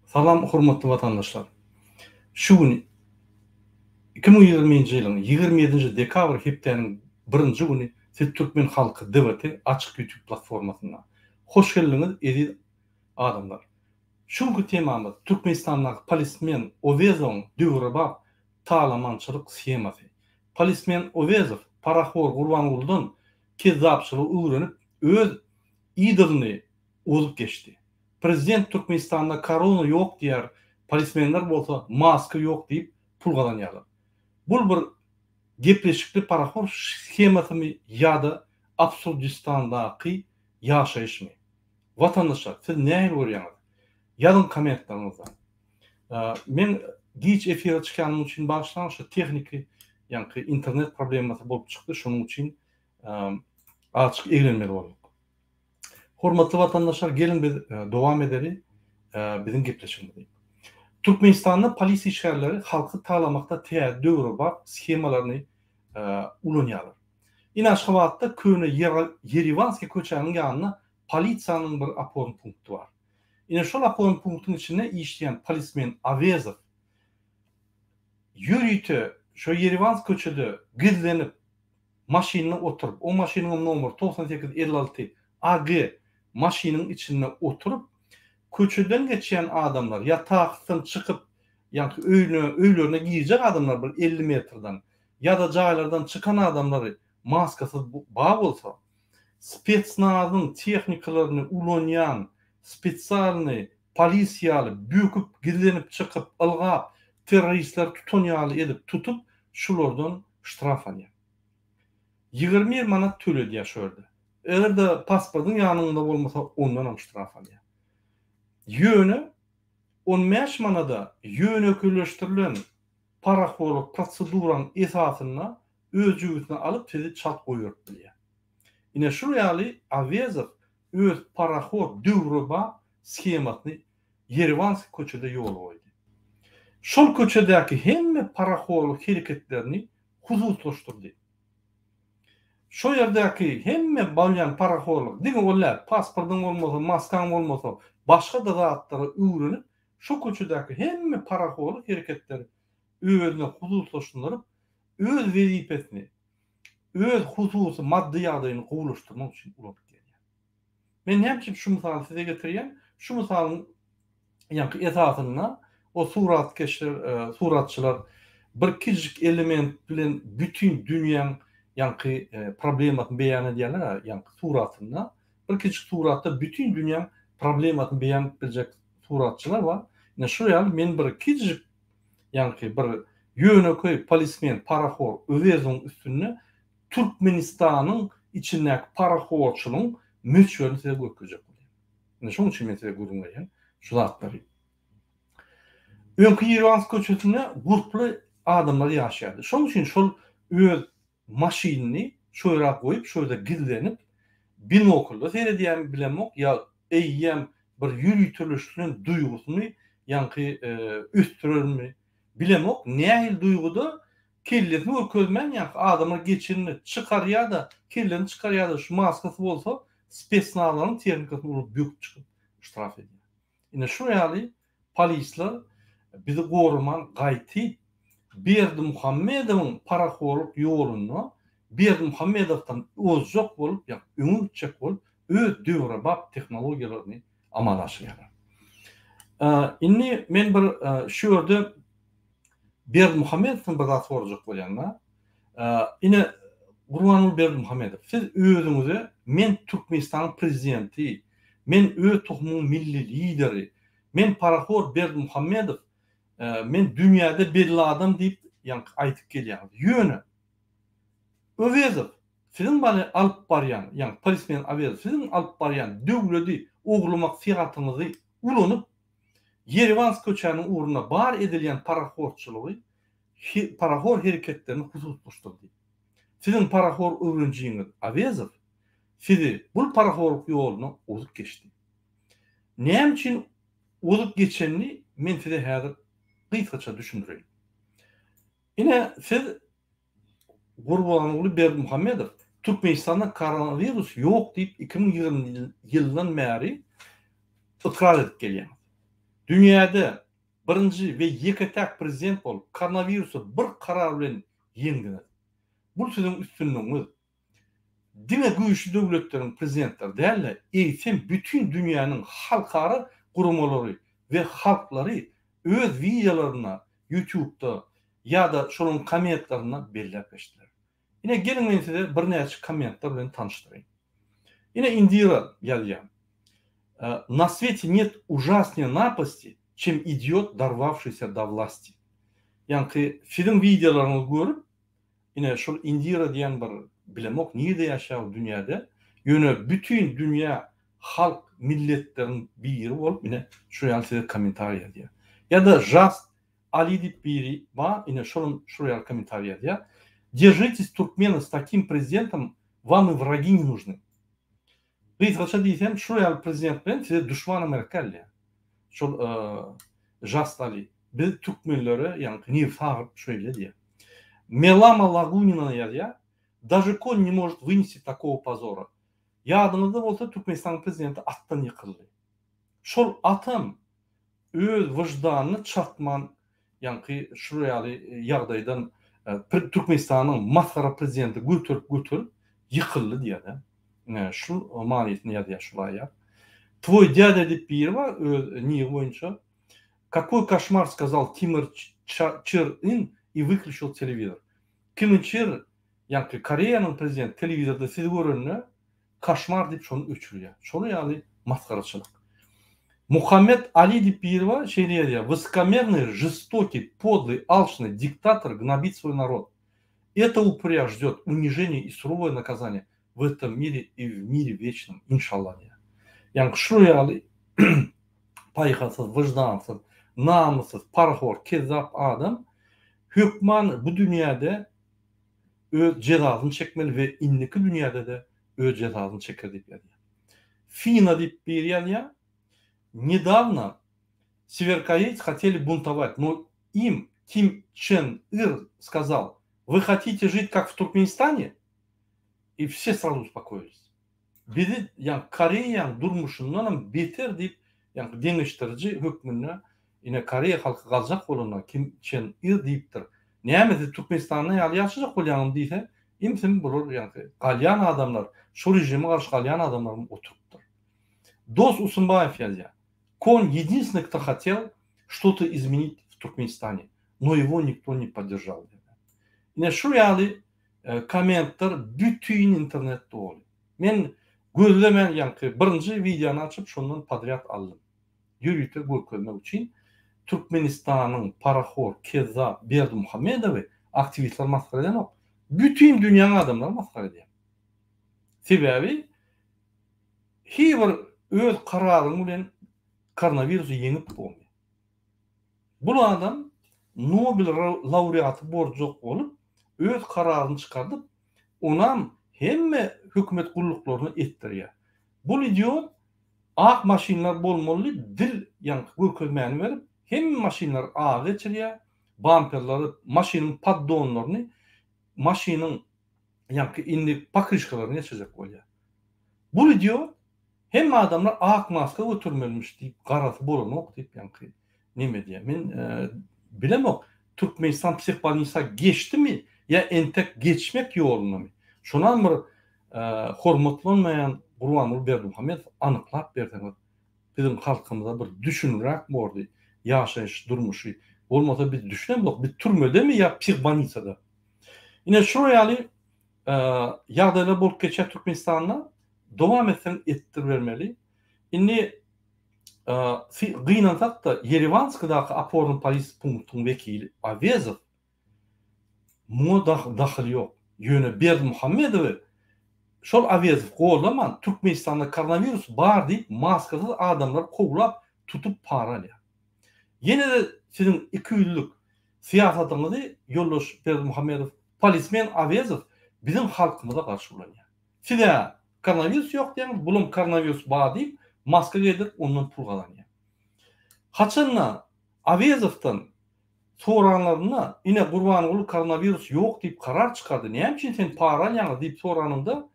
Salam hormatly watandaşlar. Şu gün 2020-nji ýylyň 27-nji dekabr hepdäniň birinji güni siz Türkmen halky DWT açyk YouTube platformasynda. Hoş geldiňiz eziz adamlar. Şu günki temamyz Türkmenistandaky polismen Owezowyň döwrebap talamançylyk shemasy. Polismen Owezow parahor Gurbangulydan kezzapçylygy öwrenip öz idolyny ozup geçdi. Prezident Türkmenistanda korona ýok diýýär, polismenler bolsa maska ýok diýip pul gazanýarlar. Bul bir gepleşikli parahor shemasymy ýa-da Absurdistandaky ýaşaýyşmy? Watandaşlar siz nähili görýäňiz? Ýazyň kommentlaryňyzda. Men giç efire çykýanym üçin bagyşlaň şu tehniki ýaňky internet problemasy bolup çykdy şonuň üçin azajyk eglenmeli bolduk. Hormatly watandaşlar geliň biz dowam edeli biziň gepleşigimizi. Türkmenistanda polisiýa işgärleri halky talamakda täze döwrebap shemalaryny ulanýarlar. Ine Aşgabatda köne Ýerewanskiý köçäniň ýanynda polisiýanyň bir oporny punkty bar. Ine şol oporny punktyň içinde işleýän polismen Awezow ýörite şo Ýerewanskiý köçede gizlenip maşynda oturyp, o maşynyňam nomeri 98 56 AG maşynyň içinde oturyp, köçeden geçýän adamlar ýa taksiden çykyp, ýaňky öýüne, öýlerine girjek adamlar bir 50 metrden ýa-da jaýlardan çykan adamlary maskasyz ba bolsa, spetsnazyň tehnikalaryny ulanýan spesialnyý polis ýaly böküp gizlenip çykyp ylgap terroristleri tutan ýaly edip tutup şulardan ştraf alýar. 21 manat töledýär şu ýerde. Eger-de pasportyň ýanyňda bolmasa ondanam ştraf alýar. Ýöne 15 manada ýönekeýleşdirilen parahorlyk proseduranyň esasynda öz jübüsine alyp sizi çalt goýberip bilýär. Ine şul ýaly Awezow öz parahor döwrebap shemasyny Ýerewanskiý köçede ýola goýdy. Şol köçedäki hemme parahorlyk hereketlerini hususlaşdyrdy. Şo ýerdäki hemme bolýan parahorlyk, diňe ol däl, pasportyň bolmasa, maskaň bolmasa, başga-da zatlary öwrenip, şo köçedäki hemme parahorlyk hereketleri özüne hususlaşdyryp, öz wezipesini, öz hususy maddy ýagdaýyny gowulaşdyrmak üçin ulanyp gelýär. Men näme üçin şu mysaly size getirýän? Şu mysalyň ýaňky esasynda o suratkeşler, e, suratçylar bir kiçijik element bilen bütin dünýäň ýaňky e, problemasyny beýan edýärler, ýaňky suratynda. Bir kiçijik suratda bütin dünýäň problemasyny beýan edip biljek suratçylar bar. Ine şu ýaly men bir kiçijik ýaňky bir ýönekeý polismen, parahor Öwezowyň üstünde Türkmenistanyň içindäki parahorçylygyň möçberini size görkezjek bolýan. Ine şonuň üçin men size gürrüň berýän şu zatlary. Öňki Ýerewansk köçesinde gurply adamlar ýaşaýardy. Şonuň üçin şol öz maşynyny şo ýere goýup, şo ýerde gizlenip, binoklda seredýärmi bilemok, ýa eýýäm bir ýöriteleşdirilen duýgusyny ýaňky ösdürermi bilemok, nähili duýguda kellesini görkezmän ýaňky adamlar geçenini çykarýar-da, kellesini çykarýar-da, şu maskasy bolsa spesnazlaryň tehnikasyny urup böküp çykyp ştraf edýär. Ine şu ýaly polisler bizi goraman gaýty Berdimuhamedowyň parahorlyk ýolunda Berdimuhamedowdan ozjak bolup ýa öňe gitjek bolup öz döwrebap tehnologiýalaryny amala aşyrýarlar. Indi men bir şu ýerde Berdimuhamedowdan bir zat sorajak bolýan-da. Ine Gurbanguly Berdimuhamedow siz özüňize men Türkmenistanyň prezidenti, men öz tohumyň milli lideri, men parahor Berdimuhamedow, men dünýäde belli adam diýip ýaňky aýdyp gelýäňiz. Ýöne Öwezow siziň bany alyp barýan, ýagny polismen Awezow siziň alyp barýan döwledi ogurlamak syýatyňyzy ulanyp Ýerewansk köçäniň ugrunda bar edilýän parahorçylygy parahor hereketlerini hususlaşdyrdy. Siziň parahor öwrenjiňiz Awezow sizi bul parahorlyk ýoluna ozup geçdi. Näme üçin ozup geçenini men size häzir gysgaça düşündireýin. Ine siz Gurbanguly Berdimuhamedow Türkmenistanda koronawirus ýok diýip 2020 ýyldan bäri ykrar edip gelýäňiz. Dünýäde birinji we ýeke-täk prezident bolup, koronawirusy bir karar bilen ýeňdiňiz. Bul siziň üstünligiňiz. Diňe güýçli döwletleriň prezidentleri däl-de, eýsem bütin dünýäniň halkara guramalary we halklary öz wideolarynda YouTube-da ýa-da şolaryň kommentlerinde belläp geçdiler. Ine geliň men size birnäçe kommentler bilen tanyşdyraýyn. Ine Indira ýazýar. Na swete net ujasnee napasti, çem idiot dorwawşiýsa do wlasti. Ýaňky siziň wideolaryňyzy görüp, ine şol Indira diýen bir bilemok nirde ýaşaýar ol dünýäde, ýöne bütin dünýä halk milletleriň biri bolup ine şu ýaly size kommentariý ýazýar. Ýa-da Žast Ali diýip biri bar ine şolam şul ýaly kommentariý ýazýar. Держитесь turkmeny s takim prezidentom vam i wragi ne nužny. Gysgaça diýsem şul ýaly prezident bilen size duşmanam gerek däl diýýär. Şol Žast Ali biz türkmenlere ýaňky nebsi agyryp şeýle diýýär. Melama Lagunina ýazýar Daže kon ne может wynesti takogo pozora. Ýadyňyzda bolsa Türkmenistanyň prezidenti atdan ýykyldy. Şol atam öz wyždanyny çatman ýaňky şul ýaly ýagdaýdan Türkmenistanyň masgara prezidenti göterip göterip ýykyldy diýýär-de. Ine şul manysyny ýazýar şul aýat. Twoý dýadýa diýip biri bar öz nigi boýunça. Kakoý koşmar skazal Timur Çir In i wyklýuçil telewizor. Kim Çir ýaňky Koreýanyň prezidenti telewizorda sizi görende Koşmar diýip şony öçürýär. Şolar ýaly masgaraçylyk. Muhammet Ali diýip biri bar, şeýle ýazýar, Wysokomernyý, žestokiý, podlyý, alçnyý diktator gnobit svoý narod. Eto upyrýa ždýot uniženiýe i surowoe nakazaniýe w etom mire i w mire weçnom, inşallah diýýär. Ýagny şular ýaly paýhassyz, wyždansyz, namyssyz, parahor, kezzap adam hökman bu dünýäde öz jezasyny çekmeli we indiki dünýäde-de öz jezasyny çeker diýip ýazýar. Fina diýip biri ýazýar, Nedawno sewerkoreýts hoteli buntowat, no im Kim Çen Ir skazal, Vy hotite žit kak w Turkmenistane? I wse srazu uspokoilis. Bizi ýaňky Koreýaň durmuşyndanam beter diýip ýaňky deňeşdiriji hökmünde ine Koreýa halky galjak bolanda Kim Çen Ir diýipdir. Näme siz Türkmenistanda ýaly ýaşajak bolýaňyzmy diýse, imsim bular ýaňky galýan adamlar, şu režime garşy galýan adamlaram oturypdyr. Dos Usumbaýew ýazýar. Kon ýedinstwnyý kto hotel što-to izmenit w Turkmenistane, no ýego nikto ne podderžal diýýär. Ine şu ýaly Kommentler bütin internet doly. Men gözlemän ýaňky birinji wideony açyp şondan podrýad aldym. Ýörite görkezmek üçin Türkmenistanyň parahor kezzap Berdimuhamedowy aktiwistler masgara edenok. Bütin dünýäň adamlary masgara edýär. Sebäbi hiý bir öz kararyň bilen koronawirusy ýeňip bolmaýar. Bul adam Nobel laureaty borjak bolup, öz kararyny çykardyp, onam hemme hökümet gulluklaryna etdirýär. Bul idiot ak maşynlar bolmaly diýip dil ýaňky görkezmäni berip, hemme maşynlary aga geçirýär, bamperlary, maşynyň poddonlaryny, maşynyň ýaňky indi pokryşkalaryny geçirjek bolýar. Bul idiot Hemme adamlar ak maska götermelimiş diýip garasy bolanok diýip ýaňky neme diýýär. Men bilemok Türkmenistan psihbolnisa geçdimi ýa entek geçmek ýolundamy. Şonam bir hormatlanmaýan Gurbanguly Berdimuhamedow anyklap berseňiz biziň halkymyza bir düşüniräk bordy ýaşaýyş durmuşy bolmasa biz düşünemzok biz türmedemi ýa psihbolnisada. Ine şular ýaly ýagdaýlar bolup geçýär Türkmenistanda. Dowam etseň etdiribermeli. Indi gynansak-da Ýerewanskidaky oporny polis punktyň wekili Awezow muňa dahyly ýok. Ýöne Berdimuhamedowy şol Awezow gollaman Türkmenistanda koronawirus bar diýip maskasyz adamlary kowlap tutup para alýar. Ýene-de siziň ikiýüzlük syýasatyňyzy ýoldaş Berdimuhamedow polismen Awezow biziň halkymyza garşy ulanýar. Siz-ä koronawirus ýok diýýäňiz, bulam koronawirus bar diýip, maska geýdirip, ondan pul gazanýar. Haçanda Awezowdan soranlarynda, ine Gurbanguly koronawirus ýok diýip karar çykardy, näme üçin sen para alýaňyz diýip soranynda,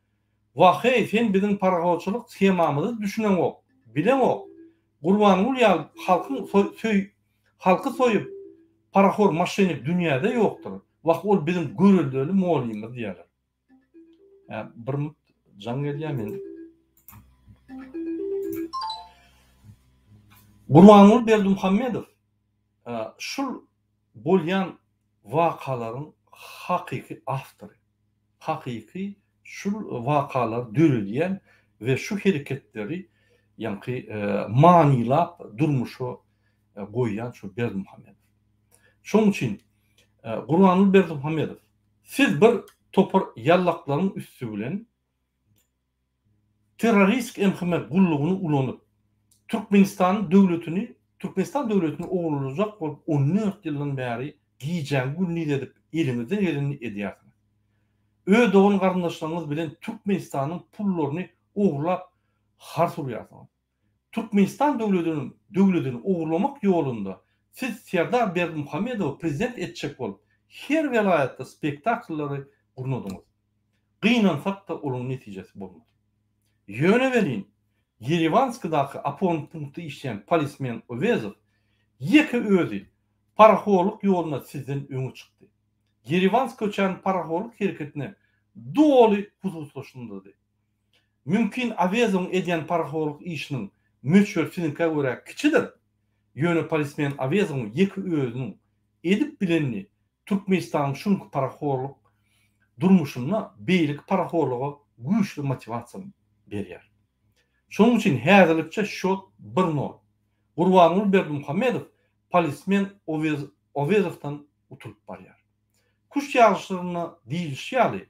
Wah-heý, sen biziň parahorçylyk shemamyzy düşüneňok, bileňok. Gurbanguly ýaly halkyň söý halky soýup parahor moşennik dünýäde ýokdur. Wah ol biziň göreldeli mugallymymyz diýýärler. Hä bir minut jaň gelýär men. Gurbanguly Berdimuhamedow şul bolýan wakalaryň hakyky awtory. Hakyky şul wakalary döredýän we şu hereketleri ýaňky manylap durmuşa goýýan şu Berdimuhamedow. Şonuň üçin Gurbanguly Berdimuhamedow siz bir topar ýallaklaryň üsti bilen Terroristik MHM gullugyny ulanyp, Türkmenistanyň döwletini, Türkmenistan döwletini ogurlajak bolup 14 ýyldan bäri gijäňi gündiz edip eliňizden gelenini edýärsiňiz. Öz dogan garyndaşlaryňyz bilen Türkmenistanyň pullaryny ogurlap hars urýarsyňyz. Türkmenistan döwlediniň döwledini ogurlamak ýolunda siz Serdar Berdimuhamedowy prezident etjek bolup her welaýatda spektakllary gurnadyňyz. Gynansak-da onuň netijesi bolmady. Ýöne welin, Ýerewanskidaky oporny punktda işleýän polismen Owezow ýeke özi parahorlyk ýolunda sizden öňe çykdy. Ýerewansk köçäni parahorlyk hereketine doly hususlaşdyrdy. Mümkin Awezowyň edýän parahorlyk işiniň möçberi siziňkä görä kiçidir, ýöne polismen Awezowyň ýeke özüniň edip bilenini Türkmenistanyň şu günki parahorlyk durmuşynda beýleki parahorlyga güýçli motiwasiýa berýär. Şonuň üçin häzirlikçe şýot bir nol. Gurbanguly Berdimuhamedow polismen Owezowdan utulyp barýar. Küşt ýaryşlarynda diýlişi ýaly,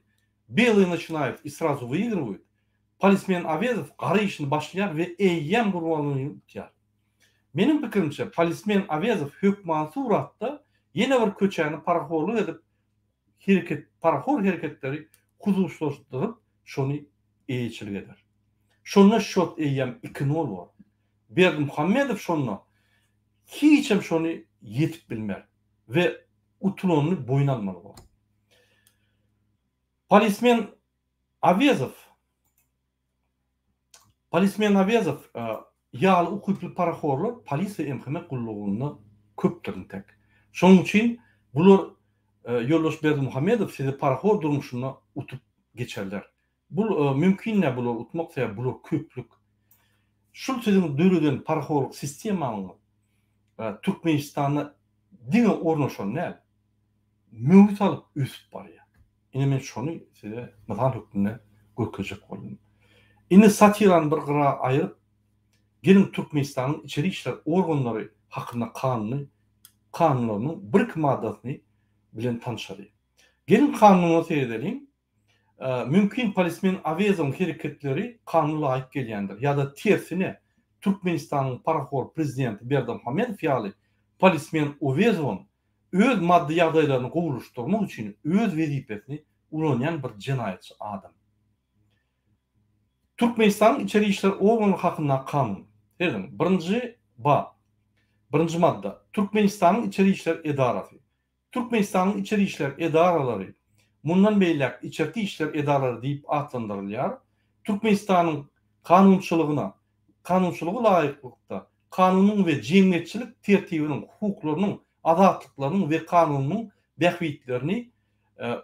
Belые načinaýut i srazu wyigrywaýut, polismen Awezow gara işini başlaýar we eýýäm Gurbangulyny utýar. Meniň pikirimçe, polismen Awezow hökmany suratda ýene bir köçäni parahorlyk edip hereket parahor hereketleri hususlaşdyryp şony eýeçilik eder. Şonda şot eýýäm iki nol bolar. Berdimuhamedow şonda hiçem şony ýetip bilmer we utulanyny boýun almaly bolar. Polismen Awezow Polismen Awezow ýaly ukyply parahorlar polisiýa MHM gullugynda köpdür intek. Şonuň üçin bular ýoldaş Berdimuhamedow sizi parahor durmuşynda utup geçerler. Bul mümkin däl bulary utmak sebäbi bular köplük. Şul siziň döreden parahorlyk sistemaňyz Türkmenistanda diňe ornaşan däl, möwrit alyp ösüp barýar. Ine men şony size mysal hökmünde görkezjek boldum. Indi satirany bir gyra aýyryp, geliň Türkmenistanyň içeri işler organlary hakynda kanuny kanunlarynyň birki maddasyny bilen tanyşalyň. Geliň kanuna seredeliň. Mümkin polismen Awezowyň hereketleri kanuna laýyk gelýändir ýa-da tersine Türkmenistanyň parahor prezidenti Berdimuhamedow ýaly polismen Owezowam öz maddy ýagdaýlaryny gowulaşdyrmak üçin öz wezipesini ulanýan bir jenaýatçy adam. Türkmenistanyň içeri işler organlary hakyndaky kanun. Serediň, birinji bap, birinji madda, Türkmenistanyň içeri işler edarasy Türkmenistanyň içeri işler edaralary, mundan beýläk içerki işler edaralary diýip atlandyrylýar, Türkmenistanyň kanunçylygyna, kanunçylyga laýyklykda kanunyň we jemgyýetçilik tertibiniň, hukuklarynyň, azatlyklarynyň we kanunynyň bähbitlerini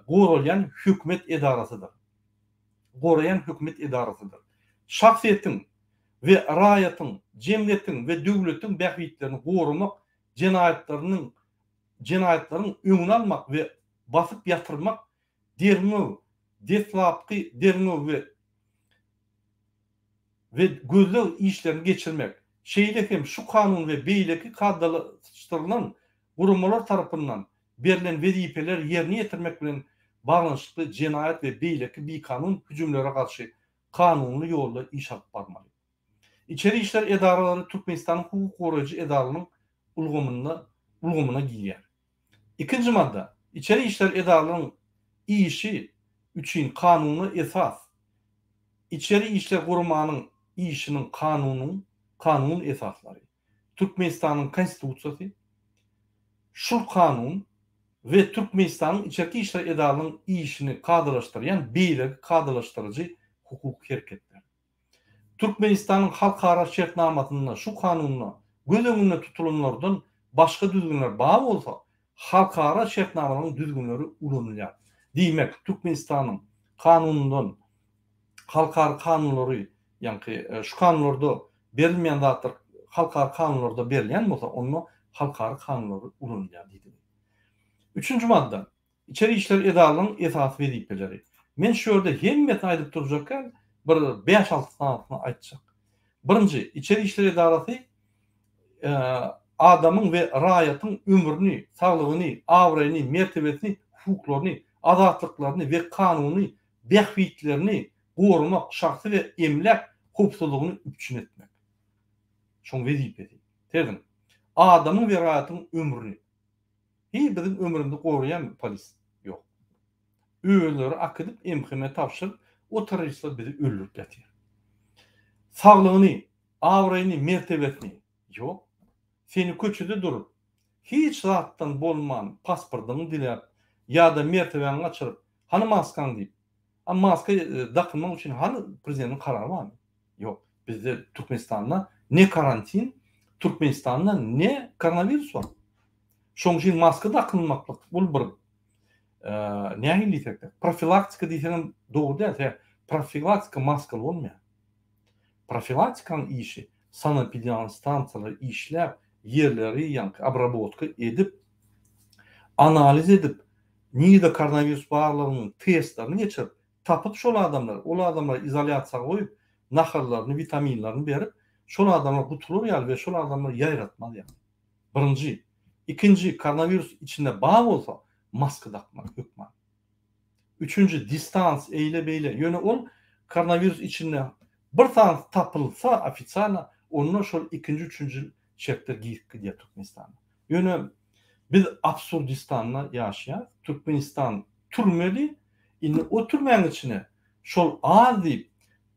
goralýan hökümet edarasydyr. Goraýan hökümet edarasydyr. Şahsyýetiň we raýatyň, jemgyýetiň we döwletiň bähbitlerini goramak jenaýatlarynyň jenaýatlaryň öňüni almak we basyp ýatyrmak, derňew, deslapky derňew we we gözleg işlerini geçirmek, şeýle hem şu Kanun we beýleki kadalaşdyrylan guramalar tarapyndan berlen wezipeleri ýerine ýetirmek bilen baglanyşykly jenaýat we beýleki bikanun hüjümlere garşy kanuny ýolda iş alyp barmaly. Içeri işler edaralary Türkmenistanyň hukuk goraýjy edaralarynyň ulgamynda ulgamyna girýär. Ikinji madda. Içeri işler edaralarynyň işi üçin kanuny esas Içeri işler guramanyň işiniň kanunyň kanun esaslary, Türkmenistanyň Konstitusiýasy, şul Kanun we Türkmenistanyň içerki işler edaralarynyň işini kadalaşdyrýan beýleki kadalaşdyryjy hukuk hereketleri. Türkmenistanyň halkara şertnamasynda şu Kanunda göz öňünde tutulanlardan başga düzgünler bar bolsa, halkara şertnamalaryň düzgünleri ulanylýar. Diýmek, Türkmenistanyň Kanunyndan halkara kanunlary, ýaňky şu kanunlarda berilmeýän zatlar halkara kanunlarda berilýän bolsa, onda halkara kanunlary ulanylýar diýdigi. Üçünji madda. Içeri işler edaralaryň esasy wezipeleri. Men şu ýerde hemmesini aýdyp durjak däl, bir bäş-alty sanysyny aýtjak. Birinji, içeri işler edarasy adamyň we raýatyň ömrüni, saglygyny, abraýyny, mertebesini, hukuklaryny, azatlyklaryny we kanuny bähbitlerini goramak, şahsy we emläk howpsuzlygyny üpjün etmek. Şoň wezipesi. Serediň, adamyň we raýatyň ömrüni. Hiý biziň ömrümizi goraýanmy polis? Ýok. Özleri akidip MHM tabşyryp o terroristler bizi öldürip ýatyr. Saglygyny, abraýyny, mertebesini. Ýok. Seni köçede durup, hiç zatdan bolman pasportyňy diläp ýa-da mertebäňi gaçyryp, hany maskaň diýip. A maska dakynmak üçin hany prezidentiň karary barmy? Ýok. Bizde Türkmenistanda ne karantin, Türkmenistanda ne koronawirus bar. Şoň üçin maska dakynmaklyk bul bir nähili diýsek-de, profilaktika diýseňem dogry däl, sebäbi profilaktika maskaly bolmaýar. Profilaktikanyň işi sanepidemstansiýalar işläp, ýerleri ýaňky obrabotka edip, analiz edip, nirede koronawirus barlygynyň testlerini geçirip, tapyp şol adamlary, ol adamlary izolýasiýa goýup, naharlaryny, witaminlerini berip, şol adamlar gutular ýaly we şol adamlar ýaýratmaz ýaly. Birinji. Ikinji, koronawirus içinde bar bolsa, maska dakmaly hökman. Üçünji, distans, eýle-beýle. Ýöne ol koronawirus içinde bir sanysy tapylsa ofitsialno, onda şol ikinji, üçünji şertler girip gidýär Türkmenistana. Ýöne biz Absurdistanda ýaşaýarys. Türkmenistan türmeli. Indi o türmäň içine şol az diýip,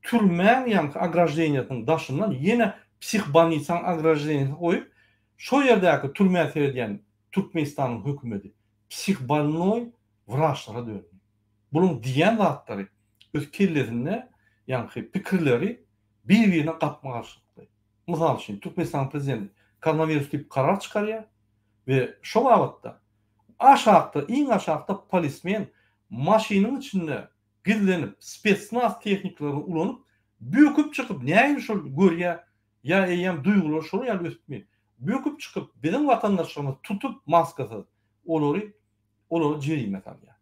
türmäň ýaňky ograždeniýasynyň daşyndan ýene psihbolnisaň ograždeniýasyny goýup, şo ýerdäki türmä seredýän Türkmenistanyň hökümeti psihbolnoý wraçlara döndi. Bularyň diýýän zatlary öz kellesinde ýaňky pikirleri bir-birine gapma-garşylykly. Mysal üçin, Türkmenistanyň prezidenti koronawirus diýip karar çykarýar we şo babatda aşakda, iň aşakda polismen maşynyň içinde gizlenip, spetsnaz tehnikalaryny ulanyp, böküp çykyp, nähili şol görýär, ýa eýýäm duýgulary şolar ýaly ösüpmi, böküp çykyp, biziň watandaşlarymyzy tutup maskasyz, olary olara jerime salýar.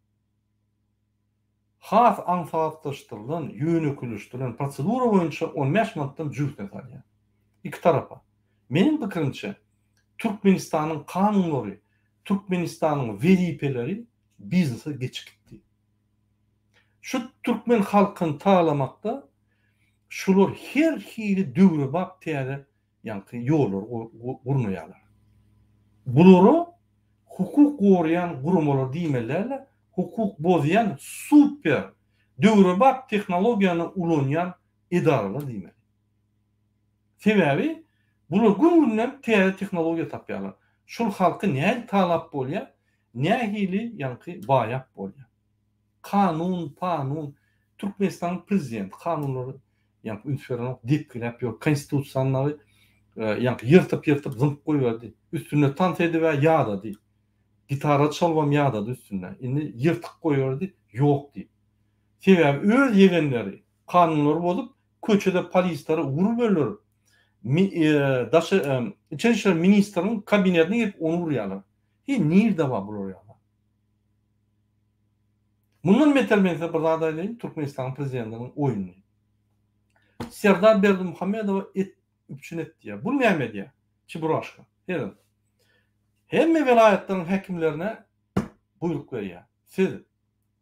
Has aňsatlaşdyrylan, ýönekeýleşdirilen prosedura boýunça on bäş manatdan jübüsine salýar. Iki tarapa. Meniň pikirimçe, Türkmenistanyň kanunlary, Türkmenistanyň wezipeleri biznese geçip gitdi. Şu türkmen halkyny talamakda şular her hili döwrebap täze ýaňky ýollary gurnaýarlar. Bulara hukuk goraýan guramalar diýmeli däl-de, hukuk bozýan super döwrebap tehnologiýany ulanýan edaralar diýmeli. Sebäbi bular gün-günden täze tehnologiýa tapýarlar. Şul halky nähili talap bolýar, nähili ýaňky baýap bolýar. Kanun, panun, Türkmenistanyň prezidenti kanunlary ýaňky üns berenok, depgiläp ýör, konstitusiýany dagy ýaňky ýyrtyp-ýyrtyp zyňyp goýberdi. Üstünde tans edib-ä ýadady. Gitara çalybam ýadady üstünde. Indi ýyrtyk goýberdi, ýok diýip. Sebäbi öz ýegenleri kanunlary bozup, köçede polisleri urup öldürip, daşy içeri işler ministriniň kabinetine girip ony urýarlar. He nirde bar bular ýaly? Mundan beter men size bir zat aýdaýyn, Türkmenistanyň prezidentiniň oýnuny. Serdar Berdimuhamedowa et üpjün et diýýär. Bu näme edýär? Çeburaşka. Serediň. Hemme welaýatlaryň häkimlerine buýruk berýär. Siz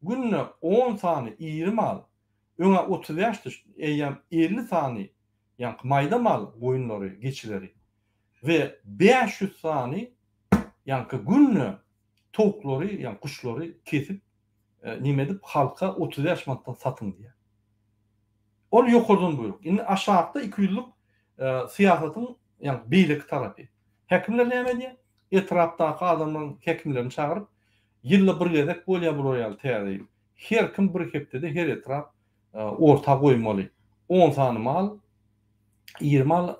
günde on sany iri mal, öň-ä 35 düşdi, eýýäm 50 sany ýaňky maýda mal goýunlary, geçileri we 500 sany ýaňky günde towuklary, ýagny guşlary kesip, neme edip, halka 35 manatdan satyň diýýär. Ol ýokardan buýruk. Indi aşakda ikiýüzlük syýasatyň, ýagny beýleki tarapy. Häkimler näme edýär? Etrapdaky adamlaryň häkimlerini çagyryp, ýylda bir gezek bolýar bular ýaly täze ýyl. Her kim bir hepdede her etrap orta goýmaly. On sany mal. Iri mal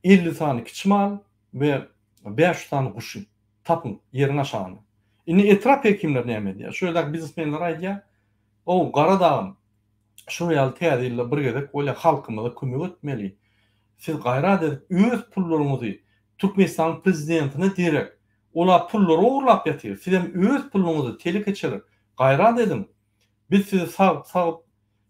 50 sany kiçi mal we 500 sany guşy tapyň ýeriň aşagynda. Indi etrap hekimleri näme edýär? Şu ýerdäki biznesmenler aýdýar, Ow, gara dagym, şular ýaly täze ýylda bir gezek bolýar, halkymyza kömek etmeli. Siz gaýrat edip öz pullaryňyzy Türkmenistanyň prezidentine derek, ola pullary ogurlap ýatyr, sizem öz puluňyzy telekeçiler gaýrat ediň. Biz sizi sagyp sagyp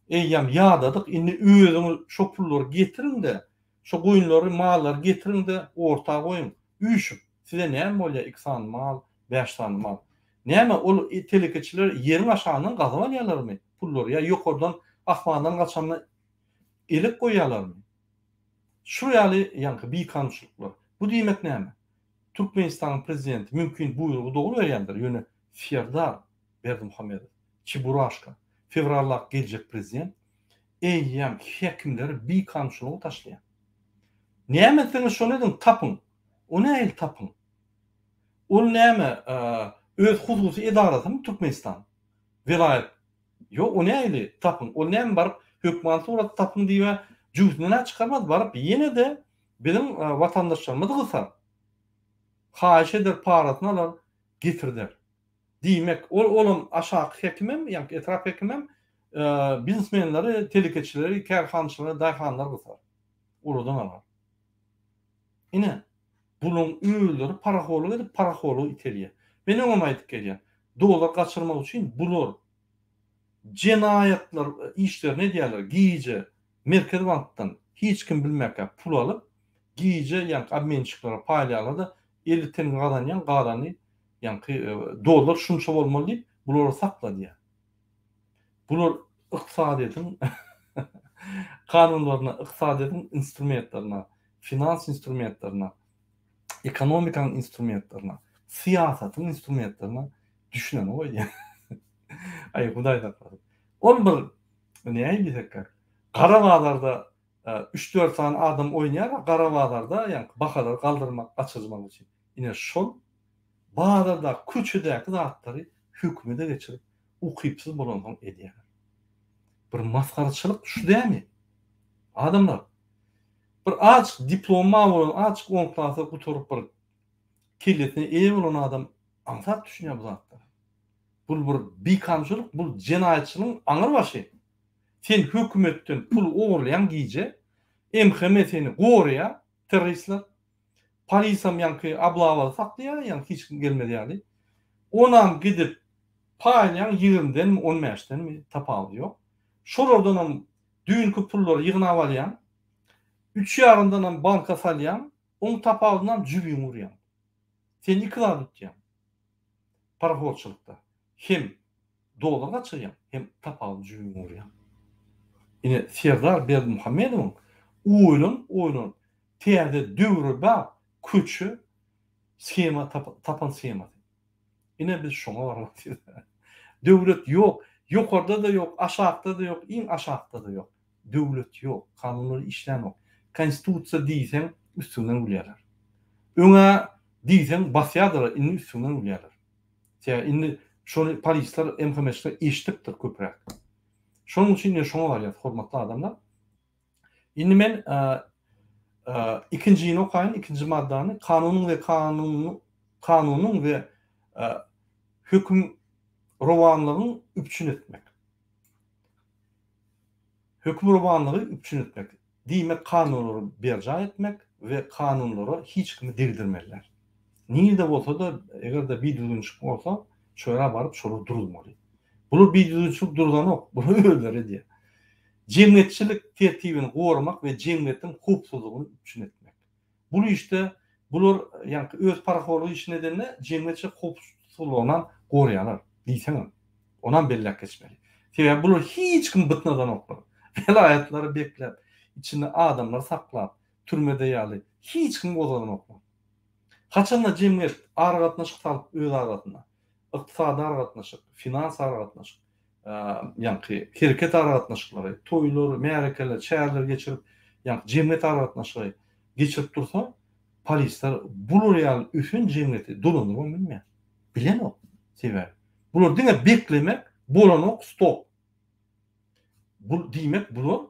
eýýäm ýadadyk, indi özüňiz şo pullary getiriň-de, şo goýunlary, mallary getiriň-de orta goýuň, üýşüp, size näme bolýar iki sany mal, bäş sany mal. Näme ol telekeçiler ýeriň aşagyndan gazyp alýarlarmy pullary ýa ýokardan asmandan gaçanyna elek goýýarlarmy? Şu ýaly ýaňky bikanunçylyklar. Bu diýmek näme? Türkmenistanyň prezidenti mümkin buýrugy dogry berýändir, ýöne Serdar Berdimuhamedow, Çeburaşka, fewraldaky geljek prezident eýýäm häkimleri bikanunçylyga taşlaýar. Näme etseňiz şony ediň, tapyň. O nähili tapyň? Ol näme, öz hususy edarasymy Türkmenistan? Welaýat Ýok, o nähili tapyň? Ol näme baryp hökman suratda tapyň diýibä jübüsinden-ä çykarmaz, baryp ýene-de biziň watandaşlarymyzy gysar. Haýyş eder, parasyny alar, getirder. Diýmek, ol olam aşaky hekimem, ýaňky etrap hekimem biznesmenleri, telekeçileri, kärhanaçylary, daýhanlary gysar. Olardan alar. Ine, bulaň özleri parahorlyk edip, parahorlygy itelýär. Men öňem aýdyp gelýän, dollar gaçyrmak üçin bular jenaýatlar işlerini edýärler, gije Merkezi bankdan hiç kim bilmäkä pul alyp, gije ýaňky obmençiklere paýlaýarlar-da, 50 tenge gazanýaň, galany ýaňky dollar şunça bolmaly diýip, bulara sakladýar. Bular ykdysadyýetiň kanunlaryna, ykdysadyýetiň instrumentlerine, finans instrumentlerine, ekonomikanyň instrumentlerine, syýasatyň instrumentlerine düşünenok öýdýän. Aý, Hudaý saklasyn. Ol bir nähili diýsekkä, gara bazarda üç-dört sany adam oýnaýar, gara bazarda ýaňky bahalary galdyrmak, gaçyrmak üçin. Ine şol bazardaky, köçedäki zatlary hökümete geçirip, ukypsyz bolansoň edýärler. Bir masgaraçylyk şu dämi? Adamlar, bir azjyk diplomy bar bolan, azjyk on klasy gutaryp bir kellesine eýe bolan adam aňsat düşünýär bu zatlara. Bul bir bikanunçylyk, bul jenaýatçylygyň aňyr başy. Sen hökümetden pul ogurlaýaň gije, MHM seni goraýar, terroristler. Polisam ýaňky oblawaly saklaýar, ýaňky hiç kim gelmez ýaly. Onam gidip paýlaýaň ýigrimdenmi, on bäşdenmi tapawudy ýok. Şolardanam düýnki pullary ýygnap alýaň. Üç ýarymdanam banka salýaň, oň tapawudynam jübiňe urýaň. Sen iki zat utýaň. Parahorçylykda hem dollar gaçyrýaň, hem tapawudy jübiňe urýaň. Ine Serdar Berdimuhamedowyň oýlanyp-oýlanyp täze döwrebap köçe shema tapan shemasy. Ine biz şoňa baryp otyrys. Döwlet ýok, ýokarda-da ýok, aşakda-da ýok, iň aşakda-da ýok. Döwlet ýok, kanunlar işlänok. Konstitusiýa diýseň üstüňden gülýärler. Öň-ä diýseň basýardylar, indi üstüňden gülýärler. Sebäbi indi şony polisler, MHM-çiler eşidipdir köpräk. Şonuň üçin ine şoňa barýas, hormatly adamlar. Indi men ikinjini okaýyn, ikinji maddany, kanunyň we kanunyň we hökümrowanlygyň üpjün etmek. Hökmürowanlygy üpjün etmek, diýmek kanunlary berjaý etmek we kanunlara hiç kimi degdirmeli däl. Nirde bolsa-da, eger-de bidüzgünçilik bolsa, şo ýere baryp şolary duruzmaly. Bular bidüzgünçilik duruzanok, bular özleri edýär. Jemgyýetçilik tertibini goramak we jemgyýetiň howpsuzlygyny üpjün etmek. Bul işde bular ýaňky öz parahorlyk işini edende jemgyýetçilik howpsuzlygynam goraýarlar diýseňem. Onam belläp geçmeli. Sebäbi bular hiç kim bytnadanoklar. Welaýatlary bekläp, içinde adamlary saklap, türmede ýaly hiç kim gozganoklar. Haçanda jemgyýet aragatnaşyk salyp öz arasynda, ykdysady aragatnaşyk, finans aragatnaşyk, ýaňky hereket aragatnaşyklary, toýlar, märekeler, çäreler geçirip, ýaňky jemgyýet aragatnaşygy geçirip dursa, polisler bular ýaly ösen jemgyýeti dolandyrybam bilmeýär. Bilenok. Sebäbi bular diňe beklemek, bolanok, stop. Bu diýmek bular.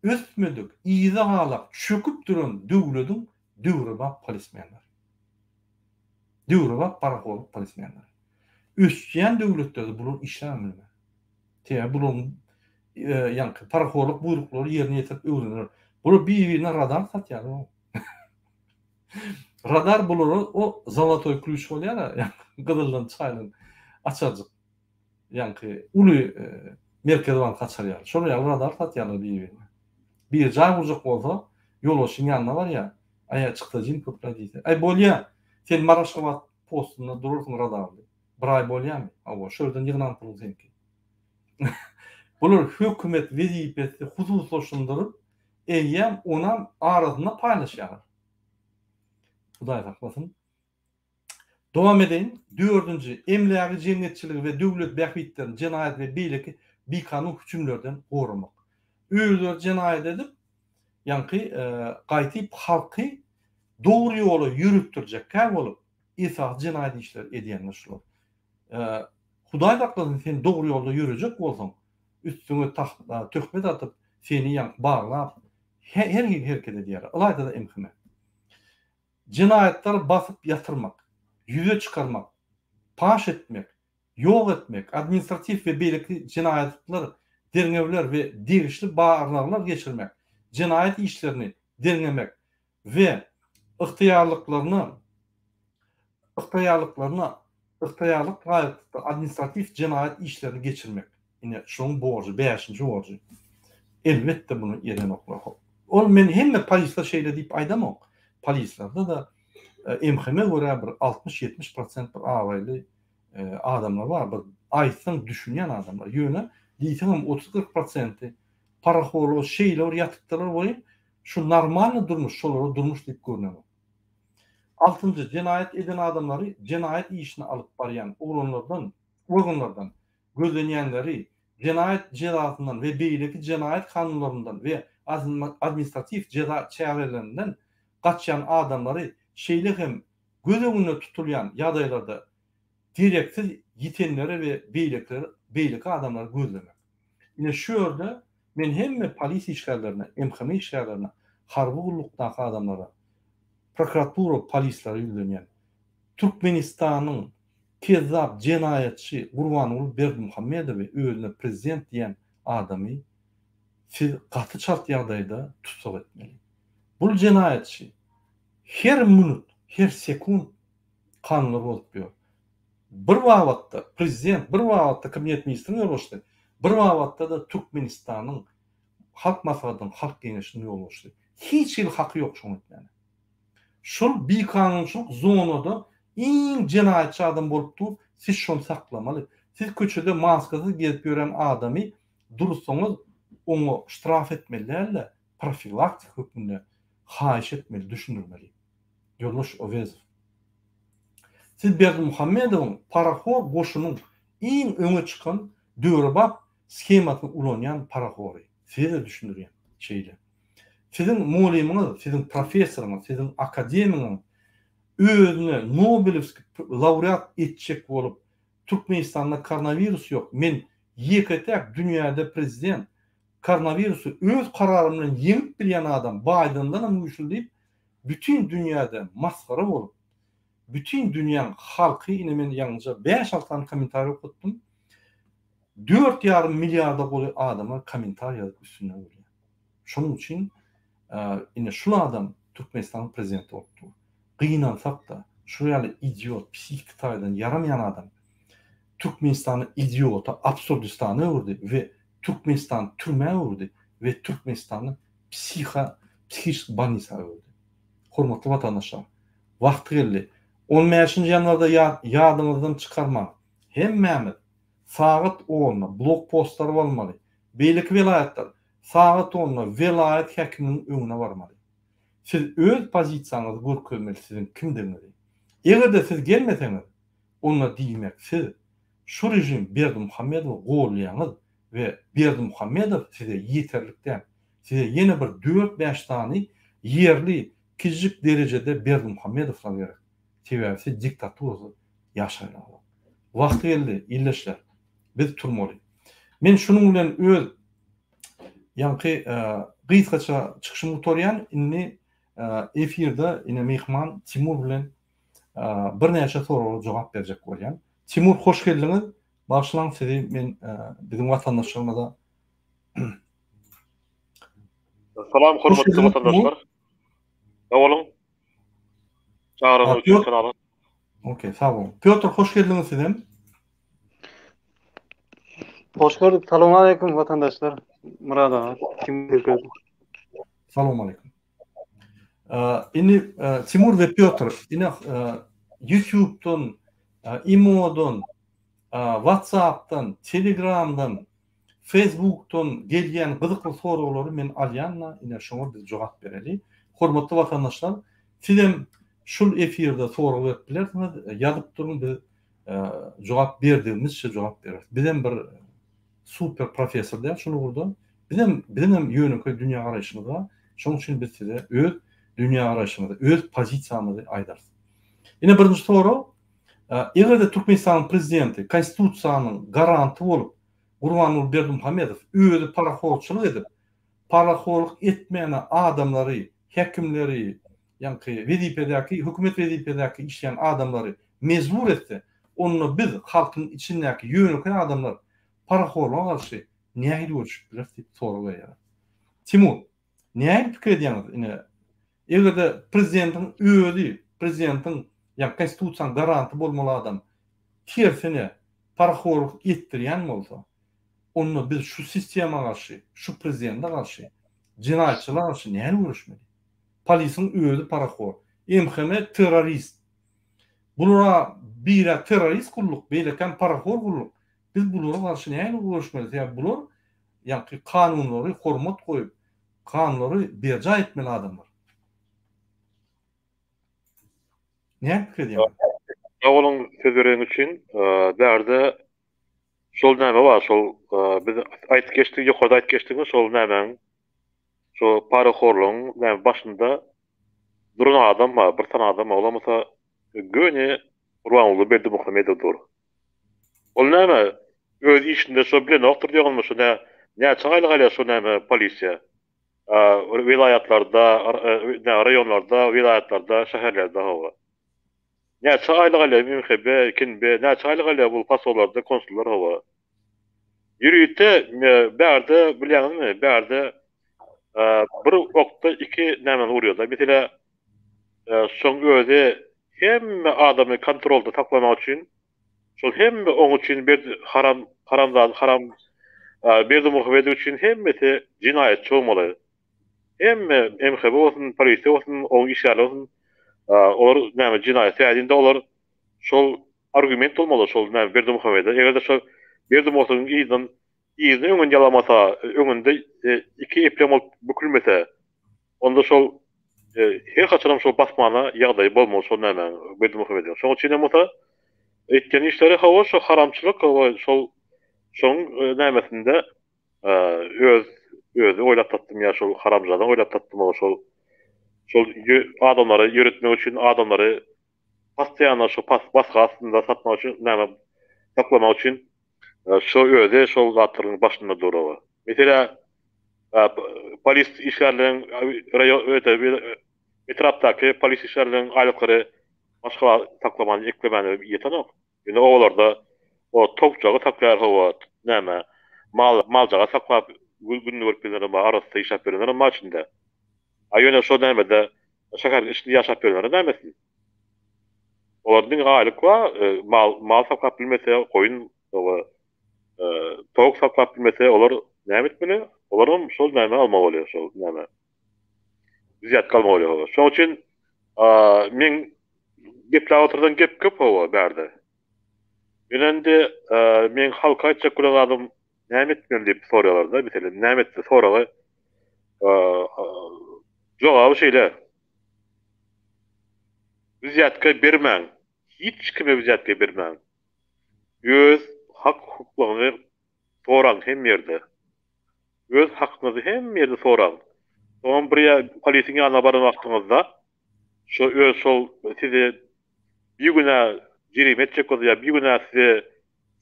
ösmedik, yza galak, çöküp duran döwlediň döwrebap polismenleri. Döwrebap parahorluk polismenleri. Ösýän döwletlerde bular işläbem bilmez. Sebäbi bularyň ýaňky parahorluk buýruklary ýerine ýetirip öwrener. Bular bir-birine radar satýarlar. Radar bulara o zolotoý klýuç bolýar-a, gyzyldan çaýylan açarjyk. Ýaňky uly Merkezi bank açar ýaly. Şol ýaly radar satýarlar bir-birine. Biri jaý gurjak bolsa, ýolbaşçynyň ýanyna barýar. Aý, çykdajyny köp-le diýse. Aý, bolýa, sen Mary-Aşgabat postunda durarsyň radarly. Bir aý bolýamy? Hawa, şo ýerden ýygnan puluň seňki. Bular hökümet wezipesi hususlaşyndyryp, eýýäm onam arasynda paýlaşýarlar. Hudaý saklasyn. Dowam edeýin. Dördünji, emlägi, jemgyýetçiligi we döwlet bähbitlerini jenaýat we beýleki bikanun hüjümlerden goramak. Özleri jenaýat edip, ýaňky gaýtyp halky dogry ýola ýöretdirjekkä bolup, esasy jenaýat işleri edýänler şular. Hudaý saklasyn sen dogry ýolda ýörejek bolsaň, üstüňe töhmet atyp, seni ýaňky baglap, her hili hereket edýärler. Ylaýta-da MHM. Jenaýatlary basyp ýatyrmak, ýüze çykarmak, paş etmek, ýok etmek, administratiw we beýleki jenaýatlar, derňewler we degişli barlaglar geçirmek, jenaýat işlerini derňemek we ygtyýarlyklaryna ygtyýarlyklaryna ygtyýarlyk laýyklykda administratiw jenaýat işlerini geçirmek. Ine, şoň borjy, bäşinji borjy. Elbetde muny edenoklar. Ol men hemme polisler şeýle diýip aýdamok. Polislerde-de MHM görä bir 60-70 prosent bir abraýly adamlar bar, bir aýtsaň düşünýän adamlar. Ýöne diýseňem 30-40 prosenti parahorluga şeýle bir ýatypdyrlar welin, şu normalny durmuş şolara durmuş diýip görnenok. Altynjy, jenaýat eden adamlary jenaýat işini alyp barýan oglanlardan, organlardan gözlenýänleri jenaýat jezasyndan we beýleki jenaýat kanunlaryndan we administratiw jeza çärelerinden gaçýan adamlary, şeýle hem göz öňünde tutulýan ýagdaýlarda dereksiz ýitenleri we beýlekileri beýleki adamlary gözlemek. Ine şu ýerde men hemme polisiýa işgärlerine, MHM işgärlerine, harby gullukdaky adamlara, prokuratura polislere ýüzlenýän. Türkmenistanyň kezzap jenaýatçy Gurbanguly Berdimuhamedowy özüne prezident diýen adamy siz gaty çalt ýagdaýda tussag etmeli. Bul jenaýatçy her minut, her sekunt kanunlary bozup ýör. Bir babatda prezident, bir babatda kabinet ministriniň ýolbaşçysy, bir babatda-da Türkmenistanyň Halk Maslahatynyň, Halk Geňeşiniň ýolbaşçysy. Hiç hili haky ýok şoňa etmäne. Şol bikanunçylyk zonada iň jenaýatçy adam bolup dur, siz şony saklamaly. Siz köçede maskasyz gezip ýören adamy dursaňyz oňa ştraf etmeli däl-de, profilaktika hökmünde haýyş etmeli, düşündirmeli. Ýoldaş Owezow. Siz Berdimuhamedowyň parahor goşunyň iň öňe çykan döwrebap shemasyny ulanýan parahory. Size-de düşündirýän şeýle. Siziň mugallymyňyz, siziň professoryňyz, siziň akademigiňiz özüne Nobelewski laureat etjek bolup, Türkmenistanda koronawirus ýok, men ýeke-täk dünýäde prezident, koronawirusy öz kararym bilen ýeňip bilýän adam, Baýdendanam güýçli diýip, bütin dünýäde masgara bolup, bütin dünýäň halky, ine men ýaňyja bäş-alty sany kommentariý okatdym, dört ýarym milliarda golaý adama kommentariý ýazyp üstünden gülýär. Şonuň üçin ine şul adam Türkmenistanyň prezidenti bolup dur. Gynansak-da, şul ýaly idiot, psihiki taýdan ýaramaýan adam Türkmenistany idiota, absurdistana öwürdi we Türkmenistany türmä öwürdi we Türkmenistany psiha, psihiçki bolnisa öwürdi. Hormatly watandaşlar, wagty geldi. On bäşinji ýanwarda ýadyňyzdan çykarmaň. Hemmämiz sagat onda blok postlar bolmaly. Beýleki welaýatlar sagat onda welaýat häkiminiň öňüne barmaly. Siz öz pozisiýaňyzy görkezmeli siziň kimdigiňizi. Eger-de siz gelmeseňiz, onda diýmek siz şu režim Berdimuhamedowy goldaýaňyz we Berdimuhamedow size ýeterlik däl. Size ýene bir dört-bäş sany ýerli kiçijik derejede Berdimuhamedowlar gerek. Sebäbi siz diktaturada ýaşaýaňyz. Wagty geldi, ildeşler. Biz turmaly. Men şunuň bilen öz. Ýaňky gysgaça çykyşymy gutarýan, indi efirde ine myhman Timur bilen birnäçe soraglara jogap berjek bolýan. Timur hoş geldiňiz. Bagyşlaň sizi men biziň watandaşlarymyza Salam hormatly watandaşlar. Sag boluň. Çagyranyňyz üçin sag boluň. Okey, sag boluň. Pýotr hoş geldiňiz sizem. Hoş gördük. Salam aleyküm watandaşlar. Murad aga, kim gördük? Salam aleyküm. Indi Timur we Pýotr, ine YouTube-dan, Imo-dan, WhatsApp-dan, Telegram-dan, Facebook-dan gelýän gyzykly soraglary men alýan-da, ine şoňa biz jogap bereli. Hormatly watandaşlar, sizem şul efirde sorag berip bilersiňiz, ýazyp duruň biz jogap berdigimizçe jogap bereris. Bizem bir super professor däl şul ugurda. Bizem biziňem ýönekeý dünýägaraýşymyz bar. Şonuň üçin biz size öz dünýägaraýşymyzy, öz pozisiýamyzy aýdarys. Ine birinji sorag, eger-de Türkmenistanyň prezidenti konstitusiýanyň garanty bolup Gurbanguly Berdimuhamedow özi parahorçylyk edip, parahorlyk etmäne adamlary, häkimleri, ýaňky wezipedäki, hökümet wezipedäki işleýän adamlary mejbur etse, onda biz halkyň içindäki ýönekeý adamlar parahorlyga garşy nähili göreşip bileris diýip sorag berýärler. Timur, nähili pikir edýäňiz ine, eger-de prezidentiň özi, prezidentiň ýa konstitusiýanyň garanty bolmaly adam tersine parahorlyk etdirýän bolsa, onda biz şu sistema garşy, şu prezidente garşy, jenaýatçylara garşy nähili göreşmeli? Polisiň özi parahor. MHM terrorist. Bulara birä terrorist gulluk, beýlekäm parahor gulluk. Biz bulara garşy nähili göreşmeli? Sebäbi bular ýaňky kanunlary hormat goýup, kanunlary berjaý etmeli adamlar. Näme pikir edýäňiz? Sag boluň söz bereniň üçin. Bärde şol näme bar, şol biz aýdyp geçdik, ýokarda aýdyp geçdiňiz, şol nämäň Şo parahorlugyň näme başynda duran adam bar, bir sany adam bar, olam bolsa göni Gurbanguly Berdimuhamedow dur. Ol näme öz işinde şo bilenokdyr diýoňmy şo nä näçe aýlyk alýar şo näme polisiýa welaýatlarda nä raýonlarda welaýatlarda şäherlerde hawa. Näçe aýlyk alýar MHB, KNB, näçe aýlyk alýar bu posollarda konsullar hawa. Ýörite bärde bilýäňizmi, bärde bir okda iki nämeni urýarlar. Meselä şoň özi hemme adamy kontrolda saklamak üçin şol hemme oň üçin bir haram haramzada haram Berdimuhamedow üçin hemmesi jenaýatçy bolmaly. Hemme MHB bolsun, polisiýa bolsun, oň işgärleri bolsun, olar näme jenaýat sebäbi olar şol argument bolmaly şol näme Berdimuhamedowa. Eger-de şol Berdimuhamedowyň yzyndan yzyny öňünde ýalamasa, öňünde iki eplem bolup bükülmese, onda şol her haçanam şol basmana ýagdaýy bolmaly şol nämäň Berdimuhamedowyň. Şonuň üçin hem bolsa etýän işleri hawa şo haramçylyk hawa şol şoň nämesinde öz özi oýlap tapdym ýa şol haramzada oýlap tapdym o şol şol adamlary ýöretmek üçin adamlary postoýanno şo pas basgy astynda satmak üçin näme saklamak üçin şo özi şol zatlaryň başynda dur oba. Meselä polis işgärleriň raýon etrapdaky polis işgärleriň aýlyklary maşgala saklaman eklemäne ýetenok. Ýöne obalarda o towukjagy saklaýar hawa näme mal maljaga saklap gününi görüp ýörenlerem bar arassa işläp ýörenlerem bar içinde. A ýöne şo nämede şäheriň içinde ýaşap ýörenlere näme etsin. Olarda diňe aýlyk bar mal mal saklap bilmese goýun hawa towuk saklap bilmese olar näme etmeli olaram şol näme almaly bolýar şol näme Wzýatka almaly bolýar hawa. Şoň üçin meň gepläp oturdan gep köp hawa bärde. Ýöne indi meň halka aýtjak bolan zadym näme etmeli diýip soraýarlar-da, meselem näme etmeli soragy jogaby şeýle. Wzýatka bermäň. Hiç kime wzýatka bermäň. Öz hak-hukuklaryňyzy soraň hemme ýerde. Öz hakyňyzy hemme ýerde soraň. Soňam bir ýa polisiň ýanyna baran wagtyňyzda şo öz şol sizi bigünä jerime etjek bolsa ýa bigünä sizi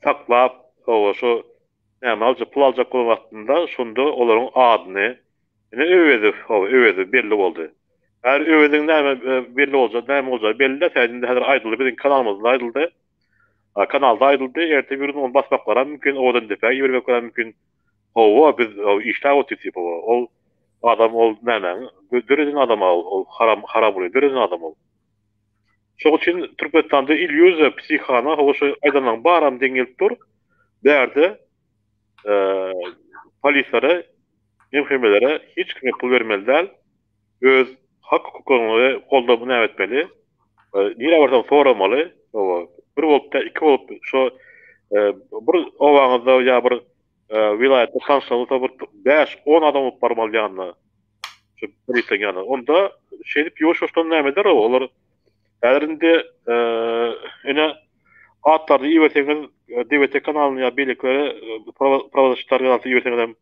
saklap hawa şo. Näme aljak, pul aljak bolan wagtynda şonda olaryň adyny ine Öwezow, hawa Öwezow belli boldy. Häzir Öweziň näme belli boljagy, näme boljagy belli däl, sebäbi indi häzir aýdyldy biziň kanalymyzda aýdyldy. Kanalda aýdyldy, erte bir gün ony basmaklaram mümkin, Owadandepä ibermeklerem mümkin. Hawa biz işläp otyrys diýip hawa. Ol adam ol nämäň döreden adam ol, ol haram haramguly döreden adam ol. Şoň üçin Türkmenistanda illýuziýa psihana hawa şu aýdanlaryň baram deň gelip dur. Bärde polislere, MHM-lere hiç kime pul bermeli däl. Öz hak hukuklaryňyzy goldap näme etmeli. Nirä barsaň soramaly. Hawa bir bolup däl, iki bolup şo bir obaňyzda ýa bir welaýatda tanyşlaryň bolsa bir bäş-on adam bolup barmaly ýanyna. Şu polisiýanyň ýanyna. Onda şeýdip ýuwaş-ýuwaşdan näme eder olar. Häzir indi ine atlaryny iberseňiz DWT kanalyna ýa beýlekilere prawozasşitlar ýazsa iberseňiz hem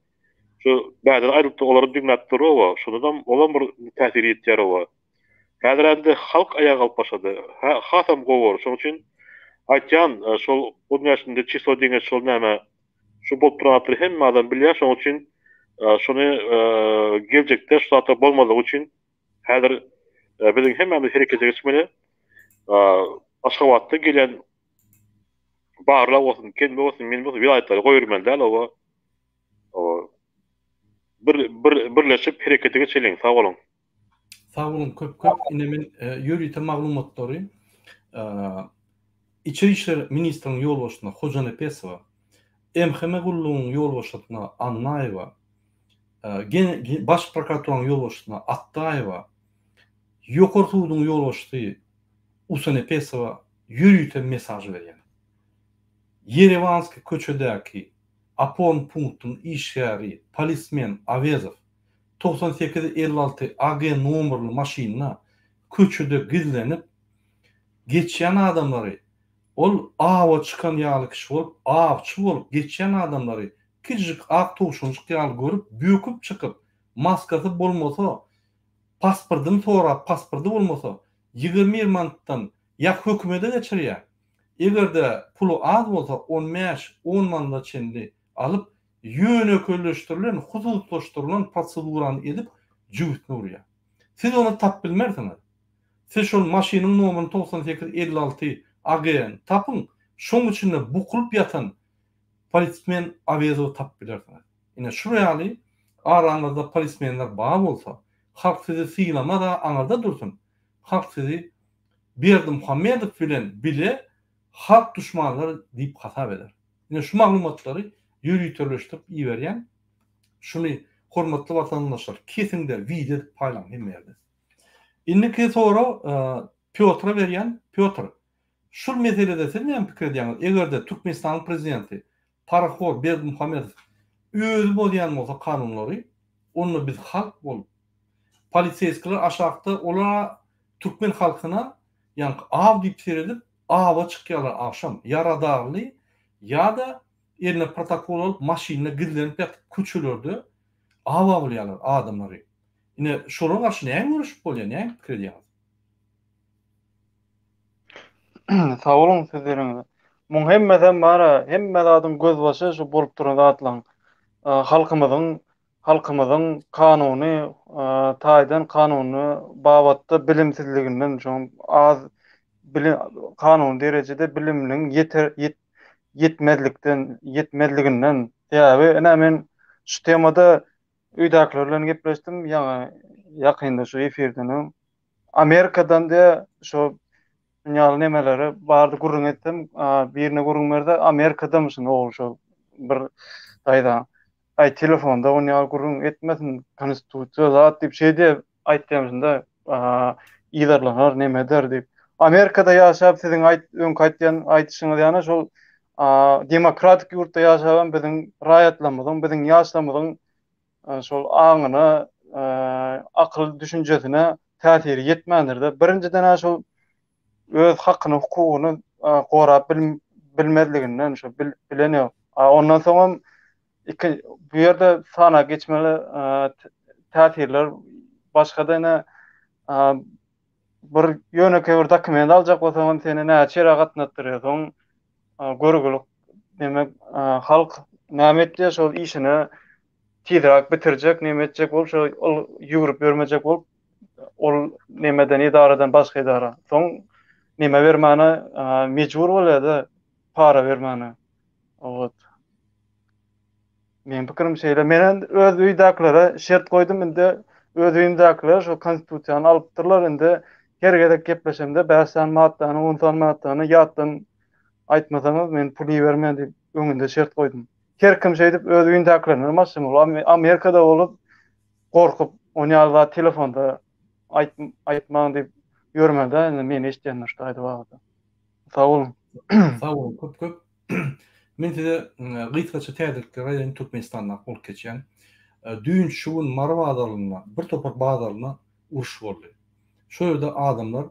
şu bärden aýrylypdyr olary diňläp dur oba. Şondanam olam bir täsiri ýetýär oba. Häzir indi halk aýaga galyp başlady. Hasam gowy bolar. Şonuň üçin aýtýan şol on bäşinde çislo diňe şol näme Şu bolup duran zatlary hemme adam bilýär, şonuň üçin şuny geljekde şu zatlar bolmazlygy üçin häzir biziň hemmämiz herekete geçmeli. Aşgabatda gelen barlag bolsun, kelme bolsun, men bolsun welaýatlara goýbermeli däl oba. Bir bir birleşip herekete geçeliň. Sag boluň. Sag boluň köp köp. Ine men ýörite maglumatlary Içeri işler ministriniň ýolbaşçysyna Hojanepesowa, MHM gullugynyň ýolbaşçysyna Annaýewa, Baş prokuraturanyň ýolbaşçysyna Atdaýewa, Ýokary suduň ýolbaşçysy Usanepesowa ýörite mesaž berýän. Ýerewanskiý köçedäki oporny punktyň işgäri polismen Awezow 98 56 AG nomerli maşynda köçede gizlenip, geçýän adamlary, ol awa çykan ýaly kişi bolup, awçy bolup geçýän adamlary kiçijik ak towşanjyk ýaly görüp, böküp çykyp, maskasy bolmasa, pasportyny sorap, pasporty bolmasa, 21 manatdan ýa hökümete geçirýär, eger-de puly az bolsa, on bäş, on manada çenli alyp, ýönekeýleşdirilen, hususlaşdyrylan prosedurany edip, jübüsine urýar. Siz ony tapyp bilmersiňiz. Siz şol maşynyň nomerini 98 56 AGN tapyň, şoň içinde bukulyp ýatan polismen Awezowy tapyp bilersiňiz. Ine şu ýaly araňyzda polismenler bar bolsa, halk sizi sylamaz-a aňyrda dursun, halk sizi Berdimuhamedow bilen bile halk duşmanlary diýip hasap eder. Ine şu maglumatlary ýöriteleşdirip iberýän. Şuny hormatly watandaşlar kesiňde wideo edip paýlaň hemme ýerde. Indiki sorag Pýotra berýän. Pýotr, şul meselede siz näme pikir edýäňiz? Egerde Türkmenistanyň prezidenti parahor Berdimuhamedow özi bozýan bolsa kanunlary, onda biz halk bolup, poliseýskiler aşakda olara türkmen halkyna ýaňky aw diýip seredip awa çykýarlar agşam ýa radarly ýa-da eline protokol alyp maşynda gizlenip ýatyp köçelerde aw awlaýarlar adamlary. Ine şolara garşy näme göreşip bolýar näme pikir edýäňiz? Sag boluň sözleriňize. Muň hemmesem bara hemme zadyň gözbaşy şu bolup duran zatlaň halkymyzyň halkymyzyň kanuny taýdan kanuny babatda bilimsizliginden şoň az bilim kanuny derejede biliminiň ýeter ýet ýetmezlikden ýetmezliginden sebäbi ine men şu temada öýdäkiler bilen gepleşdim ýaňy ýakynda şu efirden öň Amerikadan diýe şo ýaly nemeleri bardy gürrüň etsem birine gürrüň berse Amerikadamyşyn ogul şo bir daýza Aý telefonda on ýaly gürrüň etmesin konstitusiýa zat diýip şeý diýip aýtýamyşyn-da yzarlanar neme eder diýip. Amerikada ýaşap siziň aýt öňki aýtýan aýdyşyňyz ýaly şol demokratik ýurtda ýaşabam biziň raýatlarymyzyň biziň ýaşlarymyzyň şol aňyna akyl düşünjesine täsiri ýetmändir-de. Birinjiden-ä şol öz hakyny hukugyny gorap bilmezliginden şu bilen ýok. Ondan soňam iki bu ýerde sana geçmeli täsirler başga-da ine bir ýönekeý bir dokument aljak bolsaň hem seni näçe ýere gatnatdyrýar. Soň görgülik demek halk. näme etýär şol işini tizräk bitirjek neme etjek bolup şol ol ýüwrüp ýörmejek bolup ol nemeden edaradan başga edara. Soň neme bermäne mejbur bolýar-da para bermäne. Owat. Meň pikirim şeýle. Men öz öýdäkilere şert goýdum indi öz öýümdäkiler şo konstitusiýany alypdyrlar indi her gezek gepleşemde 5 sany maddany 10 sany maddany ýatdan aýtmasaňyz men pul ibermen diýip öňünde şert goýdum. Her kim şeýdip öz öýündäkilerinden başlamaly. Amerikada bolup gorkup on ýaly zat telefonda aýt aýtmaň diýip ýörmeli däl indi meni eşidýänler şu taýda barada. Sag boluň. Sag boluň köp köp. Men size gysgaça täzelikleri aýdaýyn Türkmenistandaky bolup geçýän. Düýn şu gün Mary bazarynda bir topar bazarynda uruş boldy. Şo ýerde adamlar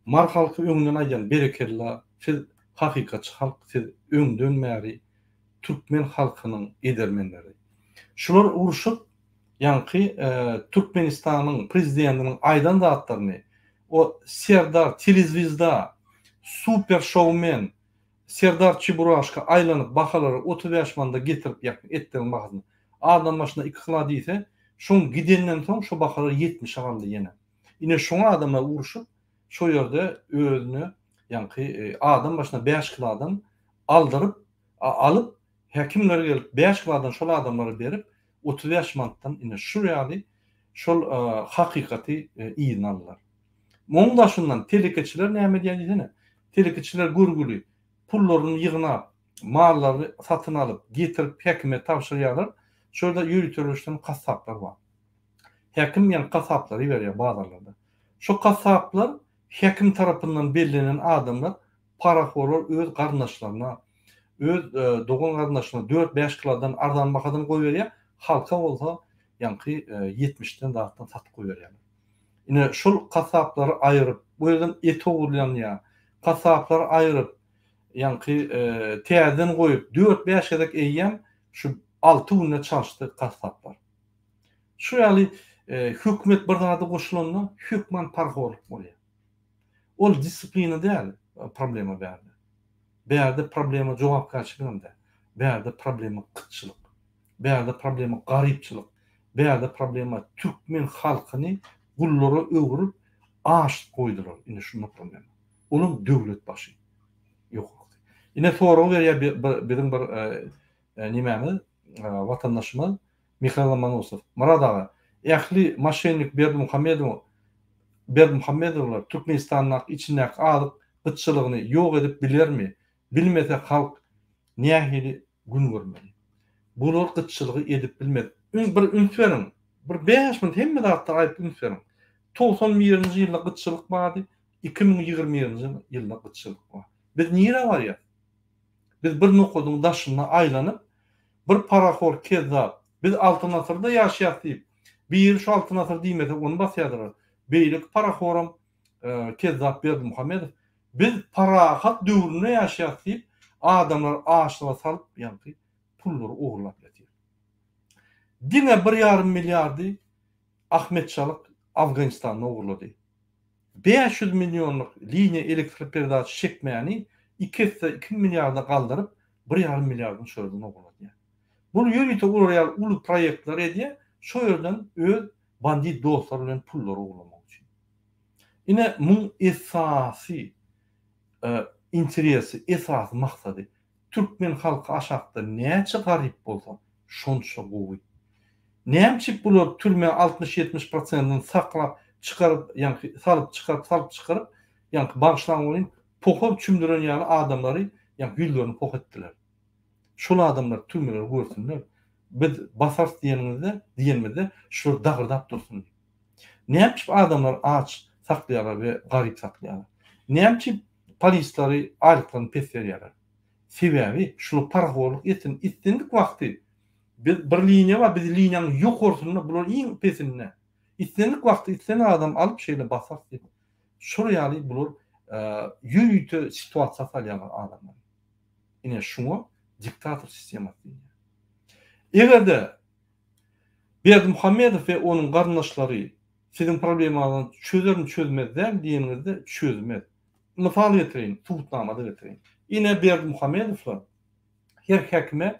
Mary halky öňünden aýdýan berekella siz hakykatçy halk siz öňden bäri türkmen halkynyň edermenleri. Şular urşup ýaňky Türkmenistanyň prezidentiniň aýdan zatlaryny o Serdar telezwizda super şoumen Serdar Çeburaşka aýlanyp bahalary 35 manda getirip ýakyn etleriň bahasyny adam başyna 2 kila diýse şoň gidenden soň şo bahalar 70-e galdy ýene. Ine şoňa adamlar urşup şo ýerde özüne ýaňky adam başyna 5 kiladan aldyryp alyp häkimler gelip 5 kiladan şol adamlara berip 35 manatdan ine şu ýaly şol hakykaty yzyna aldylar. Muň daşyndan telekeçiler näme edýär diýsene. Telekeçiler görgüli pullaryny ýygnap, mallaryny satyn alyp, getirip häkime tabşyrýarlar. Şo ýerde ýöriteleşen kassaplar bar. Häkim ýaňky kassaplary iberýär bazarlarda. Şo kassaplar häkim tarapyndan bellenen adamlar parahorlar öz garyndaşlaryna, öz dogan garyndaşlaryna dört-bäş kilodan arzan bahadan goýberýär, halka bolsa ýaňky ýetmişden zatdan satyp goýberýärler. Ine, şol kassaplary aýyryp, bu ýerden et ogurlanýar, kassaplary aýyryp, ýaňky täzeden goýup, dört-bäş gezek eýýäm şu alty günde çalyşdy kassaplar. Şu ýaly hökümet bir zada goşulanda hökman parhorlyk bolýar. Ol disiplina däl problema bärde. Bärde problema jogapkärçiligem däl. Bärde problema gytçylyk. Bärde problema garypçylyk. Bärde problema türkmen halkyny gullara öwrüp aç goýdular. Ine şunda problema. Olam döwlet başy. Ýokarky. Ine sorag berýär biziň bir nemämiz watandaşymyz Mihail Lomonosow. Myrat aga, ähli moşennik Berdimuhamedow Berdimuhamedowlar Türkmenistandaky içindäki azyk gytçylygyny ýok edip bilermi? Bilmese halk nähili gün görmeli? Bular gytçylygy edip bilmez. Bir üns beriň. Bir bäş minut hemme zatda aýyp üns beriň. 91-nji ýylda gytçylyk bardy, 2021-nji ýylda gytçylyk bar. Biz nirä barýas? Biz bir nokadyň daşynda aýlanyp, bir parahor kezzap, biz Altyn asyrda ýaşaýas diýip, biri şu Altyn asyr diýmese ony basýardylar. Beýleki parahoram kezzap Berdimuhamedow, biz parahat döwründe ýaşaýas diýip, adamlary açlyga salyp, ýaňky pullary ogurlap ýatyr. Diňe bir ýarym milliardy Ahmet Çalyk Afganistanda ogurlady. 500 millionlyk liniýa elektroperedaç çekmäni iki esse iki milliarda galdyryp, bir ýarym milliardyny şo ýerden ogurladýar. Bul ýörite olar ýaly uly proýektleri edýär, şo ýerden öz bandit dostlary bilen pullary ogurlamak üçin. Ine muň esasy interesi, esasy maksady Türkmen halky aşakda näçe garyp bolsa şonça gowy. Nämçip bular türmä 60-70 prosentini saklap çykaryp ýaňky salyp çykaryp salyp çykaryp ýaňky bagyşlaň welin poha çümdüren ýaly adamlary ýaňky ýüzlerini poh etdiler. Şol adamlar türmeleri görsünler. Biz basarys diýeniňizde diýenimizde şular dagyrdap dursun diýip. Nämçip adamlary aç saklaýarlar we garyp saklaýarlar. Nämçip polislary aýlyklaryny pes berýärler. Sebäbi şular parahorlyk etsin islendik wagty biz bir liniýa bar biz liniýanyň ýokarsynda bular iň pesinde. Islendik wagty islendik adam alyp şeýle basar diýip. Şol ýaly bular ýörite situasiýa salýarlar adamlary. Ine şuňa diktator sistemasy diýilýär. Eger-de Berdimuhamedow we onuň garyndaşlary siziň problemaňyzy çözerin çözmez däl diýeniňizde çözmez. Mysal getireýin, subutnama-da getireýin. Ine Berdimuhamedowlar her häkime.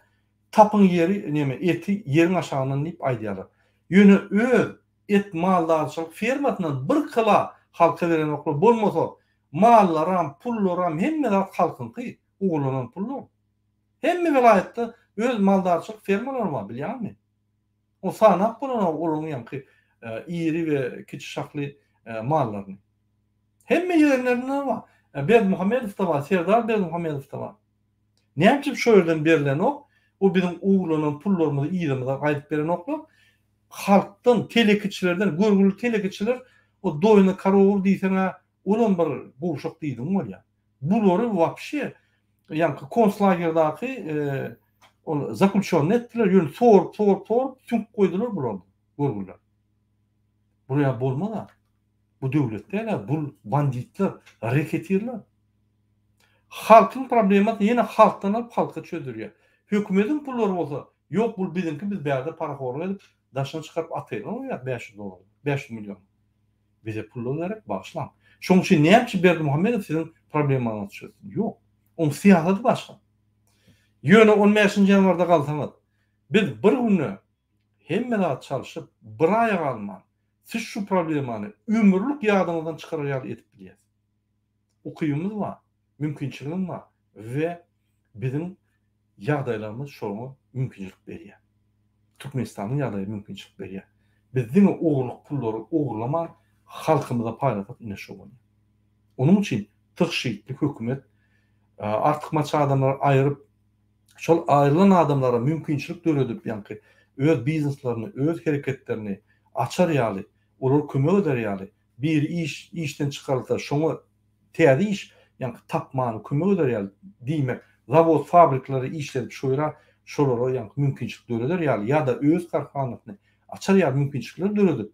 Tapyň ýeri neme eti ýeriň aşagyndan diýip aýdýarlar. Ýöne öz et maldarçylyk fermasyndan bir kyla halka berenoklar bolmasa mallaram pullaram hemme zat halkyňky ogurlanan pullar. Hemme welaýatda öz maldarçylyk fermalary bar bilýäňizmi? O sanap bolanok olaryň ýaňky iri we kiçi şahly mallaryny. Hemme ýerlerinde bar. Berdimuhamedowda bar, Serdar Berdimuhamedowda bar. Näme üçin şo ýerden berlenok? O biziň ogurlanan pullarymyzy yzymyza gaýdyp berenoklar. Halkdan, telekeçilerden, görgüli telekeçiler o doýna korowa diýseň-ä olam bir gowşak diýdigiň bolýar. Bulary wapşe ýaňky konslagerdaky ol zaklýuçennyý etdiler, ýöne sorup, sorup, sorup süňk goýdular bulardan, görgüliler. Bular bolmaz-a. Bu döwlet däl-ä, bul banditler, reketirler. Halkyň problemasyny ýene halkdan alyp halka çözdürýär. Hökümediň pullary bolsa, ýok bul biziňki biz bärde parahorlyk edip daşyna çykaryp otelden goýýas 500 dollar, 500 million. Bize pullar gerek, bagyşlaň. Şonuň üçin näme üçin Berdimuhamedow siziň problemaňyzy çözsün? Ýok. Oň syýasaty başga. Ýöne on bäşinji ýanwarda galsaňyz, biz bir günde hemme zat çalşyp, bir aýa galman, siz şu problemany ömürlik ýadyňyzdan çykarar ýaly edip bilýäs. Ukybymyz bar, mümkinçiligimiz bar we biziň ýagdaýlarymyz şoňa mümkinçilik berýär. Türkmenistanyň ýagdaýy mümkinçilik berýär. Biz diňe ogurlyk pullary ogurlaman, halkymyza paýlasak ine şo bolýar. Onuň üçin tygşytly hökümet artykmaç adamlary aýryp, şol aýrylan adamlara mümkinçilik döredip, ýaňky öz bizneslerini, öz hereketlerini açar ýaly, olara kömek eder ýaly, biri iş işden çykarylsa, şoňa täze iş, ýaňky tapmana kömek eder ýaly, diýmek, zawod, fabrikleri işledip şoýra şolara ýaňky mümkinçilik döreder ýaly ýa-da öz kärhanasyny açar ýaly mümkinçilikler döredip,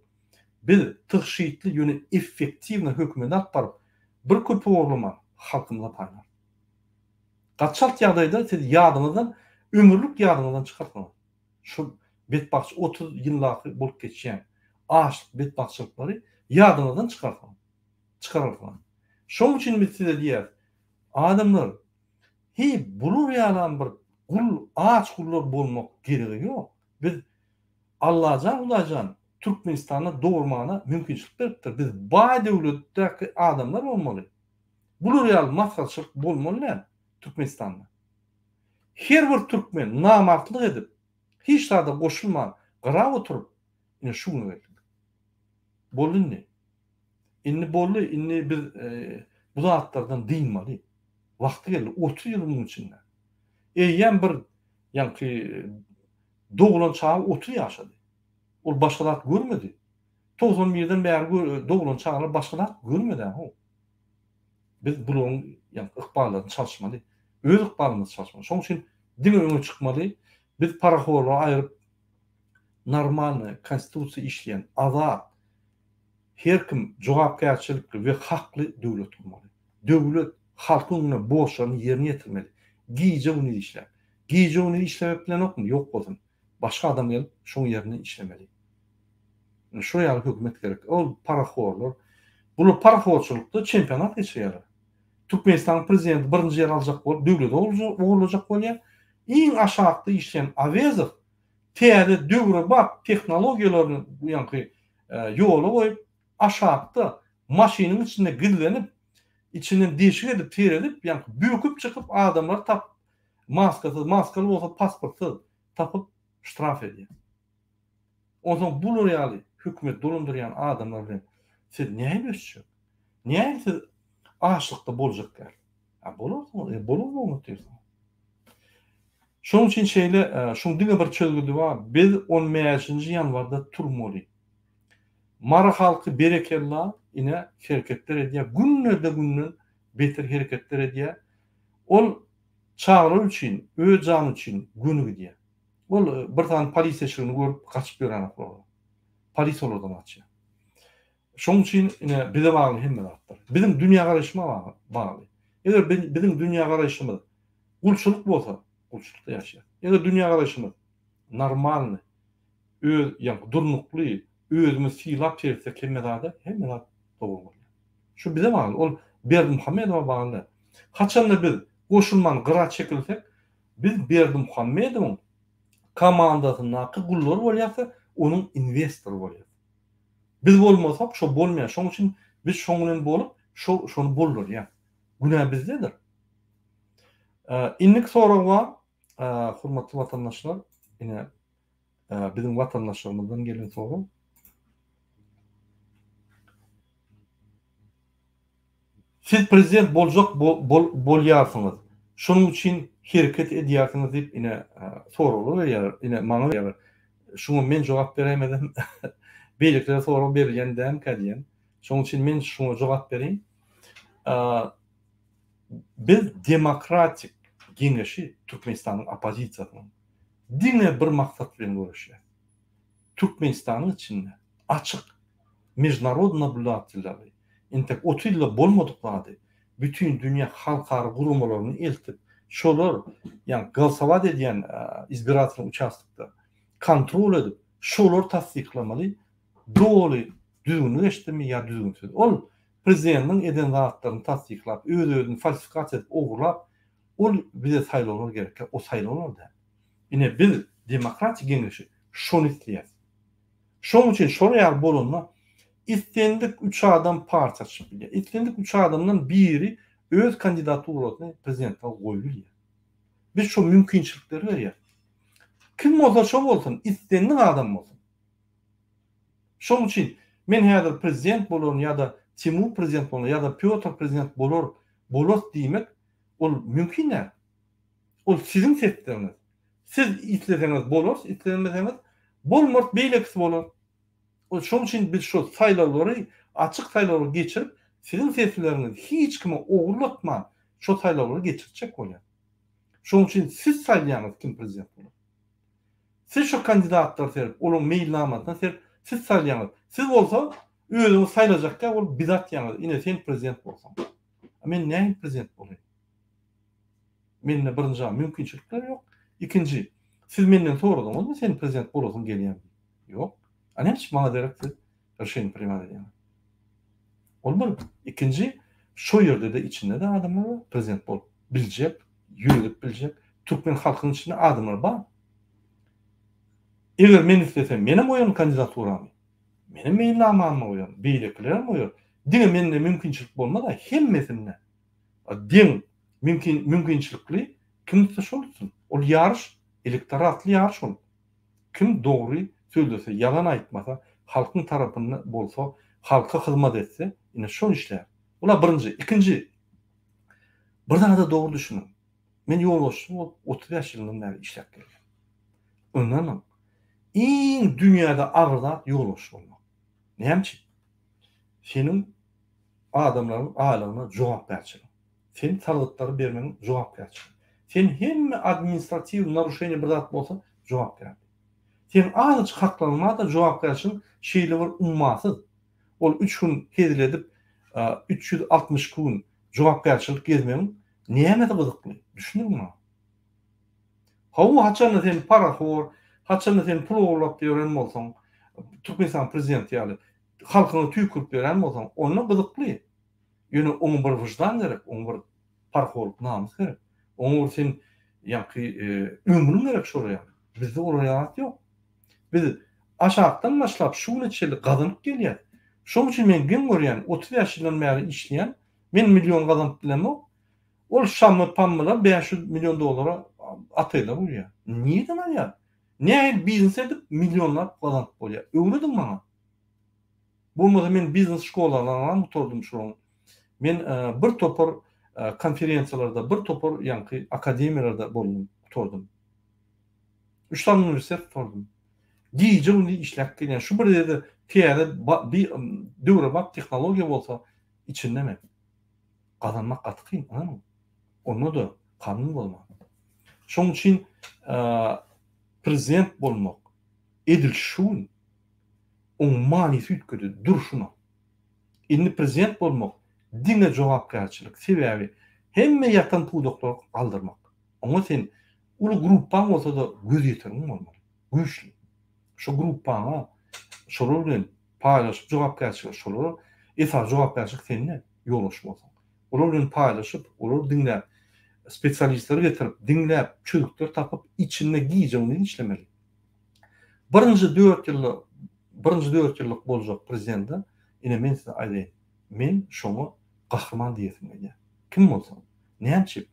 biz tygşytly, ýöne effektiwno hökümeti alyp baryp, bir köpük ogurlaman halkymyza paýlarys. Gaty çalt ýagdaýda siz ýadyňyzdan, ömürlik ýadyňyzdan çykarsyňyz. Şu betbagtçy 30 ýyldaky bolup geçýän açlyk betbagtçylyklary ýadyňyzdan çykarsyňyz. Çykararsyňyz. Şonuň üçin biz size diýýäris, adamlar, heý, bular ýalam bir gul, aç gullar bolmak geregi ýok. Biz Allajan Hudaýjan Türkmenistanda dogurmana mümkinçilik beripdir. Biz baý döwletdäki adamlar bolmaly. Bular ýaly masgaraçylyk bolmaly däl Türkmenistanda. Her bir türkmen namartlyk edip, hiç zada goşulman gyra oturyp, ine şu güne geldik. Boldy indi. Indi boldy, indi biz bu zatlardan dynmaly. Wagty geldi, 30 ýyl munuň içinde. Eýýäm bir ýaňky doglan çaga 30 ýaşady. Ol başga zat görmedi. 91-den bäri doglan çagalar başga zat görmedi-ä-how. Biz bularyň ýagny ykballaryny çalyşmaly. Öz ykbalymyzy çalyşmaly. Şonuň üçin diňe öňe çykmaly. Biz parahorlygy aýryp normalny konstitusiýa işleýän azat her kim jogapkärçilikli we hakly döwlet gurmaly. Döwlet halkyň öňünde borçlaryny ýerine ýetirmeli. Gije-gündiz işläp. Gije-gündiz işlemek bilenokmy? Ýok bolsun. Başga adam gelip şoň ýerine işlemeli. Ine şo ýaly hökümet gerek. Ol parahorlar. Bular parahorçylykda çempionat geçirýärler. Türkmenistanyň prezidenti birinji ýer aljak bolup döwleti ogurlajak bolýar. Iň aşakda işleýän Awezow täze döwrebap tehnologiýalaryny ýaňky ýola goýup aşakda maşynyň içinde gizlenip içinden deşik edip seredip ýaňky böküp çykyp adamlary tapyp maskasyz maskaly bolsa pasportsyz tapyp ştraf edýär. Onsoň bular ýaly hökümet dolandyrýan adamlar bilen siz nähili ösjek? Nähili siz açlykda boljak däl? A bolarsyňyz, e bolar bolmak diýersiňiz. Şonuň üçin şeýle, şuň diňe bir çözgüdi bar, biz on bäşinji ýanwarda turmaly. Mary halky berekella, ine hereketler edýär, günde-de-günden beter hereketler edýär. Ol çagalar üçin, öz jany üçin göni gidýär. Ol bir sany polisiýa eşigini görüp gaçyp ýörenok olar. Polisiýa olardan gaçýar. Şonuň üçin ine bize bagly hemme zatlar. Biziň dünýägaraýşyma bagly. Eger biziň dünýägaraýşymyz gulçulyk bolsa, gulçulykda ýaşaýarys. Eger dünýägaraýşymyz normalny, öz ýa durnukly, özümizi sylap seretsek hemme zada, hemme zat dogry bolýar. Şu bize bagly. Ol Berdimuhamedowa bagly däl. Haçanda biz goşulman gyra çekilsek, biz Berdimuhamedowyň. komandasyndaky gullar bolýarsa, onuň inwestory bolýar. Biz bolmasak şo bolmaýar. Şoň üçin biz şoň bilen bolup, şo şony boldurýas. Günä bizdedir. Indiki sorag bar. Hormatly watandaşlar, ine biziň watandaşlarymyzdan gelen sorag. Siz prezident boljak bolýarsyňyz. Şonuň üçin hereket edýärsiňiz diýip ine soraglar berýärler. Ine maňa berýärler. Şuňa men jogap beräýmesem beýlekilere sorag berilýän dälmikä diýýän. Şonuň üçin men şuňa jogap bereýin. Biz demokratik geňeşi Türkmenistanyň oppozisiýasynyň diňe bir maksat bilen göreşýäs. Türkmenistanyň içinde açyk mežnarod nablýudatelleri entek 30 ýylda bolmadyk zady bütin dünýä halkara guramalaryny eltip şolar ýagny golosowat edýän izbiratelnyý uçastokda kontrol edip şolar tassyklamaly doly düzgünli geçdimi ýa düzgünsiz. Ol prezidentiň eden zatlaryny tassyklap öz-özüni falsifikasiýa edip ogurlap ol bize saýlawlar gerekkä o saýlawlar däl. Ine biz demokratik geňeşi şony isleýäs. Şonuň üçin şol ýaly bolanda islendik üç adam partiýa açyp bilýär. Islendik üç adamdan biri öz kandidaturasyny prezidentlige goýup bilýär. Biz şo mümkinçilikleri berýäs. Kim bolsa şo bolsun, islendik adam bolsun. Şonuň üçin men häzir prezident bolaryn ýa-da Timur prezident bolar ýa-da Pýotr prezident bolar, bolarys diýmek ol mümkin däl. Ol siziň sesleriňiz. Siz isleseňiz bolarys, islemeseňiz bolmarys, beýlekisi bolar. Ol şonuň üçin biz şol saýlawlary, açyk saýlawlary geçirip, siziň sesleriňizi hiç kime ogurlatman şo saýlawlary geçirtjek bolýas. Şonuň üçin siz saýlaýaňyz kim prezident bolar. Siz şo kandidatlara seredip, olaryň meýilnamasyna seredip siz saýlaýaňyz. Siz bolsa özüňiz saýlajakka bolup bizi atýaňyz, ine sen prezident bolsaň. A men nähili prezident bolaýyn? Mende birinji mümkinçilikler ýok. Ikinji, siz menden soradyňyzmy sen prezident bolasyň gelýärmi diýip? Ýok. A näme üçin maňa derek siz rşeniýe primat edýäňiz? Ol bir. Ikinji, şo ýerde-de içinde-de adamlar bar, prezident bolup biljek, ýöredip biljek. Türkmen halkynyň içinde adamlar bar. Eger men islesem, menem goýaryn kandidaturamy. Menem meýilnamamy goýaryn, beýlekilerem goýar. Diňe mende mümkinçilik bolmaz-a, hemmesinde. Deň mümkin mümkinçilikli kim tutsa şol tutsun. Ol ýaryş elektoratly ýaryş ol. Kim dogry sözlese, ýalan aýtmasa, halkyň tarapynda bolsa, halka hyzmat etse, ine şol işlär. Bula birinji. Ikinji, bir zada dogry düşüniň. Men ýolbaşçy bolup 35 ýyldan bäri işläp gelýän. Ynanyň, iň dünýäde agyr zat ýolbaşçy bolmak. Näme üçin? Seniň adamlaryň aýlygyna jogapkärçilik. Sen salgytlary bermegiň jogapkärçiligi. Sen hemme administratiw naruşeniýe bir zat bolsa jogapkärli. Seň azajyk haklaryň barda jogapkärçiligiň şeýle bir ummasyz. Ol üç gün hezil edip 362 gün jogapkärçilik gezmegiň nämesi gyzykly? Düşündiriň maňa. Hawa haçanda sen parahor, haçanda sen pul ogurlap ýören bolsaň, Türkmenistanyň prezidenti ýaly halkyňa tüýkürip ýören bolsaň, onda gyzykly. Ýöne oňa bir wyždan gerek, oňa bir parhorlyk namys gerek. Oňa bir sen ýaňky ömrüň gerek şolar ýaly. Bizde olar ýaly zat ýok. Biz aşakdan başlap şu güne çenli gazanyp gelýäs. Şonuň üçin men geň görýän, 35 ýyldan bäri işleýän, men million gazanyp bilemok. Ol şammy pammylar 500 million dollara oteller gurýar. Nireden alýar? Nähili biznes edip millionlap gazanyp bolýar? Öwrediň maňa. Bolmasa men biznes şkolalaryny gutardym şolaryň. Men bir topar konferensiýalarda, bir topar ýaňky akademiýalarda boldum, gutardym. Üç sany uniwersitet gutardym. Gije-gündiz işläp gelýän. Şu bir ýerde täze döwrebap tehnologiýa bolsa içinde men. Gazanmak gaty kyn, ynanyň. Onda-da kanun bozman. Şonuň üçin prezident bolmak edil şu gün Oň manysy üýtgedi, durşuna. Indi prezident bolmak diňe jogapkärçilik, sebäbi hemme ýatan pudaklary galdyrmak. Oňa sen uly gruppaň bolsa-da gözýetimiň bolmaly, güýçli. Şo gruppaňa şolar bilen paýlaşyp jogapkärçiligi şolara esasy jogapkärçilik sende ýolbaşçy bolsaň. Olar bilen paýlaşyp, olary diňläp. spesialistleri getirip, diňläp, çözgütler tapyp, içinde gije-gündiz işlemeli. Birinji dört ýylda, birinji dört ýyllyk boljak prezidente, ine men size aýdaýyn, men şoňa gahryman diýesim gelýär. Kim bolsa. Näme üçin?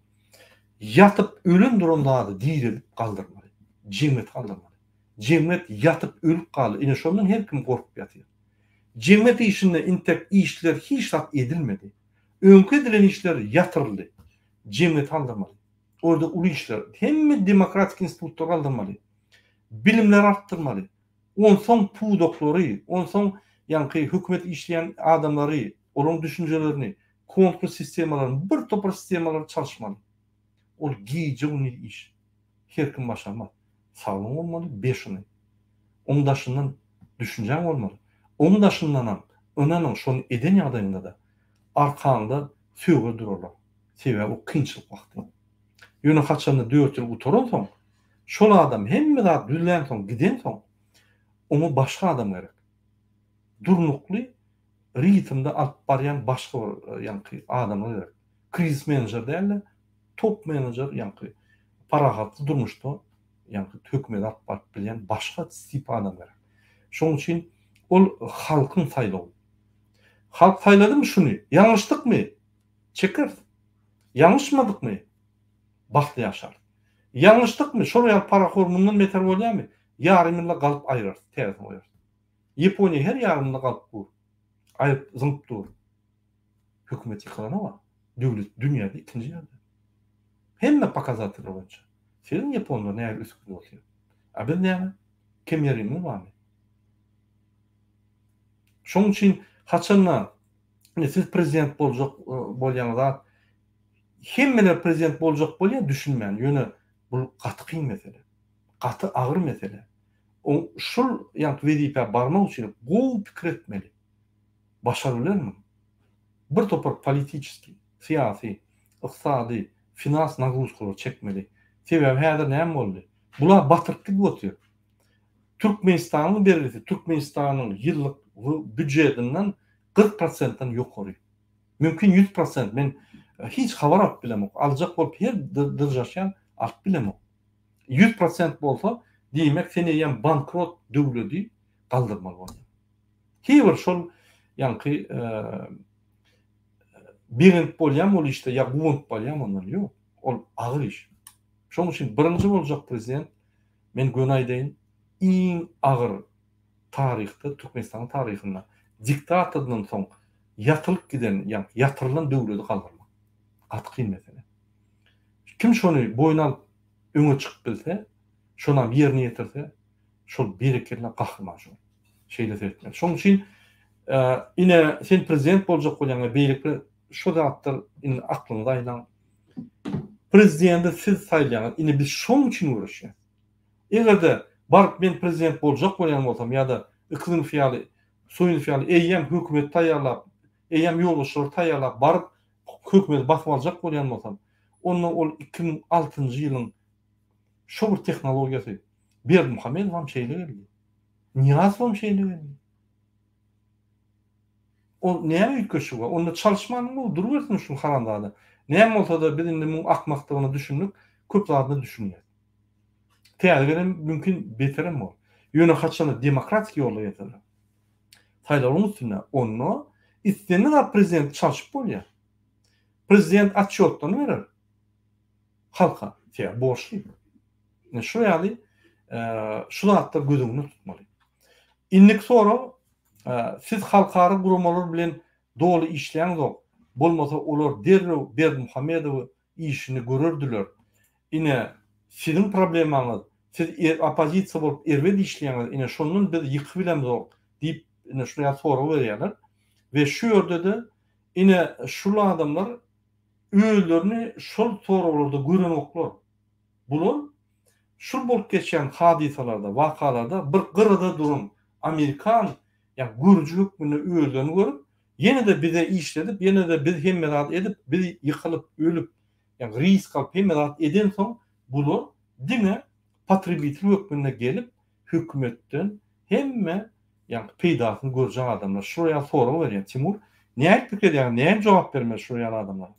Ýatyp ölen duran zady direldip galdyrmaly. Jemgyýeti galdyrmaly. Jemgyýet ýatyp ölüp galdy. Ine şondan her kim gorkup ýatyr. Jemgyýet işinde intek işler hiç zat edilmedi. Öňki edilen işler ýatyryldy. Jemgyýeti galdyrmaly. Orada uly işler. Hemme demokratik institutlary galdyrmaly. Bilimleri artdyrmaly. Onsoň pudaklary, onsoň ýaňky hökümet işleýän adamlary, olaryň düşünjelerini, konkurs sistemalaryny, bir topar sistemalary çalyşmaly. Ol gije-gündiz iş. Her kim başarmaz. Saglygyň bolmaly, beşini. Oň daşyndan düşünjäň bolmaly. Oň daşyndanam, ynanyň, şony eden ýagdaýyňda-da, arkaňda sögür durarlar. Sebäbi o kynçylyk wagty. Ýöne haçanda dört ýyl gutaransoň, şol adam hemme zat düzlänsoň, gidensoň, oňa başga adam gerek. Durnukly ritmde alyp barýan başga bir ýaňky adamlar gerek. Krizis menejer däl-de, top menejer ýaňky parahatly durmuşda ýaňky hökümeti alyp baryp bilýän başga tip adam gerek. Şonuň üçin ol halkyň saýlawy. Halk saýladymy şuny? Ýalňyşdykmy? Çekeris. Ýalňyşmadykmy? Bagtly ýaşarys. Ýalňyşdykmy? Şol ýaly parahor mundan beter bolýarmy? Ýarym ýylda galyp aýrarys, täzesini goýarys. Ýaponiýa her ýarym ýylda galyp dur. Aýryp zyňyp dur. Hökümet ýykylanok-a. Döwlet dünýäde ikinji ýerde. Hemme pokazateller boýunça. Seniň ýaponlar nähili ösüp gidip otyr. A biz näme? Kem ýerimiz barmy? Şonuň üçin haçanda indi siz prezident boljak bolýaňyz zat hemmeler prezident boljak bolýar düşünmän ýöne bu gaty kyn mesele. Gaty agyr mesele. O şul ýaňky wezipä barmak üçin gowy pikir etmeli. Başaryp bilermiň? Bir topar politiçeskiý, syýasy, ykdysady, finans nagruzkalary çekmeli. Sebäbi häzir näme boldy? Bular batyryp gidip otyr. Türkmenistanyň bergisi Türkmenistanyň ýyllyk býujetinden 40 prosentden ýokary. Mümkin 100 prosent. Men hiç habar alyp bilemok. Aljak bolup her dyrjaşýan alyp bilemok. 100 prosent bolsa, diýmek sen eýýäm bankrot döwledi galdyrmaly bolýaň. Her bir şol ýaňky begenip bolýarmy ol işde ýa guwanyp bolýarmy ondan? Ýok. Ol agyr iş. Şonuň üçin birinji boljak prezident men göni aýdaýyn, iň agyr taryhda, Türkmenistanyň taryhynda diktatordan soň ýatylyp giden, ýa ýatyrylan döwledi galdyrmak. Gaty kyn mesele. Kim şony boýun alyp öňe çykyp bilse, şonam ýerine ýetirse, şol berekella gahryman şol. Şeýle seretmeli. Şonuň üçin ine sen prezident boljak bolýaň we beýleki şu zatlar indi aklyňyza aýlaň. Prezidenti siz saýlaýaňyz. Indi biz şonuň üçin göreşýäs. Eger-de baryp men prezident boljak bolýan bolsam ýa-da Yklimow ýaly, Soýunow ýaly eýýäm hökümeti taýýarlap, eýýäm ýolbaşçylary taýýarlap baryp hökümeti basyp aljak bolýan bolsam, onda ol 2006-njy ýylyň şo bir tehnologiýasy Berdimuhamedowam şeýle geldi. Nyýazowam şeýle geldi. Ol näme üýtgeşigi bar? Onda çalyşmanyň gowy, durubersin şul haramzada. Näme bolsa-da biz indi muň akmakdygyna düşündik, köp zadyna düşünýäs. Täze gelen mümkin beterem bor. Ýöne haçanda demokratik ýolda gelseler, saýlawlaryň üstünde, onda islendik zat prezidenti çalşyp bolýar. Prezident otçýotlaryny berer halka, sebäbi borçly. Ine şu ýaly şu zatlary göz öňünde tutmaly. Indiki sorag, siz halkara guramalar bilen doly işläňzok, bolmasa olar derrew Berdimuhamedowy işini görerdiler. Ine siziň problemaňyz, siz oppozisiýa bolup erbet işleýäňiz, ine şondan biz ýykybilemzok diýip ine şular ýaly sorag berýärler. We şu ýerde-de ine şul adamlar özlerini şol soraglarda görenoklar. Bular şul bolup geçýän hadysalarda, wakalarda bir gyrada duran amerikan ýa görüji hökmünde özlerini görüp, ýene-de bize işledip, ýene-de biz hemme zat edip, biz ýykylyp, ölüp, ýa risk alyp hemme zat edensoň, bular diňe potrebitel hökmünde gelip, hökümetden hemme ýa peýdasyny görjek adamlar. Şular ýaly sorag berýär. Timur, nähili pikir edýäňiz, nähili jogap bermeli şular ýaly adamlara?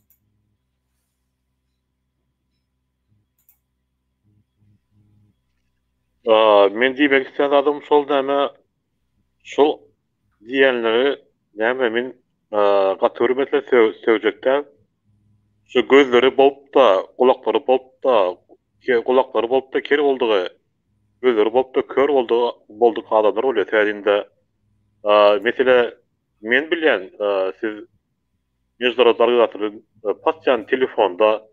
Men diýmek isleýän zadym şol näme şol diýenleri näme men gaty bir mesele sögjek däl. Şu gözleri bolup-da, gulaklary bolup-da, gulaklary bolup-da ker boldugy, gözleri bolup-da kör boldugy boldyk adamlar bolýar. Sebäbi indi mesele men bilýän siz Mejdurat organizatory bilen pasýan telefonda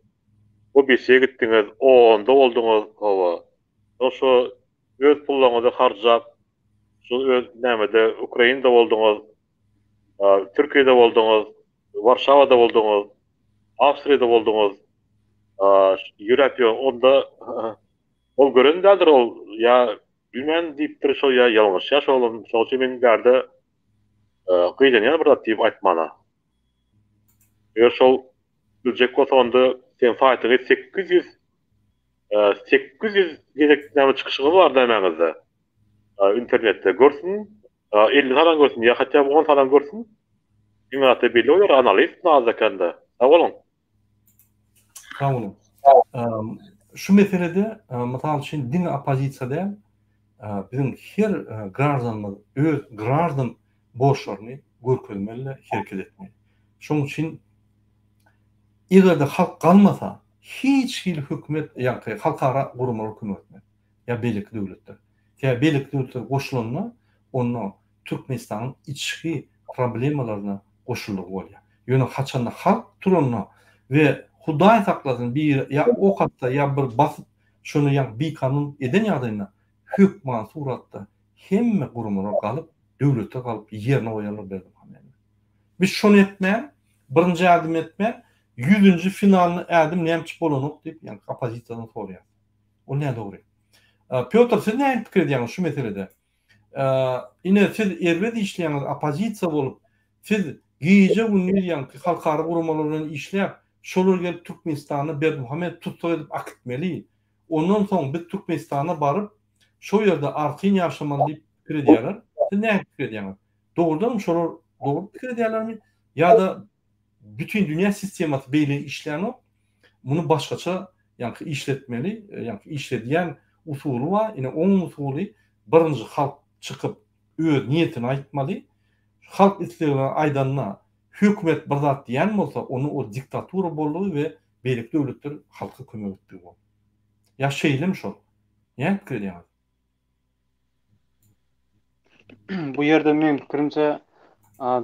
OBS-e gitdiňiz, OON-da bolduňyz, hawa. Soň şo öz pullaryňyzy harjap, şo öz nämede Ukrainada bolduňyz, Türkiýede bolduňyz, Warşawada bolduňyz, Awstriýada bolduňyz. Ýöräp ýör, onda ol gören däldir ol ýa bilmän diýipdir şo ýa ýalňyşýar şo oglan. Şoň üçin men bärde Gyýlanýan bir zat diýip aýtmana. Eger şol biljek bolsa onda seň saýtyňy 800 800 gezek näme çykyşyňyz bar nämäňizde internetde görsün 50 sanan görsün ýa hatda 10 sanan görsün iň azda belli bolar analiz azda kände. Sag boluň. Sag boluň. Şu meselede mysal üçin diňe oppozisiýa däl, biziň her graždanymyz öz graždan borçlaryny görkezmeli, hereket etmeli. Şonuň üçin eger-de halk galmasa, hiç hili hökümet, ýagny halkara guramalar kömek etmez. Ýa beýleki döwletler. Sebäbi beýleki döwletler goşulanda, onda Türkmenistanyň içki problemalaryna goşuldygy bolýar. Ýöne haçanda halk turanda we Hudaý saklasyn biri ýa ok atsa ýa bir basyp şony ýa bikanun eden ýagdaýynda hökman suratda hemme guramalar galyp döwletler galyp ýerine goýarlar Berdimuhamedowy. Biz şony etmän birinji ädim etmän ýüzünji finalny ädim nämçe bolanok diýip ýaňky oppozisiýadan soraýas. Ol nädogry. Pýotr siz nähili pikir edýäňiz şu meselede? Ine siz erbet işleýäňiz oppozisiýa bolup siz gije gündiz ýaňky halkara guramalar bilen işläp şolar gelip Türkmenistanda Berdimuhamedowy tussag edip akitmeli ondan soň biz Türkmenistana baryp şo ýerde artyn ýaşamaly diýip pikir edýärler siz nähili pikir edýäňiz dogrudanam şolar dogry pikir edýärlermi ýa-da Bütin dünýä sistemasy beýle işlänok. Muny başgaça ýaňky işletmeli, ýaňky işledýän usuly bar. Ine oň usuly birinji halk çykyp öz niýetini aýtmaly. Halk islegini aýdanda hökümet bir zat diýen bolsa onda ol diktatura boldugy we beýleki döwletler halka kömek etdigi boldy. Ýa şeýlemi şol? Näme pikir edýäňiz? Bu ýerde meň pikirimçe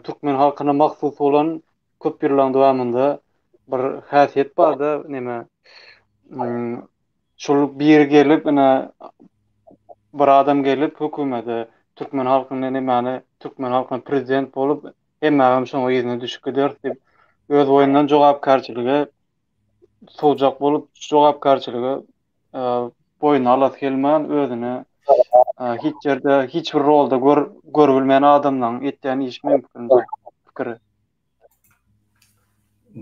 türkmen halkyna mahsus bolan köp ýyllaryň dowamynda bir häsiýet barda neme şol biri gelip ine bir adam gelip hökümete türkmen halkyny nemäni türkmen halkyna prezident bolup hemmämem şoňa yzyna düşüp gideris diýip öz boýundan jogapkärçiligi sowjak bolup jogapkärçiligi boýnuna alasy gelmän özüne hiç ýerde hiç bir rolda gör görülmeýän adamlaryň etýän işi meň pikirimçe pikiri.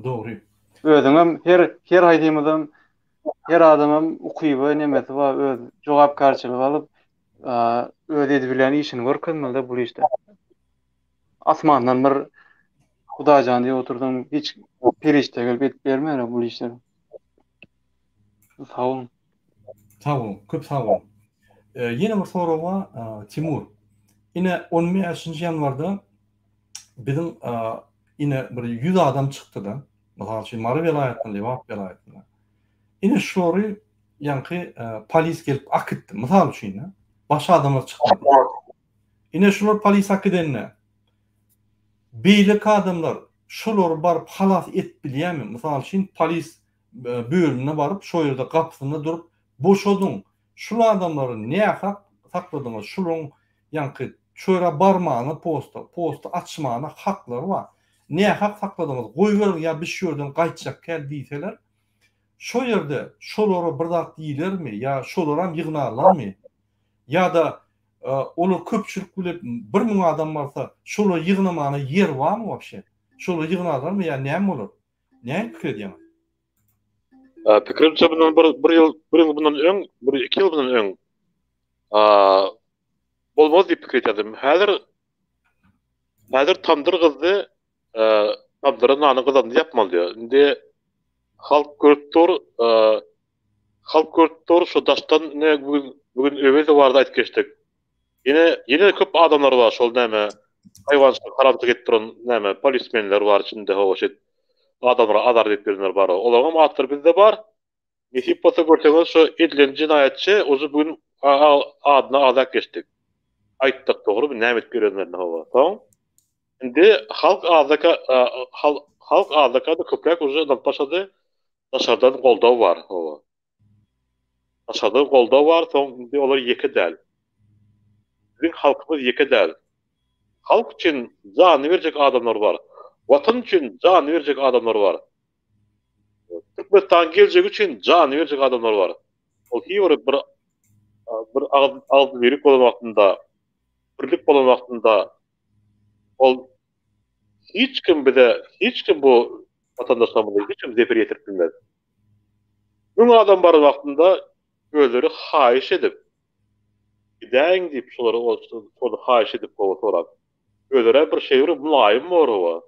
Dogry. Özüňem her her haýsymyzam her adamam ukyby nemesi bar öz jogapkärçilik alyp öz edibilýän işini görkezmelide bul işde. Asmandan bir Hudaýjan diýip otursaň hiç perişde gelip edip bermär bul işleri. Sag boluň. Sag boluň, köp sag boluň. Ýene bir sorag bar, Timur. Ine 15-nji ýanwarda biziň ine bir 100 adam çykdy-da. Mysal üçin Mary welaýatyndan, Lebap welaýatyndan. Ine şolary ýaňky polis gelip akitdi. Mysal üçin, başga adamlar çykmady. Ine şular polis akidende beýleki adamlar şolary baryp halas edip bilýärmi? Mysal üçin polis bölümine baryp, şo ýerde gapysynda durup, Boşadyň, şul adamlary nähak sakladyňyz, şularyň ýaňky çöre barmana posta, posty açmana haklary bar. Nähak sakladyňyz, goýberiň ýa biz şu ýerden gaýtjak käl diýseler, şo ýerde şolara bir zat diýilermi ýa şolaram ýygnarlarmy? Ýa-da olar köpçülik bile 1000 adam barsa, şolary ýygnamana ýer barmy wapşe? Şolary ýygnarlarmy ýa näme bolar? Näme pikir edýäňiz? Pikirimçe bundan bir, bir ýyl, bir ýyl bundan öň, bir iki ýyl bundan öň bolmaz diýip pikir edýärdim. Häzir häzir tamdyr gyzdy, tamdyra nany gyzandy ýapmaly diýýär. Indi halk görüp dur, Halk görüp dur şu daşdan ine bu gün bu gün Öwezow barada aýdyp geçdik. Ýene ýene köp adamlar bar şol näme haýwançylyk haramçylyk edip duran näme polismenler bar içinde hawa şeýdip adamlara azar berip ýörenler bar. Olaryňam atlary bizde bar. Nesip bolsa görseňiz şu edilen jenaýatçy uje bu gün adyny agzap geçdik. Aýtdyk dogrymy näme edip ýörenlerini hawa. Soň indi halk azdaka halk azdaka-da köpräk uje ynanyp başlady. Daşardan goldaw bar hawa. Daşardan goldaw bar soň indi olar ýeke däl. Biziň halkymyz ýeke däl. Halk üçin janyny berjek adamlar bar. Watan üçin janyny berjek adamlar bar. Türkmenistanyň geljegi üçin janyny berjek adamlar bar. Ol hiç bir bir bir agyz agzybirlik bolan wagtynda, birlik bolan wagtynda ol hiç kim bize, hiç kim bu watandaşlarymyza hiç kim zeper ýetirip bilmez. Müň adam baran wagtynda özleri haýyş edip, gidäýiň diýip şolary şony haýyş edip gowy sorap. Özleri bir şeý bir mylaýym bor oba.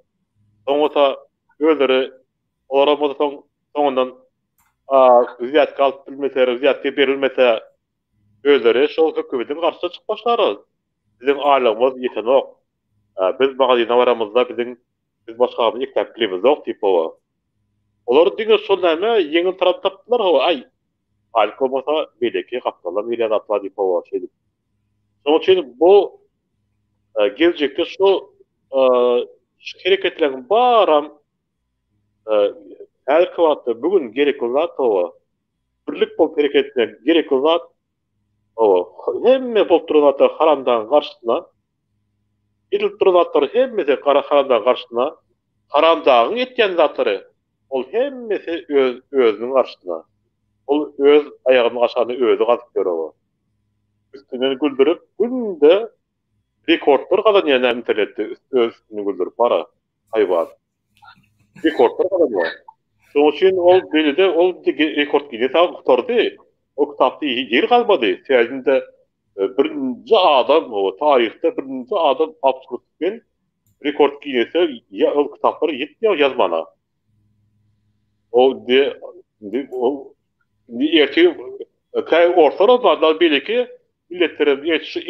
Soň bolsa özleri olaram bolsa soň soňundan wzýatka alyp bilmese, wzýatka berilmese özleri şol hökümetiň garşysyna çykyp başlarlar. Biziň aýlygymyz ýetenok. Biz magazyna baramyzda biziň biz başgamyzy ekläp bilemizok diýip oba. Olar diňe şol näme ýeňil tarap tapdylar hawa aý aýlyk bolmasa beýleki gapdaldan gelýän zatlar diýip hawa şeýdip. Şonuň üçin bu geljekde şu şu hereketleriň baram häzirki wagtda bu gün gerekli zat hawa birlik bolup hereket etmek gerekli zat hawa hemme bolup duran zatlar haramdagyň garşysyna edilip duran zatlar hemmesi gara haramdagyň garşysyna haramdagyň etýän zatlary ol hemmesi öz özüniň garşysyna ol öz aýagynyň aşagyna özi gazyp ýör hawa üstünden güldürip günde rekordlar gazanýar näme internetde öz üstünden güldürip bara haýwan rekordlar gazanýar. Şonuň üçin ol belli ol rekord Ginnese gutardy. O kitapda ýer galmady. Sebäbi birinji adam o taryhda birinji adam absolut rekord Ginnese ol kitaplary ýetmeýär ýazmana. O de o indi ertir käý orslar bar, beýleki milletler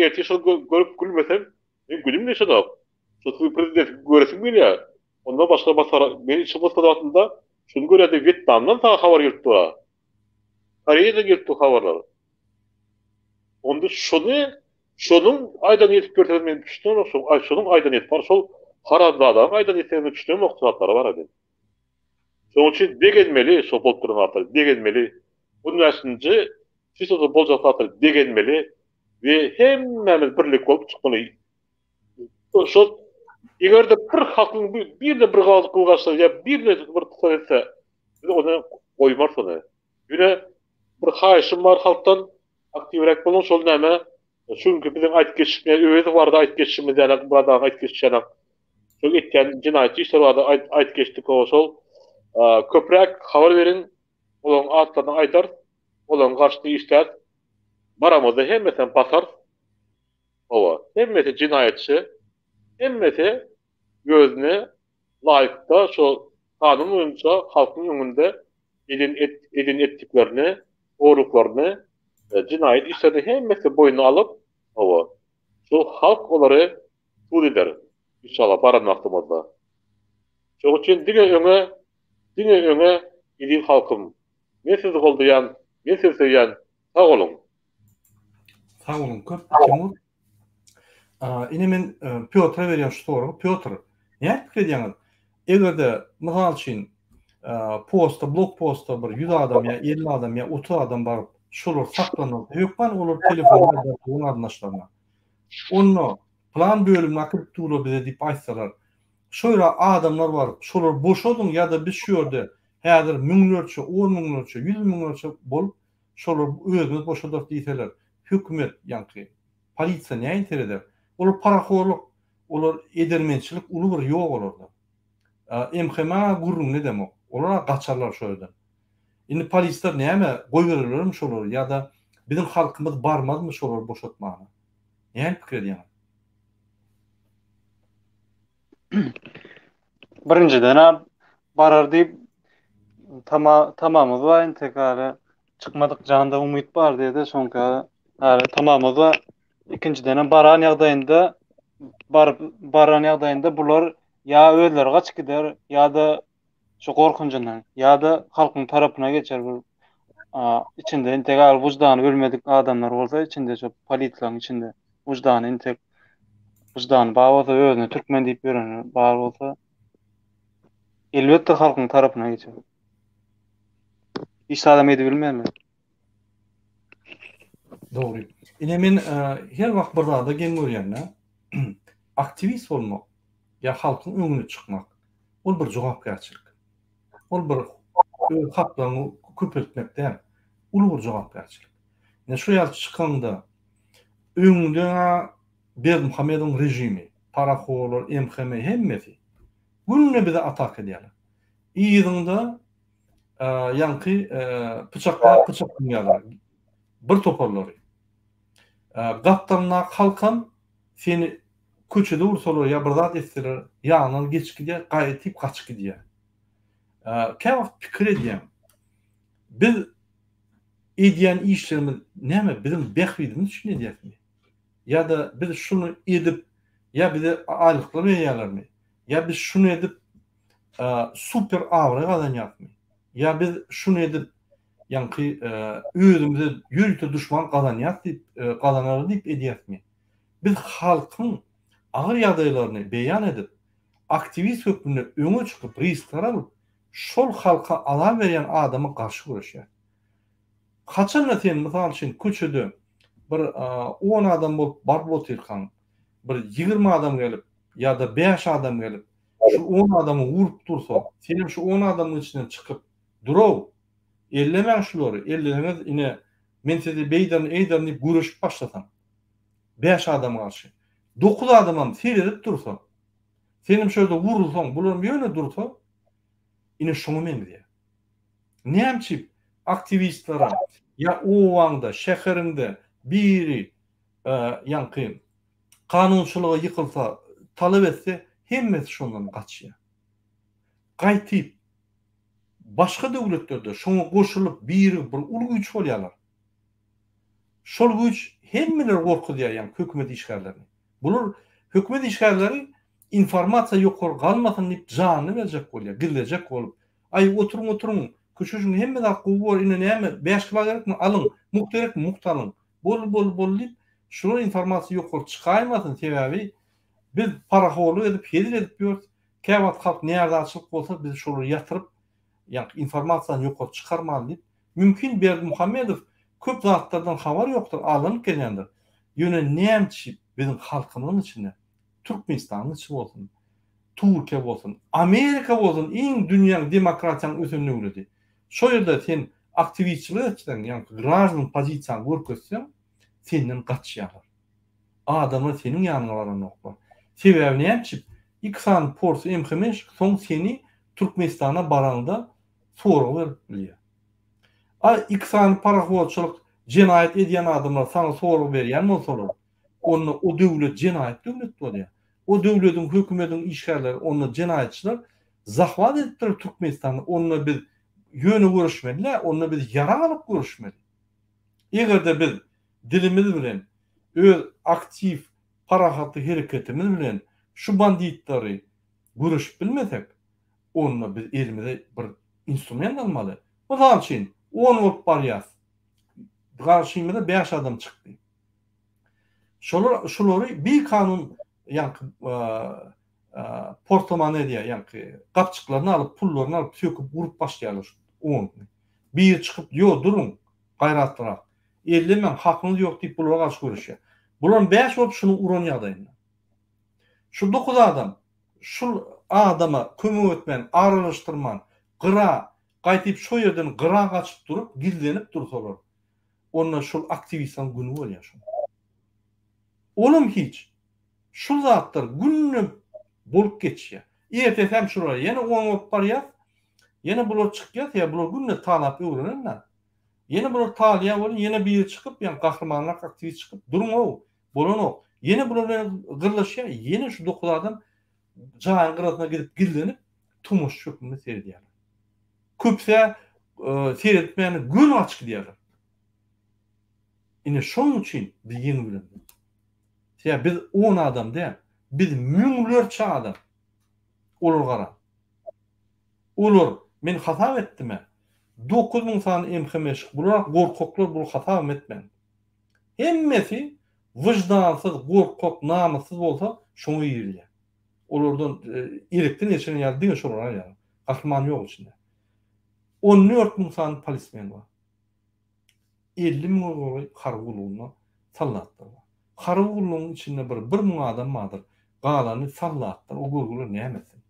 ertir şol görüp gülmesem men günüm geçenok. Şu siziň prezidenti göresim gelýär. Ondan başga masgara men içim gysgyn wagtynda şuny görýärdim Wýetnamdan saňa habar gelip dur-a. Koreýadan gelip dur habarlar. Onda şuny şonuň aýdanyny ýetip berseňiz men düşünemok şoň aý şonuň aýdanyny ýetip bar şol haramzadanyň aýdanyny ýetseňiz men düşünemok şu zatlara bar-a men. Şonuň üçin begenmeli şol bolup duran zatlara begenmeli. On bäşinji çisloda boljak zatlara begenmeli we hemmämiz birlik bolup çykmaly. Şol eger-de bir halkyň birine bir gyl gaçsa ýa birine bir tutar etse, biz ony goýmarys ony. Ýöne bir haýyşym bar halkdan, aktiwräk boluň, şol näme? Çünki biziň aýdyp geçişimiz, Öwezow barada aýdyp geçişimiz ýaly, Myrat agaň aýdyp geçişi ýaly, şol etýän jenaýatçy işler barada aýdyp geçdik, şol köpräk habar beriň, olaryň atlaryny aýdarys, olaryň garşysyna işläris, baramyzda hemmesini basarys. Hawa, hemmesi jenaýatçy, hemmesi özüne laýykda şo kanun boýunça halkyň öňünde eden eden etdiklerini, ogurlyklaryny, jenaýat işlerini hemmesi boýnuna alyp, hawa, şol halk olary sud eder, inşallah baran wagtymyzda. Şoň üçin diňe öňe, diňe öňe eziz halkym. Men sizi goldaýan, men sizi söýýän, sag boluň! Sag boluň köp Timur. Ine men Pýotra berýän şu soragy. Pýotr, nädip pikir edýäňiz? Eger-de mysal üçin posta, blok posta bir 100 adam ýa 50 adam ýa 30 adam baryp, şolar saklanylsa, hökman olar telefon eder dogan-garyndaşlaryna. Onda plan bölümine äkidip durlar bize diýip aýtsalar, şo ýere adamlar baryp, şolary boşadyň ýa-da biz şu ýerde häzir müňlerçe, on müňlerçe, ýüz müňlerçe bolup, Şolary özümiz boşadarys diýseler, hökümet, ýaňky polisiýa nähili sereder? Olar parahorluk, olar edermençilik uly bir ýok olarda. MHM-a gürrüňini edemok. Olar-a gaçarlar şo ýerden. Indi polisler näme, goýbererlermi şolary ýa-da biziň halkymyz barmazmy şolary boşatmaga? Nähili pikir edýäňiz? Birinjiden-ä barar diýip tama tamamyz bar entek hali. Çykmadyk janda umyt bar diýdi, şoňka häli tamamyz bar. Ikinjidenem baran ýagdaýynda baryp baran ýagdaýynda bular ýa özleri gaçyp gider ýa-da şu gorkunjyndan ýa-da halkyň tarapyna geçer bu içinde entek al wyždany ölmedik adamlar bolsa içinde şu polisiýanyň içinde wyždany entek wyždany bar bolsa özüne türkmen diýip ýöreni bar bolsa elbetde halkyň tarapyna geçer. Hiç zadam edibilmeýärler. Dogry. Ine men her wagt bir zada geň görýän-de. Aktiwist bolmak ýa halkyň öňüne çykmak ol bir jogapkärçilik. Ol bir öz haklaryňy köpeltmek däl. Uly bir jogapkärçilik. Ine şu ýaly çykaňda öňde Berdimuhamedowyň režimi, parahorlar, MHM hemmesi günde bize ataka edýärler. Yzyňda ýaňky pyçaklap pyçaklaýarlar bir toparlary. Gapdalyndaky halkam seni köçede ursalar ýa bir zat etseler ýanyndan geçip gidýär, gaýtyp gaçyp gidýär. Käwagt pikir edýän, biz edýän işlerimiz näme biziň bähbidimiz üçin edýäsmi? Ýa-da biz şuny edip ýa bize aýlyklar berýärlermi? Ýa biz şuny edip super abraý gazanýarysmy? Ýa biz şuny edip, ýaňky özümize ýörite duşman gazanýarys diýip, gazanaly diýip edýärismi? Biz halkyň agyr ýagdaýlaryny beýan edip, aktiwist hökmünde öňe çykyp, riskler alyp, şol halka azar berýän adama garşy göreşýäris. Haçanda sen, mysal üçin, köçede bir on adam bolup baryp otyrkaň, bir 20 adam gelip ýa-da 5 adam gelip, şu 10 adamy urup dursa, senem şu 10 adamyň içinden çykyp, Durow, ellemäň şulary, elleseňiz ine, men sizi beýderin, eýderin diýip göreşip başlasaň, 5 adama garşy, 9 adamam seredip dursa, senem şo ýerde urulsaň, bularam ýöne dursa, ine şoňa meňzeýär. Näme üçin aktiwistlere ýa obaňda, şäheriňde biri ýaňky kanunçylyga ýykylsa, talap etse, hemmesi şondan gaçýar. Gaýtyp, başga döwletlerde şoňa goşulyp birigip bir uly güýç bolýarlar. Şol güýç hemmeleri gorkuzýar, ýaňky hökümet işgärlerini. Bular hökümet işgärleri informasiýa ýokary galmasyn diýip janyny berjek bolýar, gizlejek bolup. Aý, oturyň, oturyň, köşeşiň, hemme zat gowy bor, ine näme, bäş kilo gerekmi, alyň, mugt gerekmi, mugt alyň. Boldy, boldy, boldy diýip, şular informasiýa ýokary çykaýmasyn, sebäbi biz parahorlyk edip, hezil edip ýörüs, käwagt halk närazyçylyk bolsa, biz şolary ýatyryp, ýaňky informasiýany ýokary çykarmaly diýip, mümkin Berdimuhamedow köp zatlardan habary ýokdur, aldanyp gelýändir. Ýöne nämçi biziň halkymyzyň içinde, Türkmenistanyň içi bolsun, Türkiýe bolsun, Amerika bolsun, iň dünýäň demokratiýanyň ösen döwleti. Şo ýerde sen aktiwistçilik etseň, ýagny graždan pozisiýaňy görkezseň, senden gaçýarlar. Adamlar seniň ýanyňa baranoklar. Sebäbi näme üçin? Iki sany porsy MHM-şik soň seni Türkmenistana baraňda sorag berip bilýär. A iki sany parahorçylyk jenaýat edýän adamlar saňa sorag berýän bolsalar, onda o döwlet jenaýat döwlet bolýar. O döwlediň hökümediň işgärleri onda jenaýatçylar zahwat edipdirler Türkmenistanda onda biz ýöne görüşmeli däl onda biz ýarag alyp görüşmeli. Egerde biz dilimiz bilen öz aktiw parahatly hereketimiz bilen şu banditleri göreşip bilmesek onda biz elimize bir instrument almaly. Mysal üçin on bolup barýas garşymyza bäş adam çykdy. Şolar şulary bikanun ýaňky portomane edýär, ýaňky gapjyklaryny alyp, pullaryny alyp, söküp urup başlaýarlar şu onuny. Biri çykyp, ýo duruň, gaýratlyrak. Ellemäň, hakyňyz ýok diýip bulara garşy göreşýär. Bularyň bäş bolup şuny uran ýagdaýynda. Şu dokuz adam şul adama kömek etmän, aralaşdyrman, gyra gaýtyp şo ýerden gyra gaçyp durup, gizlenip dursalar, Onda şol aktiwistleriň güni bolýar şol. Olam hiç. Şul zatlar günde bolup geçýär. Ertesi hem şular ýene on bolup barýas. Ýene bular çykýar, sebäbi bular günde talap öwrenen-dä. Ýene bular talýar welin ýene biri çykyp, ýa gahrymanrak aktiwist çykyp, duruň-ow, bolanok. Ýene bular bilen gyrlaşýar, ýene şu dokuz adam jaýyň gyrasyna gidip gizlenip, tomaşaçy hökmünde seredýärler. Köpüs-ä. seretmäni göni gaçyp gidýärler. Ine şonuň üçin biz ýeňip bilemzok. Sebäbi biz on adam däl, biz müňlerçe adam. Olar gara. Olar, men hasap etdim-ä, 9000 sany MHM-şik, bular gorkaklar, bular hasabam etmäň. Hemmesi wyždansyz, gorkak, namyssyz bolsa, şoňa girilýär. Olardan elekden geçiren ýaly diňe şolary alýarlar. Gahryman ýok içinde. 14 müň sany polismen bar. 50 müňe golaý harby gullugynda soldatlar bar. Harby gullugyň içinde bir bir müň adam bardyr. Galany soldatlar, o görgüler näme etsin?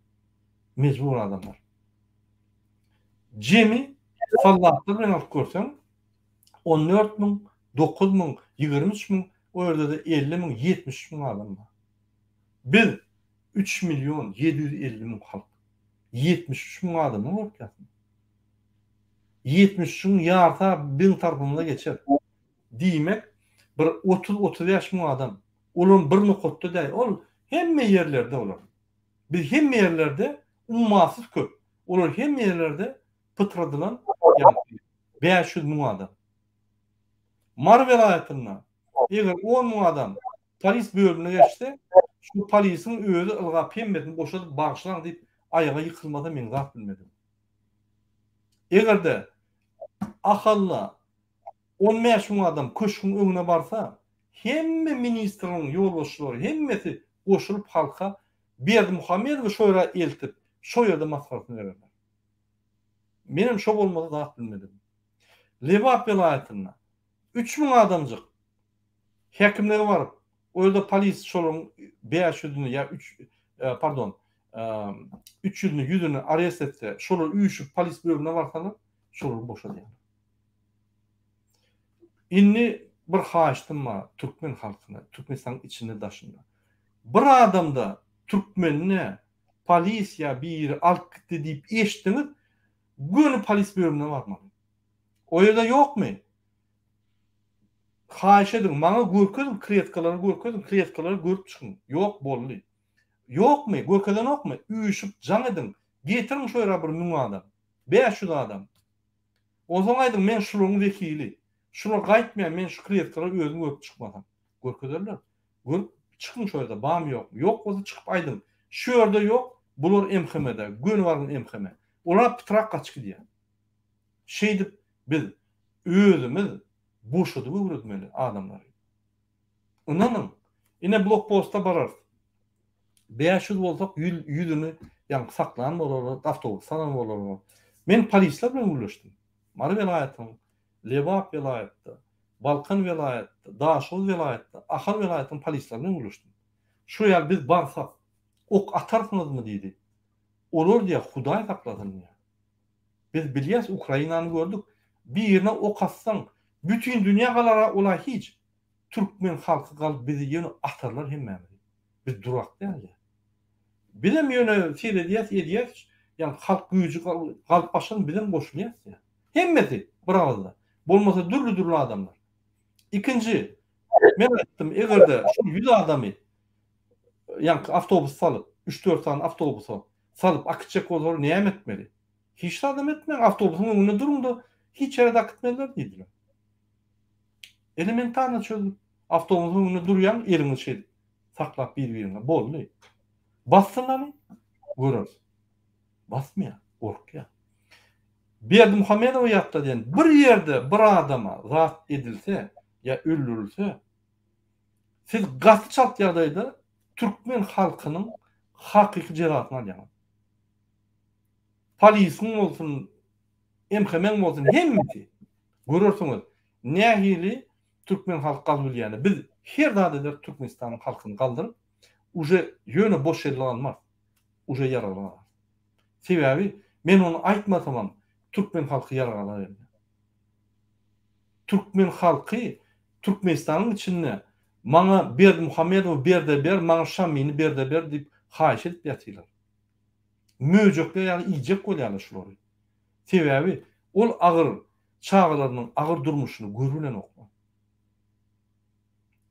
Mejbur adamlar. Jemi soldatlar bilen alyp görseň, 14 müň, 9 müň, 23 müň, o ýerde-de 50 müň, 73 müň adam bar. Biz 3 million 750 müň halk. 73 müň adamdan gorkýarsyň. 73-iň ýarsa biziň tarapymyza geçer. Diýmek, bir 30-35 müň adam. Olam bir nokatda däl. Ol hemme ýerlerde olar. Biz hemme ýerlerde ummasyz köp. Olar hemme ýerlerde pytradylan ýagny 500 müň adam. Mary welaýatynda eger 10 müň adam polis bölümine geçse, şu polisiň özi ylgap hemmesini boşadyp bagyşlaň diýip aýaga ýykylmasa men zat bilmedim. Eger-de Ahalda 15 müň adam köşgüň öňüne barsa, hemme ministrligiň ýolbaşçylary hemmesi goşulyp halka Berdimuhamedowy şo ýere eltip, şo ýerde masgarasyny bererler. Menem şo bolmasa zat bilmedim. Lebap welaýatynda 3000 adamjyk häkimlige baryp, o ýerde polis şolaryň 500-üni ýa üç, pardon, 300-üni, 100-üni arest etse, şolar üýşüp polis bölümine barsalar, şolary boşadýarlar. Indi bir haýyştym bar türkmen halkyna, Türkmenistanyň içinde daşynda. Bir adamda türkmenine polis ýa biri alyp gitdi diýip eşitdiňiz, göni polis bölümine barmaly. O ýerde ýokmy? Haýyş ediň, maňa görkeziň, kletkalary görkeziň, kletkalary görüp çykyň. Ýok, boldy. Ýokmy, görkezenokmy? Üýşüp jaň ediň. Getiriň şo ýere bir müň adam. 500 adam. Onsoň aýdyň, men şularyň wekili. Şular gaýtmaýar, men şu kletkalary özüm görüp çykmasam. Görkezerler. Görüp çykyň şo ýerde, barmy ýokmy. Ýok bolsa çykyp aýdyň. Şu ýerde ýok, bular MHM-de. Göni baryň MHM-e. Olar pytrak gaçyp gidýär. Şeýdip biz özümiz boşadyp öwredmeli adamlary. Ynanyň, ine blokposta bararys. 500 bolsak ýüzüni ýaňky saklan bolarlar, awtobus salan bolarlar. Men polisler bilen gürleşdim. Mary welaýatynyň, Lebap welaýatda, Balkan welaýatda, Daşoguz welaýatda, Ahal welaýatynyň polisleri bilen gürleşdim. Şu ýaly biz barsak, ok atarsyňyzmy diýdi. Olar diýýär, Hudaý saklasyn diýýär. Biz bilýäs Ukrainany gördük. Birine ok atsaň bütin dünýä galara ola hiç. Türkmen halky galyp bizi ýöne atarlar hemmämizi. Biz durak dälde. Bizem ýöne seredýäs edýäs ýa halk güýji galyp başlady bizem goşulýas ýa. Hemmesi bir agyzda. Bolmasa dürli dürli adamlar. Ikinji men aýtdym egerde şu 100 adamy ýaňky awtobus salyp 3-4 sany awtobusa salyp akitjek bolsalar näme etmeli? Hiç zadam etmäň, awtobusyň öňünde duruň-da, hiç ýere-de akitmezler diýdiler. Elementarno çözgüt. Awtobusyň öňünde durýaň, eliňi şeýdip saklap bir-biriňe. Boldy. Bassyn hany, göreris. Basmaýar, gorkýar. Berdimuhamedowy ýatladýan, bir ýerde bir adama zat edilse ýa öldürilse, siz gaty çalt ýagdaýda türkmen halkynyň hakyky jezasyny alýaňyz. Polisiň bolsun, MHM-iň bolsun hemmesi görersiňiz nähili türkmen halky galyp bilýäni. Biz her zat eder Türkmenistanyň halkyny galdyryp, uje ýöne boş elle galmarys. Uje ýaragly galarys. Sebäbi men ony aýtmasamam türkmen halky ýarag alar eline. Türkmen halky Türkmenistanyň içinde maňa Berdimuhamedowy berde ber, maňa Şamini berde ber diýip haýyş edip ýatyrlar. Möjekler ýaly iýjek bolýarlar şulary. Sebäbi ol agyr çagalarynyň agyr durmuşyny görübilenoklar.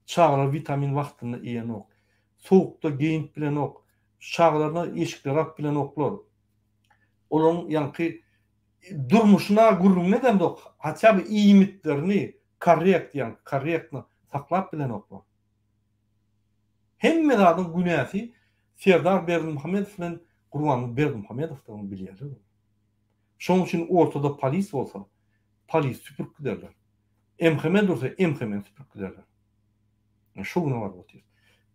Çagalar witamin wagtynda iýenok. Sowukda geýinip bilenok. Çagalaryna eşikler alyp bilenoklar. Olaryň ýaňky. Durmuşyna gürrüňini edemzok, haçä bir iýmitlerini korrekt ýa korrektno saklap bilenoklar. Hemme zadyň günäsi Serdar Berdimuhamedow bilen Gurbanguly Berdimuhamedowdygyny bilýärler olar. Şonuň üçin ortada polis bolsa, polisi süpürip giderler. MHM dursa MHM-ni süpürip giderler. Şu güne baryp otyrys.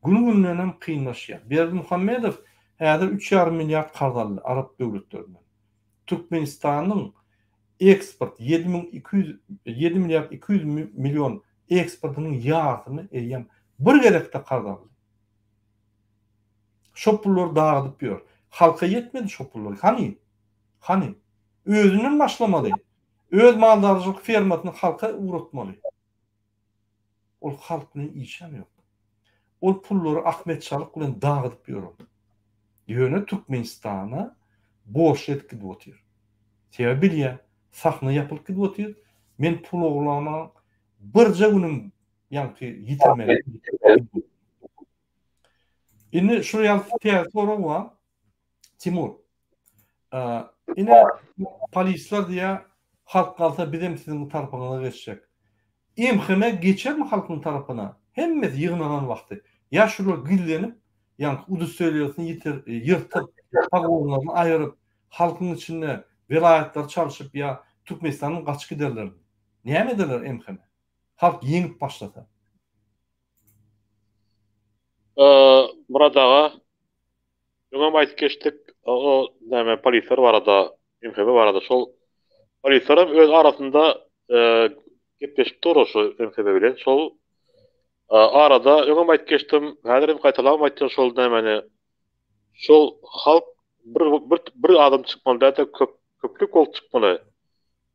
Gün-gündenem kynlaşýar. Berdimuhamedow häzir üç ýarym milliard karz aldy arap döwletlerinden. Türkmenistanyň eksport 7200 7 milliard 200 million eksportynyň ýarsyny eýýäm bir gezekde karz aldy. Şo pullary dagydyp ýör. Halka ýetmedi şo pullar. Hany? Hany? Özünden başlamaly. Öz maldarçylyk fermasyny halka ugratmaly. Ol halk bilen işem ýok. Ol pullary Ahmet Çalyk bilen dagydyp ýör ol. Ýöne Türkmenistana borçly edip gidip otyr. Sebäbi bilýär, sahna ýapylyp gidip otyr. Men pul ogurlamaň birje günüm ýaňky ýitirmeli. Indi şu ýaly täze sorag bar. Timur. Ine polisler diýýär, halk galsa bizem siziň tarapyňyza geçjek. MHM geçermi halkyň tarapyna? Hemmesi ýygnanan wagty. Ýa şular gizlenip, ýaňky udostoweriýasyny ýitir, ýyrtyp, pagonlaryny aýyryp, halkyň içinde welaýatlary çalşyp ýa Türkmenistandan gaçyp giderlermi? Näme ederler MHM? Halk ýeňip başlasa. Myrat aga, öňem aýdyp geçdik, o näme polisler barada, MHB barada şol polisler hem öz arasynda gepleşip dur şu MHB bilen. Şol arada öňem aýdyp geçdim, häzir hem gaýtalabam aýtýan şol nämeni şol halk bir bir bir adam çykmaly däl-de köp köplük bolup çykmaly.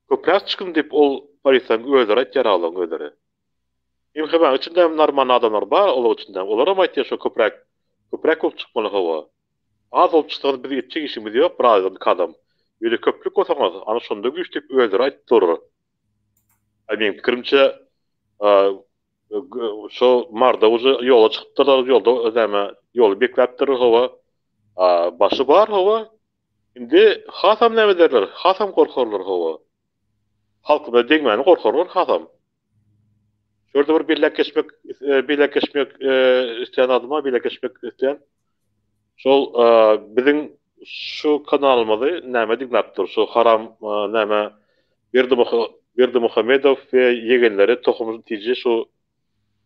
Köpräk çykyň diýip ol polisleriň özleri aýtýar olaryň özleri. MHB-niň içinde hem normal adamlar bar olaryň içinde hem. Olaram aýtýar şo köpräk köpräk bolup çykmaly hawa. Az bolup çyksaňyz biz etjek işimiz ýok bir adam iki adam. Ýöne köplük bolsaňyz ana şonda güýç diýip özleri aýdyp durur. Aý meň pikirimçe şo Marda uje ýola çykypdyrlar ýolda näme ýoly bekläpdir hawa. Başy bar hawa. Indi hasam näme ederler hasam gorkarlar hawa. Halkymyza degmäni gorkarlar hasam. Şu ýerde bir belläp geçmek belläp geçmek isleýän zadym bar, belläp geçmek isleýän. Şol biziň şu kanalymyzy näme diňläp dur, şu haram näme Berdimuhamedow we ýegenleri tohum TJ şu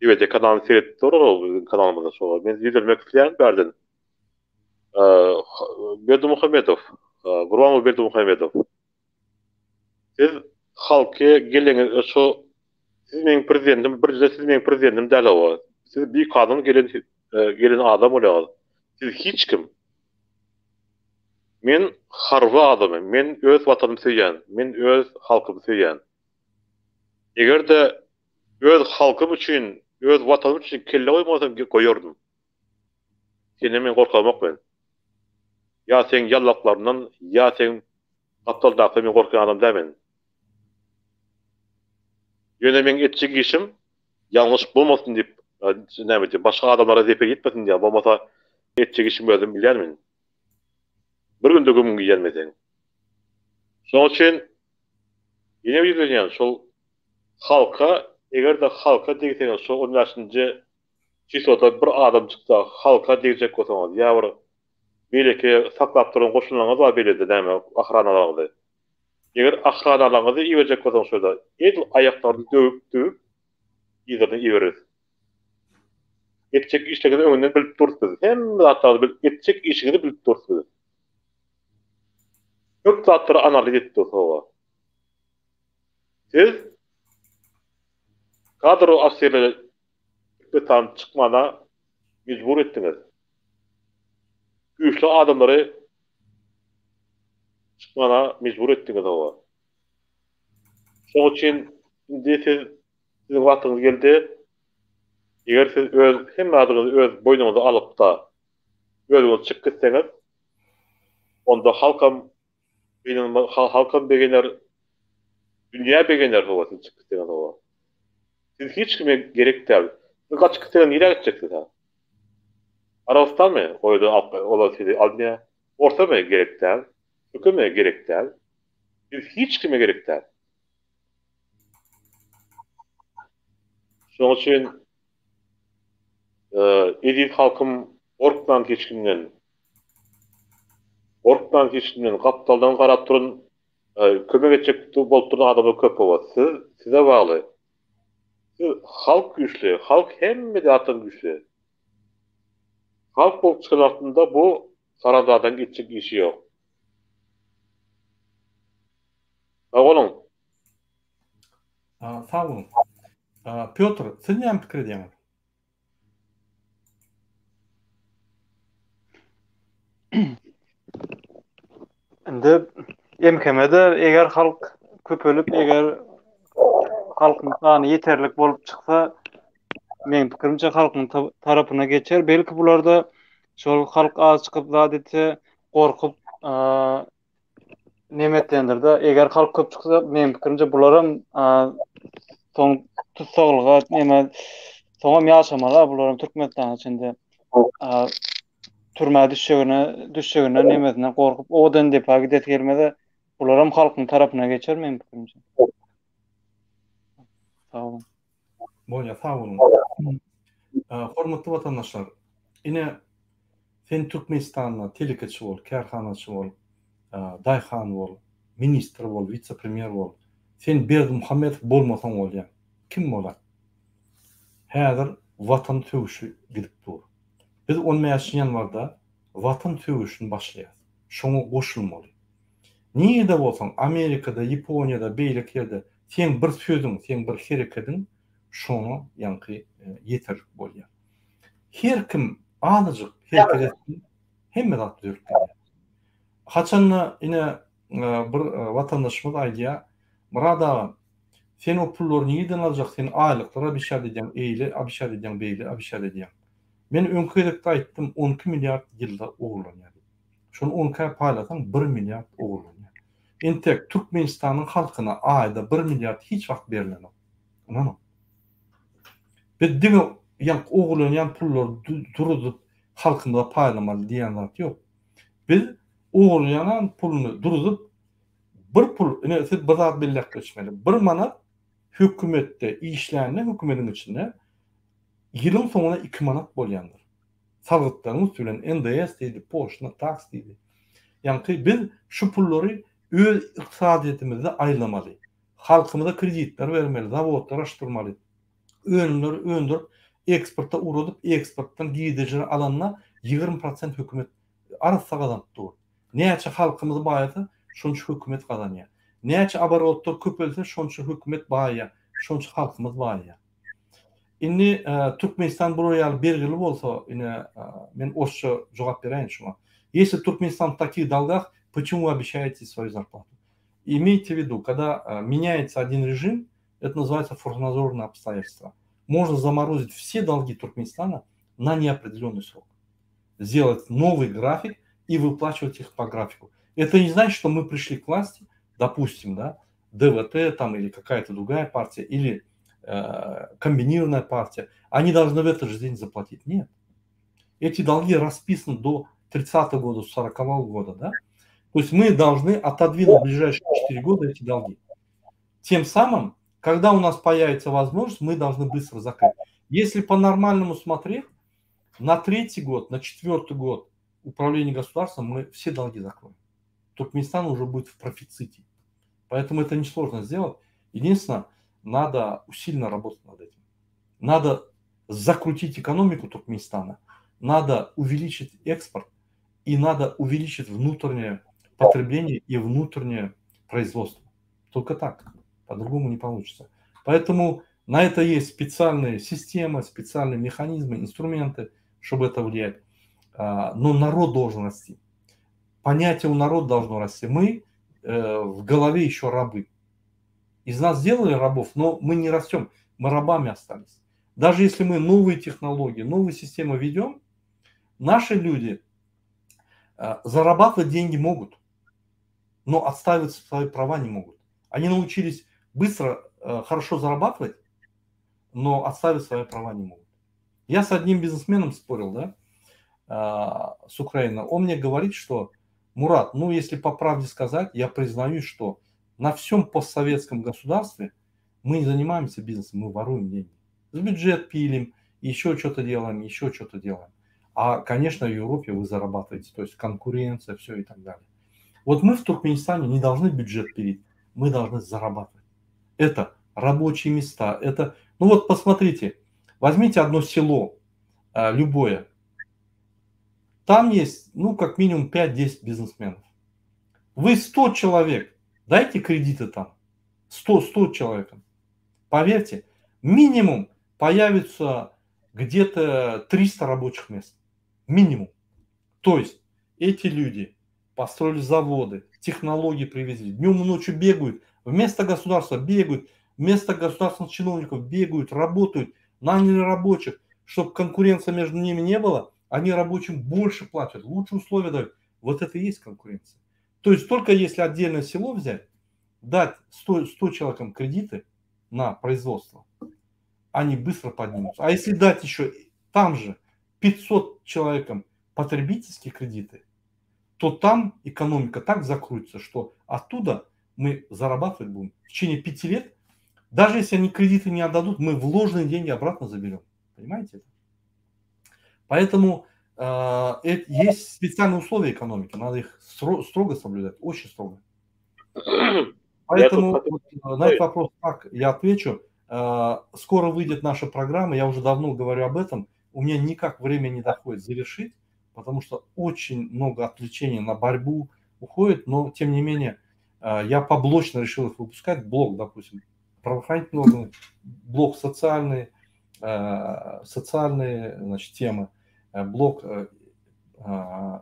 DVD kanalyny seredip dur ol biziň kanalymyzda şo. Men ýüzlenmek isleýän bärden. Berdimuhamedow, Gurbanguly Berdimuhamedow. Siz halky geleňiz şo siz meň prezidentim birinjiden siz meň prezidentim däl hawa siz bikanun gelen gelen adam bolýaňyz siz hiç kim men harby adamy men öz watanymy söýýän men öz halkymy söýýän egerde öz halkym üçin öz watanym üçin kelle goýmasam goýardym senden men gorkamok men ýa seň ýallaklaryndan ýa seň Gapdaldaky men gorkýan adam däl men. Ýöne meň etjek işim ýalňyş bolmasyn diýip, näme diýip, başga adamlara zeper ýetmesin diýýän, bolmasa etjek işimi özüm bilýän men. Bir günde gömüň giýýän men seň. Şonuň üçin ýene ýüzlenýän şol halka, eger-de halka degseňiz şol on bäşinji çisloda bir adam çyksa halka degjek bolsaňyz ýa bir Beýleki saklap duran goşunlaryňyz bar beýlede näme ahranalaryňyzy. Eger ahranalaryňyzy iberjek bolsaň şurada edil aýaklaryny döwüp döwüp yzlaryna ibereris. Etjek işleriňizi öňünden bilip durus biz. Hemme zatlaryňyzy bilip etjek işiňizi bilip durus biz. Köp zatlary analiz edip durus hawa. Siz kadrowy ofserleri Türkmenistana çykmana mejbur etdiňiz. Güýçli adamlary çykmana mejbur etdiňiz hawa. Şoň üçin indi siz siziň wagtyňyz geldi. Eger siz öz hemme zadyňyzy öz boýnuňyza alypda özüňiz çykyp gitseňiz onda halkam Gynanma halkam begener dünýä begener hawa siz çykyp gitseňiz hawa. Siz hiç kime gerek däl. Siz gaçyp gitseňiz nirä gitjek siz ha? Arabystanmy? O ýerde olar sizi almaýar. Orsamy? Gerek däl. Türkemi? Gerek däl. Biz hiç kime gerek däl. Şonuň üçin eziz halkym gorkmaň hiç kimden. Gorkmaň hiç kimden. Gapdaldan garap duran, kömek etjek bolup duran adamlar köp hawa. Siz size bagly. Siz halk güýçli, halk hemme zatdan güýçli. Halk bolup çykan wagtynda bu haramzadaň etjek işi ýok. Sag boluň. Sag boluň. Pýotr, siz näme pikir edýäňiz? Indi MHM-de eger halk köpelip, eger halkyň sany ýeterlik bolup çyksa, meň pikirimçe halkyň tarapyna geçer. Belki bularda şol halk az çykyp zat etse, gorkup neme etýändir-de. Eger halk köp çyksa, meň pikirimçe bularam soň tussaglyga neme soňam ýaşamaly bularam Türkmenistanyň içinde. Türmä düşjegine, düşjeginden nemesinden gorkup owadan depa gidesi gelmeze, bularam halkyň tarapyna geçer meň pikirimçe. Sag boluň. Bolýar, sag boluň. Hormatly watandaşlar, ine sen Türkmenistanda telekeçi bol, kärhanaçy bol, daýhan bol, ministr bol, wise-premýer bol. Sen Berdimuhamedow bolmasaň bolýar. Kim bolar? Häzir Watan söweşi gidip dur. Biz on bäşinji ýanwarda Watan söweşini başlaýas. Şoňa goşulmaly. Nirede bolsaň, Amerikada, Ýaponiýada, beýleki ýerde seň bir sözüň, seň bir herekediň şoňa ýaňky ýeterlik bolýar. Her kim azajyk hereket etsin, hemme zat düzelip gidýär. Haçanda ine bir watandaşymyz aýdýar, Myrat aga, sen o pullary nireden aljak, sen aýlyklar obişat edýäň, eýle obişat edýäň, beýle obişat edýäň. Men öňki gezekde aýtdym, 12 milliard ýylda ogurlanýar diýip. Şony on ikä paýlasaň bir milliard ogurlanýar. Entek Türkmenistanyň halkyna aýda bir milliard hiç wagt berlenok. Ynanyň. Biz diňe ýaňky ogurlanýan pullary duruzyp halkymyza paýlamaly diýen zat ýok. Biz ogurlanan puluny duruzyp bir pul ine siz bir zat belläp geçmeli. Bir manat hökümetde işlände hökümediň içinde ýylyň soňuna iki manat bolýandyr. Salgytlaryň üsti bilen NDS diýdi, poşna, taks diýdi. Ýaňky biz şu pullary öz ykdysadyýetimizde aýlamaly. Halkymyza kreditler bermeli, zawodlar açdyrmaly. Önümleri öndürip, eksporta ugradyp, eksportdan girdejileri alanda 20 prosent hökümet arassa gazanyp dur. Näçe halkymyz baýasa, şonça hökümet gazanýar. Näçe oborotlar köpelse, şonça hökümet baýaýar, şonça halkymyz baýaýar. Indi Türkmenistan bular ýaly bergili bolsa, ine men orsça jogap beräýin şuňa. Если Туркменистан в таких долгах, почему вы обещаете свою зарплату? Имейте в виду, когда меняется один режим, это называется форс-мажорные обстоятельства. Можно заморозить все долги Туркменистана на неопределенный срок. Сделать новый график и выплачивать их по графику. Это не значит, что мы пришли к власти, допустим, да, ДВТ там или какая-то другая партия, или э, комбинированная партия, они должны в этот же день заплатить. Нет. Эти долги расписаны до 30 года, 40 года, да? То есть мы должны отодвинуть в ближайшие 4 года эти долги. Тем самым, когда у нас появится возможность, мы должны быстро закрыть. Если по-нормальному смотреть, на третий год, на четвертый год управления государством мы все долги закроем. Туркменистан уже будет в профиците. Поэтому это несложно сделать. Единственное, надо усиленно работать над этим. Надо закрутить экономику Туркменистана, надо увеличить экспорт и надо увеличить внутреннее потребление и внутреннее производство. Только так, по-другому не получится. Поэтому на это есть специальные системы, специальные механизмы, инструменты, чтобы это влиять. А, но народ должен расти. Понятие у народа должно расти. Мы э, в голове еще рабы. Из нас сделали рабов, но мы не растем, мы рабами остались. Даже если мы новые технологии, новые системы ведем, наши люди э, зарабатывать деньги могут, но отстаивать свои права не могут. Они научились быстро, э, хорошо зарабатывать, но отстаивать свои права не могут. Я с одним бизнесменом спорил, да, э, с Украины. Он мне говорит, что, Мурат, ну если по правде сказать, я признаюсь, что На всем постсоветском государстве мы не занимаемся бизнесом, мы воруем деньги. С бюджет пилим, еще что-то делаем, еще что-то делаем. А, конечно, в Европе вы зарабатываете, то есть конкуренция, все и так далее. Вот мы в Туркменистане не должны бюджет пилить, мы должны зарабатывать. Это рабочие места, это... Ну вот посмотрите, возьмите одно село, э, любое, там есть, ну, как минимум 5-10 бизнесменов. Вы 100 человек, дайте кредиты там, 100, 100 человекам. Поверьте, минимум появится где-то 300 рабочих мест. Минимум. То есть эти люди построили заводы, технологии привезли, днем и ночью бегают, вместо государства бегают, вместо государственных чиновников бегают, работают, наняли рабочих, чтобы конкуренция между ними не было, они рабочим больше платят, лучше условия дают. Вот это и есть конкуренция. То есть только если отдельное село взять, дать 100, 100 человекам кредиты на производство, они быстро поднимутся. А если дать еще там же 500 человекам потребительские кредиты, то там экономика так закрутится, что оттуда мы зарабатывать будем в течение пяти лет. Даже если они кредиты не отдадут, мы вложенные деньги обратно заберем. Понимаете это? Поэтому э, есть специальные условия экономики, надо их строго соблюдать, очень строго. Поэтому вот, э, на этот вопрос так я отвечу. Э, скоро выйдет наша программа, я уже давно говорю об этом. У меня никак время не доходит завершить, потому что очень много отвлечений на борьбу уходит, но тем не менее э, я поблочно решил их выпускать. Блок, допустим, правоохранительные органы, блок социальные, социальные значит, темы, блок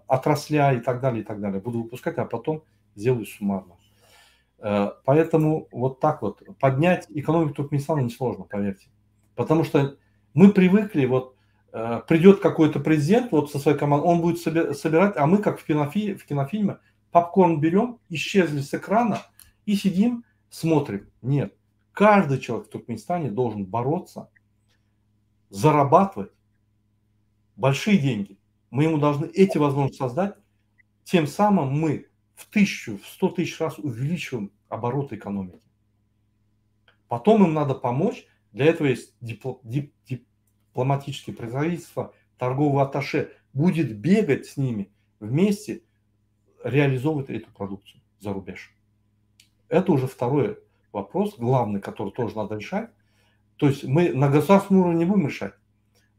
отрасля и так далее, и так далее. Буду выпускать, а потом сделаю суммарно. Э, поэтому вот так вот поднять экономику Туркменистана несложно, поверьте. Потому что мы привыкли, вот э, придет какой-то президент вот со своей командой, он будет собирать, а мы, как в, кинофи, в кинофильме, попкорн берем, исчезли с экрана и сидим, смотрим. Нет, каждый человек в Туркменистане должен бороться, зарабатывать большие деньги. Мы ему должны эти возможности создать, тем самым мы в тысячу, в сто тысяч раз увеличиваем обороты экономики. Потом им надо помочь. Для этого есть дипло, дип, дипломатические представительства, торговый атташе будет бегать с ними вместе, реализовывать эту продукцию за рубеж. Это уже второй вопрос, главный, который тоже надо решать. То есть мы на государственном уровне не будем решать,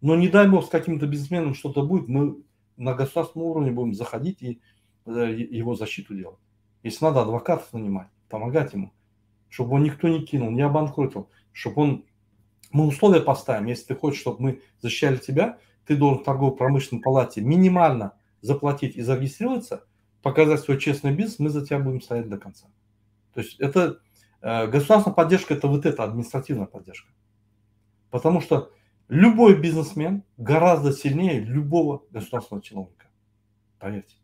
но не дай бог с каким-то бизнесменом что-то будет, мы на государственном уровне будем заходить и Э, его защиту делать. Если надо, адвокатов нанимать, помогать ему, чтобы он никто не кинул, не обанкротил, чтобы он... Мы условия поставим, если ты хочешь, чтобы мы защищали тебя, ты должен в торгово-промышленной палате минимально заплатить и зарегистрироваться, показать свой честный бизнес, мы за тебя будем стоять до конца. То есть это э, государственная поддержка, это вот эта административная поддержка. Потому что любой бизнесмен гораздо сильнее любого государственного чиновника. Поверьте.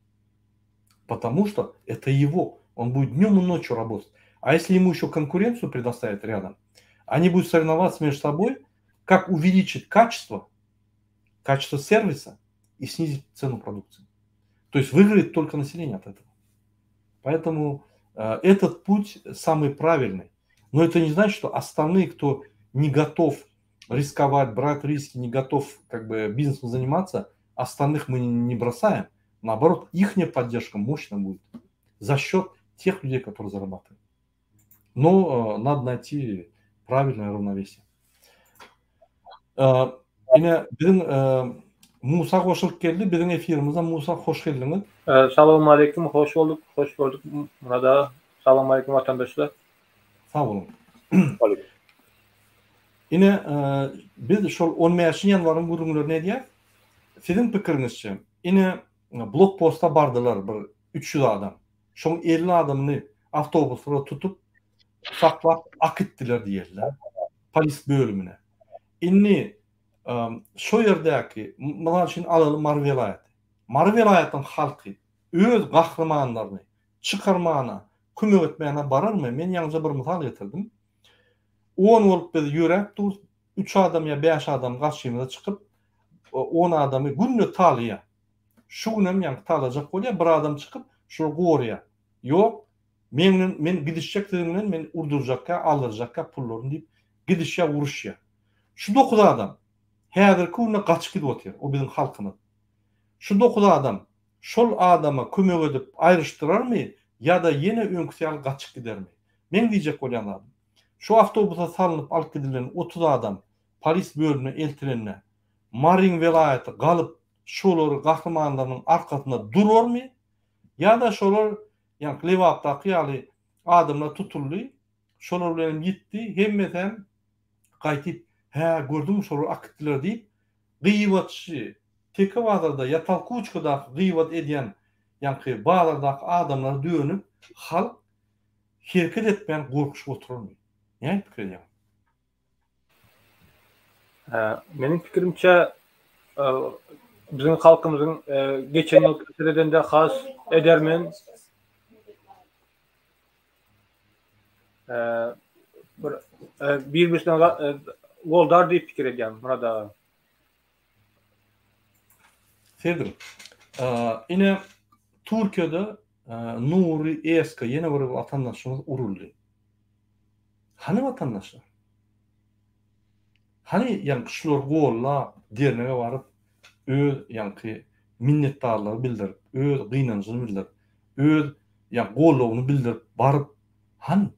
Потому что это его. Он будет днем и ночью работать. А если ему еще конкуренцию предоставят рядом, они будут соревноваться между собой, как увеличить качество, качество сервиса и снизить цену продукции. То есть выиграет только население от этого. Поэтому э, этот путь самый правильный. Но это не значит, что остальные, кто не готов рисковать, брать риски, не готов как бы бизнесом заниматься, остальных мы не бросаем. Наоборот, их поддержка мощно будет за счет тех людей, которые зарабатывают. Но э, надо найти правильное равновесие. Э, ine biziň e, Musa goşulyp geldi. Biziň efirimize Musa hoş geldiňiz. Salowmaleýkim, hoş bolduk, hoş gördük Murat aga. Salowmaleýkim watandaşlar. Sag boluň. Ine biz şol on bäşinji ýanwaryň gürrüňlerini edýäs. Siziň pikiriňizçe, ine blokposta bardylar bir 300 adam. Şoň 50 adamyny awtobuslara tutup, saklap akitdiler diýeliler polis bölümine. Indi şo ýerdäki, mysal üçin alaly Mary welaýaty. Mary welaýatynyň halky öz gahrymanlaryny çykarmana, kömek etmäne bararmy? Men ýaňyja bir mysal getirdim. On bolup biz ýöräp durus, üç adam ýa bäş adam garşymyza çykyp, on adamy günde talaýar. Şu günem ýaňky talajak bolýar, bir adam çykyp, şulary goraýar. Ýok, Meň bilen men gidişjek siziň bilen men urdurjakka aldyrjakka pullaryny diýip gidişýä uruşýa. Şu dokuz adam häzirki günde gaçyp gidip otyr o biziň halkymyz. Şu dokuz adam şol adama kömek edip aýryşdyrarmy ýa-da ýene öňküsi ýaly gaçyp gidermi? Meň diýjek bolýan zadym şu awtobusa salnyp alyp gidilen 30 adam polis bölümine eltilende Maryň welaýaty galyp şolary gahrymanlarynyň arkasynda durarmy ýa-da şolar ýaňky Lebapdaky ýaly adamlar tutuldy, şolar bilenem ýitdi, hemmesem gaýtyp, hä, gördüňmi şolar akitdiler diýip, gyýbatçy, Teke bazarda ýa Tolkuçkadaky gyýbat edýän ýaňky bazardaky adamlara dönüp, halk hereket etmän gorkuşyp oturarmy? Näme pikir edýäňiz? Meniň pikirimçe biziň halkymyzyň geçen ýyl seredende has edermen bir bir-birisine goldar diýip pikir edýän Myrat aga. Sergin. Ine Türkiýede Nuri Eska ýene bir watandaşymyz uruldy. Hany watandaşlar? Hany ýaňky şular gollap dernege baryp öz ýaňky minnetdarlygy bildirip, öz gynanjyny bildirip, öz ýaňky goldawyny bildirip baryp hany?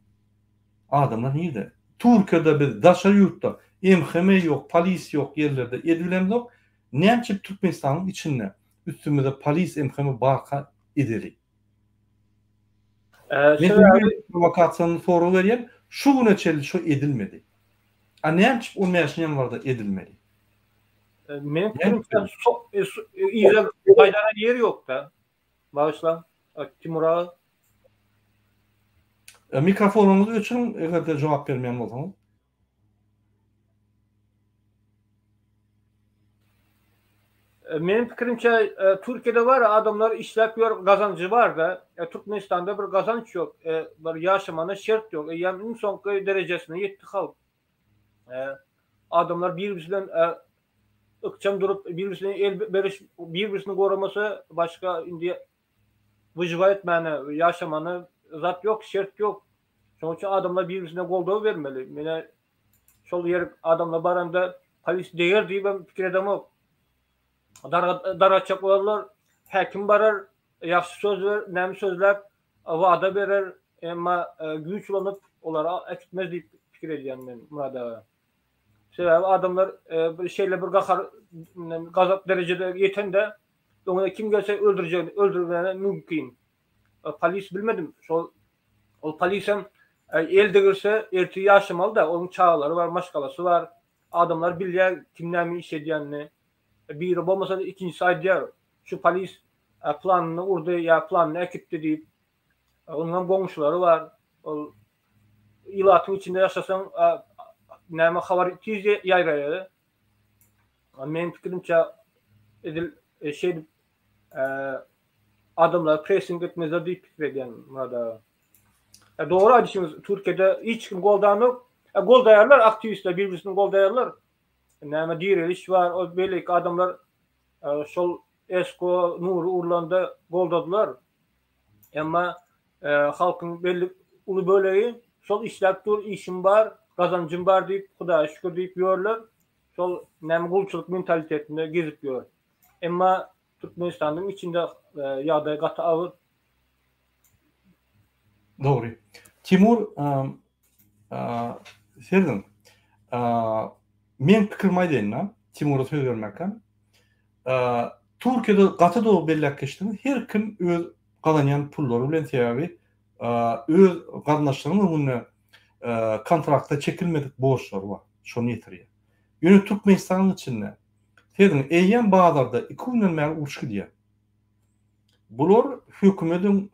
Adamlar nirde? Türkiýede biz daşary ýurtda MHM ýok, polis ýok ýerlerde edibilemzok, näme üçin Türkmenistanyň içinde üstümizde polis MHM barka edeli? Men prowokasiýany sorag berýän, şu güne çenli şo edilmedi. A näme üçin 15 ýanwarda edilmeli? Meniň pikirimçe yza gaýdara ýer ýokda. Bagyşlaň, Timur aga. Mikrofonyňyzy öçüriň, eger-de jogap bermeýän bolsaňyz. Meniň pikirimçe Türkiýede bar adamlar işläp ýör gazanjy barda Türkmenistanda bir gazanç ýok bir ýaşamana şert ýok eýýäm iň soňky derejesine ýetdi halk adamlar bir bilen ykjam durup bir birisine el beriş bir birisini goramasa başga indi wyžywa etmäne ýaşamana zat ýok şert ýok şonuň üçin adamlar bir birisine goldaw bermeli menä şol ýer adamlar baranda polis deger diýibem pikir edemok dargatjak bolarlar häkim barar ýagşy söz ber näme sözläp wada berer emma güýç ulanyp olary äkitmez diýip pikir edýän men Myrat aga. Sebäbi adamlar bir şeýle bir gahar gazap derejede ýetende öňüne kim gelse öldürjegini öldürmegine mümkin. Polis bilmedim. Şol ol polisem el degirse ertir ýaşamaly-da, onuň çagalary bar, maşgalasy bar. Adamlar bilýär kim näme iş edýänini. Biri bolmasa-da ikinjisi aýdýar, şu polis planyny urdy ýa planyny äkitdi diýip. Onuň hem goňşulary bar. Ol ilatyň içinde ýaşasaň näme habar tiz ýaýraýar. Meniň pikirimçe edil şeýdip adamlara pressing etmezler diýip pikir edýän Myrat aga. Dogry aýdyşyňyz Türkiýede hiç kim goldanok. Goldaýarlar aktiwistler bir-birisini goldaýarlar. Näme direliş bar, o beýleki adamlar şol Esko Nury urlanda goldadylar. Emma halkyň belli uly bölegi şol işläp dur, işim bar, gazanjym bar diýip, Hudaýa şükür diýip ýörler. Şol näme gulçulyk mentalitetinde gezip ýör. Emma Türkmenistanyň içinde ýagdaý gaty agyr. Dogry. Timur, serediň. Men pikirimi aýdaýyn-da, Timura söz bermänkäm. Türkiýede gaty dogry belläp geçdiňiz, her kim öz gazanýan pullary bilen sebäbi öz garyndaşlarynyň öňünde kontraktda çekilmedik borçlary bar, şony ýetirýär. Ýöne Türkmenistanyň içinde serediň eýýäm bazarda iki günden bäri uruş gidýär. Bular hökümediň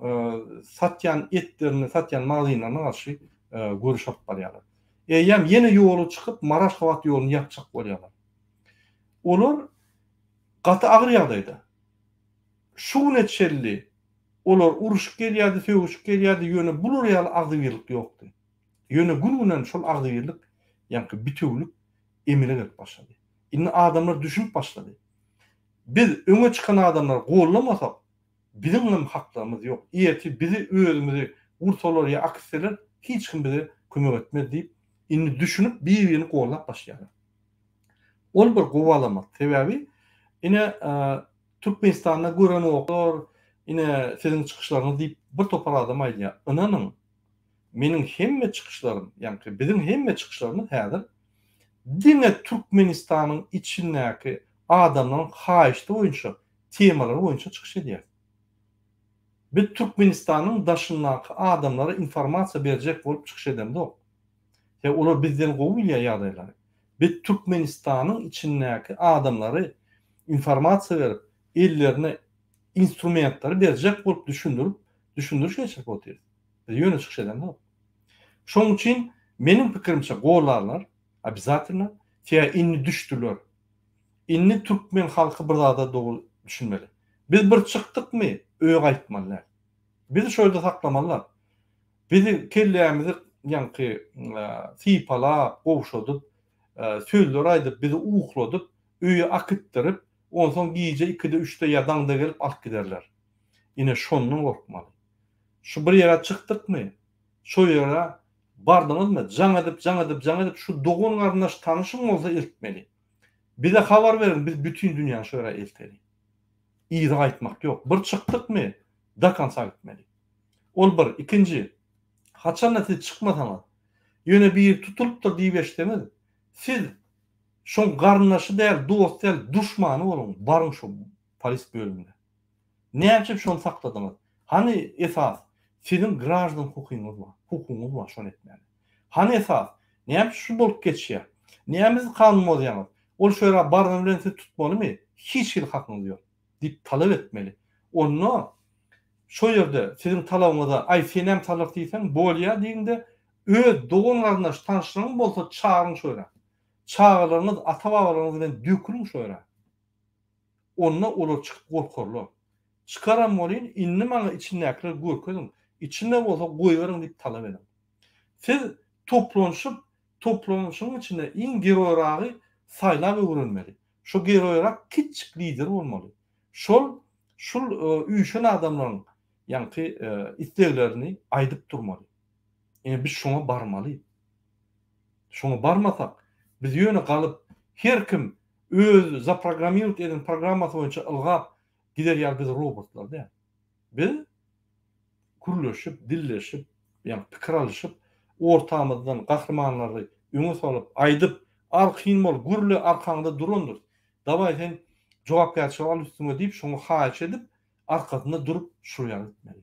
satýan etlerini satýan magazynlaryna garşy göreş alyp barýarlar. Eýýäm ýene ýola çykyp Mary-Aşgabat ýoluny ýapjak bolýarlar. Olar gaty agyr ýagdaýda. Şu güne çenli olar uruşyp gelýärdi, sögüşip gelýärdi, ýöne bular ýaly agzybirlik ýokdy. Ýöne gün-günden şol agzybirlik, ýaňky bitewülik emele gelip başlady. Indi adamlar düşünip başlady. Biz öňe çykan adamlary gollamasak, biziň hem haklarymyz ýok. Ertir bizi özümizi Ursalar ýa akitseler hiç kim bize kömek etmez diýip, indi düşünip bir-birini gollap başlaýarlar. Ol bir gowy alamat. Sebäbi ine Türkmenistanda görenoklar, ine siziň çykyşlaryňyz diýip bir topar adam aýdýar. Ynanyň, meniň hemme çykyşlarym, ýaňky biziň hemme çykyşlarymyz häzir diňe Türkmenistanyň içindäki adamlaryň haýyşty boýunça, temalary boýunça çykyş edýäris. Biz Türkmenistanyň daşyndaky adamlara informasiýa berjek bolup çykyş edemzok. Sebäbi olar bizden gowy bilýär ýagdaýlary. Biz Türkmenistanyň içindäki adamlary informasiýa berip, ellerine instrumentleri berjek bolup düşündirip, düşündiriş geçirip otyrys. Biz ýöne çykyş edemzok. Şonuň üçin meniň pikirimçe gollarlar obязательno, sebäbi indi düşdüler. Indi türkmen halky bir zada dogry düşünmeli. Biz bir çykdykmy öýe gaýtmaly däl. Bizi şo ýerde saklamalylar. Bizi kellämizi ýaňky sypalap, gowşadyp, sözler aýdyp bizi ukladyp, öýe akitdirip, onsoň gije ikide üçde ýa daňda gelip alyp giderler. Ine şondan gorkmaly. Şu bir ýere çykdykmy, şo ýere bardyňyzmy, jaň edip, jaň edip, jaň edip şu dogan garyndaş tanyşyň bolsa eltmeli. Bize habar beriň biz bütin dünýäni şo ýere elteli. Yza gaýtmak ýok. Bir çykdykmy, do konca gitmeli. Ol bir. Ikinji, haçanda siz çykmasaňyz, ýöne biri tutulypdyr diýip eşitseňiz, siz şoň garyndaşy däl, dosty däl, duşmany boluň, baryň şo polis bölümine. Näme üçin şony sakladyňyz? Hany esas, siziň graždan hukyňyz bar, hukugyňyz bar şony etmäge. Hany esas, näme üçin şu bolup geçýär? Näme siz kanun bozýaňyz? Ol şo ýere barany bilen sizi tutmalymy? Hiç hili hakyňyz ýok diýip talap etmeli. Onda şo ýerde siziň talabyňyza, aý senem salyr diýseň, bolýa diýiňde, öz dogan-garyndaş tanyşlaryňyz bolsa çagyryň şo ýere. Çagalaryňyz, ata-babalaryňyz bilen döküliň şo ýere. Onda olar çykyp gorkarlar. Çykaram welin, indi maňa içindäkileri görkeziň, içinde bolsa goýberiň diýip talap ediň. Siz toplanyşyp, toplanyşygyň içinde iň geroýragy saýlap öwrenmeli. Şo geroýrak kiçjik lider bolmaly. Şol şul üýşen adamlaryň ýaňky isleglerini aýdyp durmaly. Ine biz şoňa barmaly. Şoňa barmasak, biz ýöne galyp, her kim öz zaprogrammirowat eden programmasy boýunça ylgap gider ýaly biz robotlar däl. Biz gürleşip, dilleşip, ýagny pikir alyşyp, ortamyzdan gahrymanlary öňe salyp, aýdyp, arkaýyn bol, gürle, arkaňda durandyrys. Dawaý sen jogapkärçiligi al üstüňe diýip, şoňa haýyş edip, arkasynda durup şul ýaly etmeli.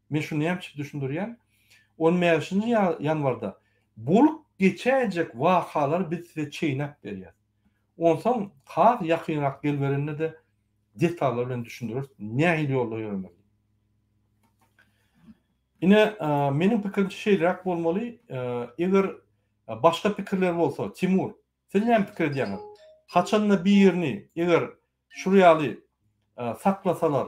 Men şuny näme üçin düşündirýän? On bäşinji ýanwarda bolup geçäýjek wakalary biz size çeýnäp berýäs. Onsoň has ýakynrak geliberende-de detallar bilen düşündireris, nähili ýolda ýöremeli. Ine, meniň pikirimçe şeýleräk bolmaly, eger başga pikirler bolsa, Timur, Siz näme pikir edýäňiz? Haçanda birini eger şul ýaly saklasalar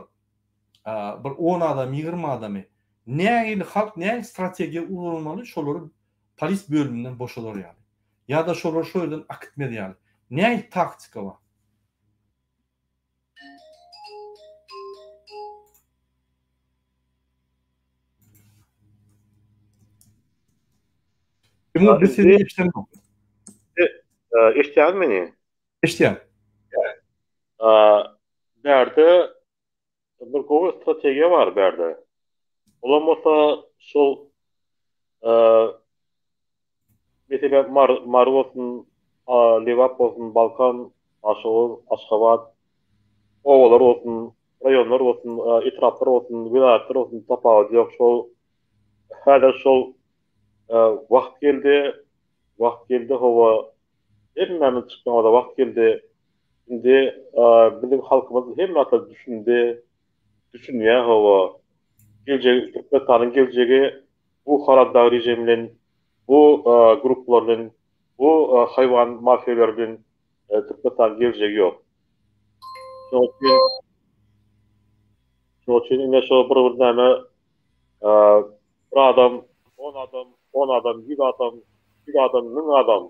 bir on adam, 20 adamy nähili halk nähili strategiýa ulanmaly şolary polis bölüminden boşadar ýaly? Ýa-da şolary şo ýerden akitmez ýaly? Nähili taktika bar? Timur biz seni eşidemok. Eşidýäňmi meni? Eşidýän. Bärde bir gowy strategiýa bar bärde. Olam bolsa şol Meselem, Mary, Mary bolsun, Lebap bolsun, Balkan, Daşoguz, Aşgabat, obalar bolsun, raýonlar bolsun, etraplar bolsun, welaýatlar bolsun, tapawudy ýok. Şol häzir şol wagt geldi, wagt geldi, hawa, hemmämiz çykmaga wagt geldi. Indi biziň halkymyz hemme zada düşündi, düşünýär, hawa. Geljegi, Türkmenistanyň geljegi Bu haramdag režim bilen, bu gruplar bilen, bu haýwan mafiýalar bilen Türkmenistanyň geljegi ýok. Şonuň üçin Şonuň üçin ine şo bir bir näme bir adam, on adam, on adam, ýüz adam, ýüz adam, müň adam,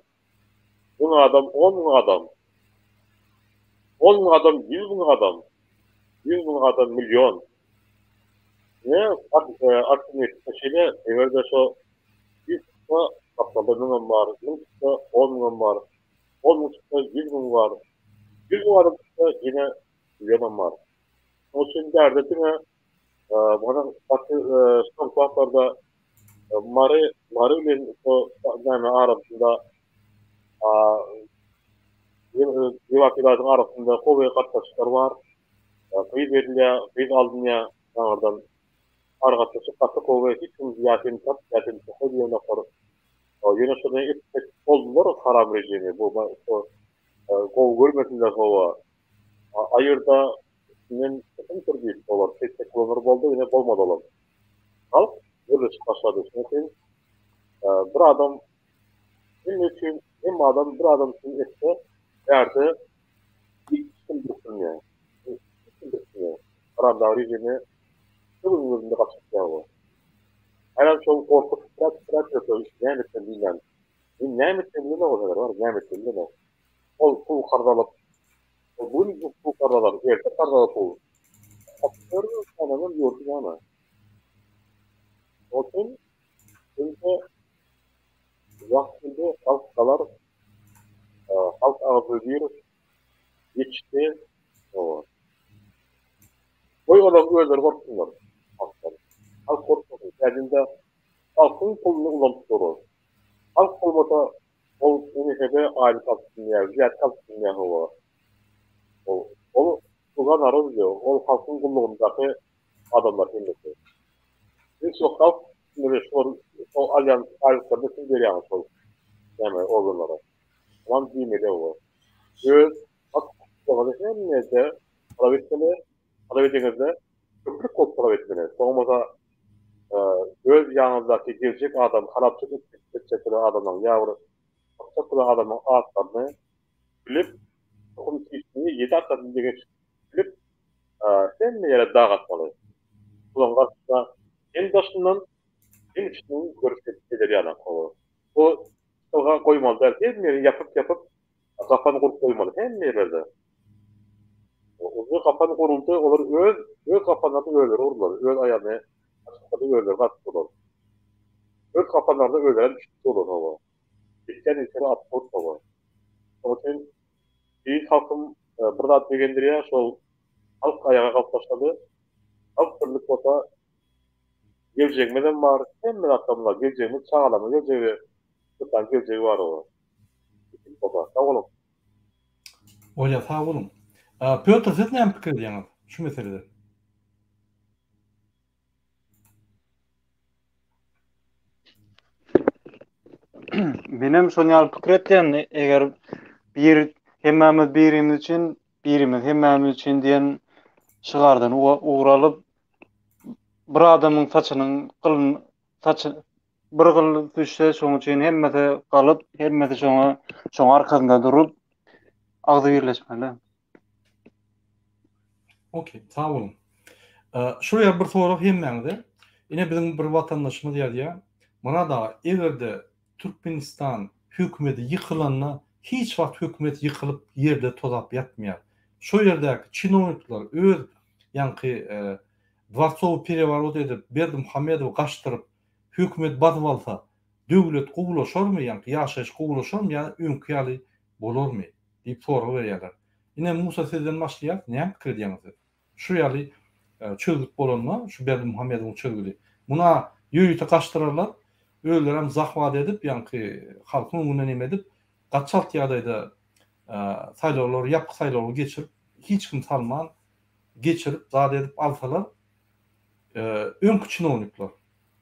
müň adam, on müň adam, on müň adam, ýüz müň adam, ýüz müň adam, million. Ne arifmetika şeýle, eger-de şo ýüz çyksa, gapdalda müňem bar, müň çyksa, on müňem bar, on müň çyksa, 100 müň bar, 100 müň adam çyksa, ýene millionam bar. Şonuň üçin bärde diňe mana gaty soňky wagtlarda Mary, Mary bilen şo näme arasynda Lebap welaýatynyň arasynda gowy gatnaşyklar bar. Gyz berilýär, gyz alynýar aňyrdan. Aragatnaşyk gaty gowy, hiç kim ýa seni tap, ýa seni toka diýenoklar. Ýöne şony etjek boldular haram režimi bu gowy görmesinler hawa. Aýyrda üstünden höküm sür diýip olar şeýtjek bolanlar boldy, ýöne bolmady olam. Halk birleşip başlady. Şonuň üçin bir adam hemme üçin, hemme adam bir adam üçin etse, bärde hiç kim durup bilmeýär. Hiç kim durup bilmeýär. Haramdag režimi şu günüň özünde gaçyp ýagy. Hälem şol gorkup titräp titräp ýörse näme etmeli bilmän. Men näme etmeli bilemok o häzir bar, näme etmeli bilemok. Ol pul karz alyp, ol bu gün pul karz alar, erte karz alar pul. Satyp ýörün, onam ýurdy näme. Şonuň üçin öňde wagt geldi, halk galar, halk agzybir ýetişdi. Goý olar özleri gorksunlar halkdan. Halk gorkmasyn. Täjinde halkyň puluny ulanyp durar. Halk bolmasa ol MHB aýlyk alyp bilmeýär, wzýatka alyp bilmeýär hawa. Ol ol sluga narod diýýär. Ol halkyň gullugyndaky adamlar hemmesi. Siz şo halk şular şol alýan aýlyklaryny siz berýäňiz şol näme organlara. Olam diýmeli hawa. Öz hak hukuklaryňyzy hemmede talap etmeli. Talap edeňizde köplük bolup talap etmeli. Soň bolsa öz ýanyňyzdaky geljek adam harapçylyk etjek bolan adamlaryň ýa bir satjak bolan adamyň atlaryny bilip, tohum tipini ýedi atadan deňeç bilip hemme ýere dag atmaly. Bularyň garşysyna hem daşyndan hem içinden göreş eder ýaly. Bu çykalga goýmaly däl. Hemme ýeri ýapyp-ýapyp Gapan gurup goýmaly hemme ýerlerde. Uzyn gapan guruldy, olar öz öz gapanlaryny özleri gurdular, öz aýagyny açyklady özleri gaçdylar. Öz gapanlaryna özleri düşüp durlar hawa. Etýän işleri absurd hawa. Şonuň üçin eziz halkym bir zat begendirýär, şol halk aýaga galyp başlady. Halk birlik bolsa geljegimizem bar, hemme zatlarymyz bar, geljegimiz çagalarymyzyň geljegi, Türkmenistanyň geljegi bar hawa. Sag boluň. Bolýar, sag boluň. Pýotr, siz näme pikir edýäňiz şu meselede? Menem şony ýaly pikir etýän, eger bir hemmämiz birimiz üçin, birimiz hemmämiz üçin diýen şygardan ugur alyp, bir adamyň saçynyň gylyny saçy Bir gyl düşse şoň üçin hemmesi galyp, hemmesi şoňa, şoň arkasynda durup agzybirleşmeli. Okey, sag boluň. Şu ýer bir sorag hemmäňize. Ine biziň bir watandaşymyz ýazýar. Myrat aga, eger-de Türkmenistan hökümeti ýykylanda hiç wagt hökümet ýykylyp ýerde tozap ýatmaýar. Şo ýerdäki çinownikler öz ýaňky dworcowy pereworot edip Berdimuhamedowy gaçdyryp Hökümet basyp alsa, döwlet gowulaşarmy, ýaňky ýaşaýyş gowulaşarmy ýa öňki ýaly bolarmy? diýip sorag berýärler. Ine, Musa sizden başlaýas, näme pikir edýäňiz siz? Şu ýaly çözgüt bolanda, şu Berdimuhamedowyň çözgüdi. Muna ýörite gaçdyrarlar, özlerem zahwat edip, ýaňky halkyň öňünde neme edip, gaty çalt ýagdaýda saýlawlary, ýapyk saýlawlary geçirip, hiç kim salman geçirip, zat edip alsalar, Öňki çinownikler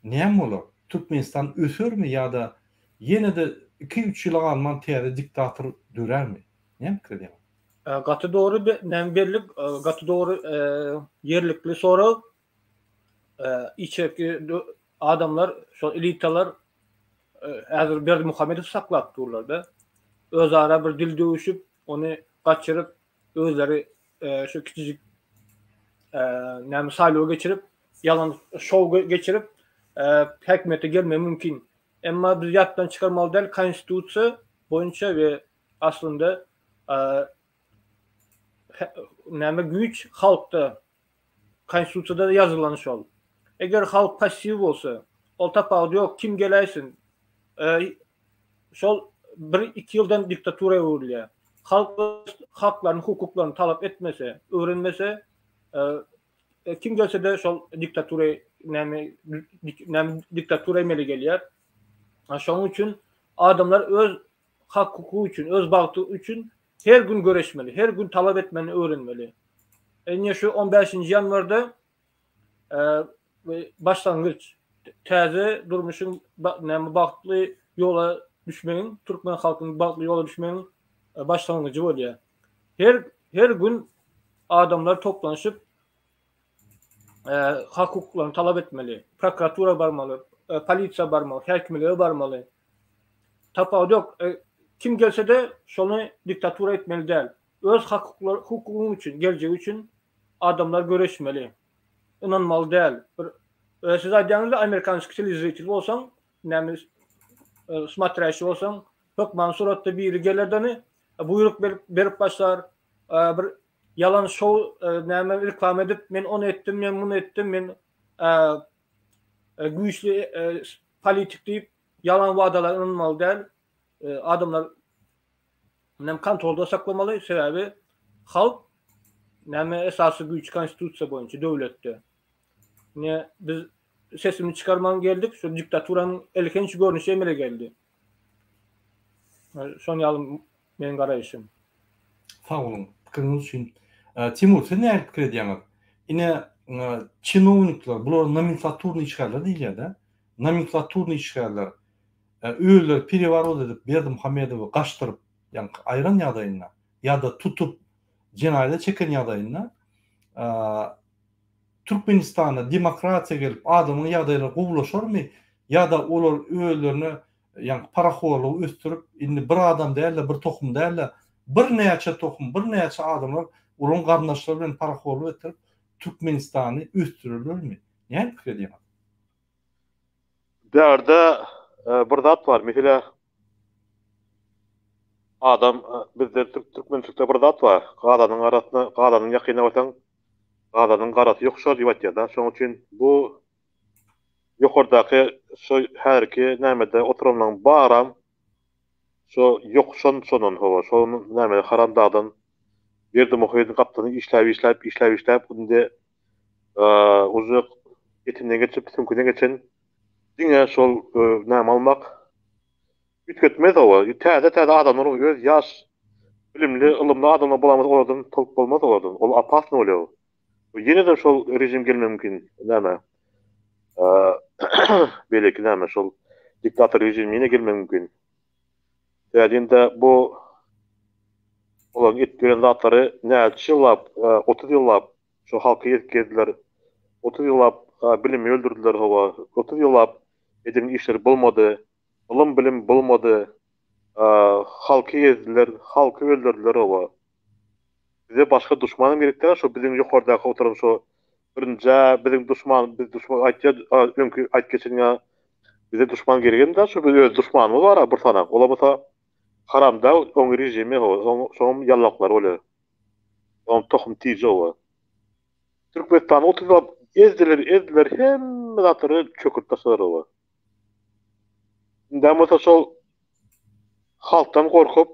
näme bolar? Türkmenistan ösermi ýa-da ýene-de iki-üç ýyla galman täze diktator dörärmi? Näme pikir edýäňiz? Gaty dogry näme bellik gaty dogry ýerlikli sorag. Içerki adamlar şol elitalar häzir Berdimuhamedowy saklap durlar-da. Özara bir dil döwüşip ony gaçyryp özleri şu kiçijik näme saýlaw geçirip, ýalan şou geçirip häkimiýete gelmegi mümkin. Emma biz ýatdan çykarmaly däl, konstitusiýa boýunça we aslynda näme güýç halkda konstitusiýada ýazylan şol. Eger halk passiw bolsa, ol tapawudy ýok, kim geläýsin, şol bir-iki ýyldan diktatura öwrülýär. Halk öz haklaryny, hukuklaryny talap etmese, öwrenmese, kim gelse-de şol diktatura näme näme diktatura emele gelýär. Şonuň üçin adamlar öz hak-hukugy üçin, öz bagty üçin her gün göreşmeli, her gün talap etmeni öwrenmeli. Ine şu on bäşinji ýanwarda başlangyç, täze durmuşyň näme bagtly ýola düşmegiň, türkmen halkynyň bagtly ýola düşmegiň başlangyjy bolýar. Her her gün adamlar toplanyşyp hak-hukuklaryny talap etmeli. Prokuratura barmaly, polisiýa barmaly, häkimlige barmaly. Tapawudy ýok. Kim gelse-de şony diktatura etmeli däl. Öz hak-hukugyň üçin, geljegi üçin adamlar göreşmeli. Ynanmaly däl. Bir siz aýdýaňyzda amerikanskiý telezritel bolsaň, näme smotrýaşi bolsaň, hökman suratda biri geler-de buýruk berip berip başlar. Bir ýalan şou näme reklama edip, men ony etdim, men muny etdim, men güýçli politik diýip ýalan wadalara ynanmaly däl. Adamlar nem kontrolda saklamaly, sebäbi halk näme esasy güýç konstitusiýa boýunça döwletde. Ine biz sesimizi çykarman geldik, şu diktaturanyň elhenç görnüşi emele geldi. Şoň ýaly meniň garaýşym. Sag boluň pikiriňiz üçin. Timur siz nähili pikir edýäňiz? Ine çinownikler bular nomenklaturnyý işgärler diýilýär-de. Nomenklaturnyý işgärler özleri pereworot edip Berdimuhamedowy gaçdyryp ýaňky aýran ýagdaýynda ýa-da tutup jenaýata çeken ýagdaýynda Türkmenistanda demokratiýa gelip adamyň ýagdaýlary gowulaşarmy ýa-da olar özlerine ýaňky parahorlygy ösdürip indi bir adam däl-de bir tohum däl-de birnäçe tohum birnäçe adamlar olaryň garyndaşlary bilen parahorlyk etdirip Türkmenistany ösdürerlermi? Näme pikir edýäňiz? Bärde bir zat bar, meselä adam bizde türkmençilikde bir zat bar, gazanyň arasyna, gazanyň ýakynyna barsaň, gazanyň garasy ýokuşar diýip aýtýar-da. Şonuň üçin bu ýokardaky şu häzirki nämede oturanlaryň baram şo ýokuşan şondan hawa, şo näme haram dagdan Berdimuhamedowyň gapdalyny işläp-işläp, işläp-işläp indi Uje etinden geçip, süňküne geçen diňe şol näme almak üýtgetmez oba. Täze-täze adamlar öz ýaş bilimli, ylymly adamlar bolamaz olardan tolk bolmaz olardan. Ol opasny bolýar. Ýene-de şol režim gelmegi mümkin. Näme? Beýleki näme şol diktator režim ýene gelmegi mümkin. Sebäbi bu olaryň edip ýören zatlary näçe ýyllap, 30 ýyllap Şo halky ezip gezdiler. 30 ýyllap bilimi öldürdiler hawa. 30 ýyllap eden işleri bolmady. Ylym bilim bolmady. Halky ezdiler, halky öldürdiler hawa. Bize başga duşmanam gerek däl şo biziň ýokardaky oturan şo birinjä biziň duşman biz duşman aýtýa öňki aýdyp geçen ýa bize duşman geregem däl şo biz öz duşmanymyz bara bir sany ola bolsa haramdag oň režimi hawa şoňam ýallaklary bolýar. Oň tohum tiji oba. Türkmenistany 30 ýyllap ezdiler, ezdiler, hemme zatlary çökürip taşladylar oba. Indem bolsa şol halkdan gorkup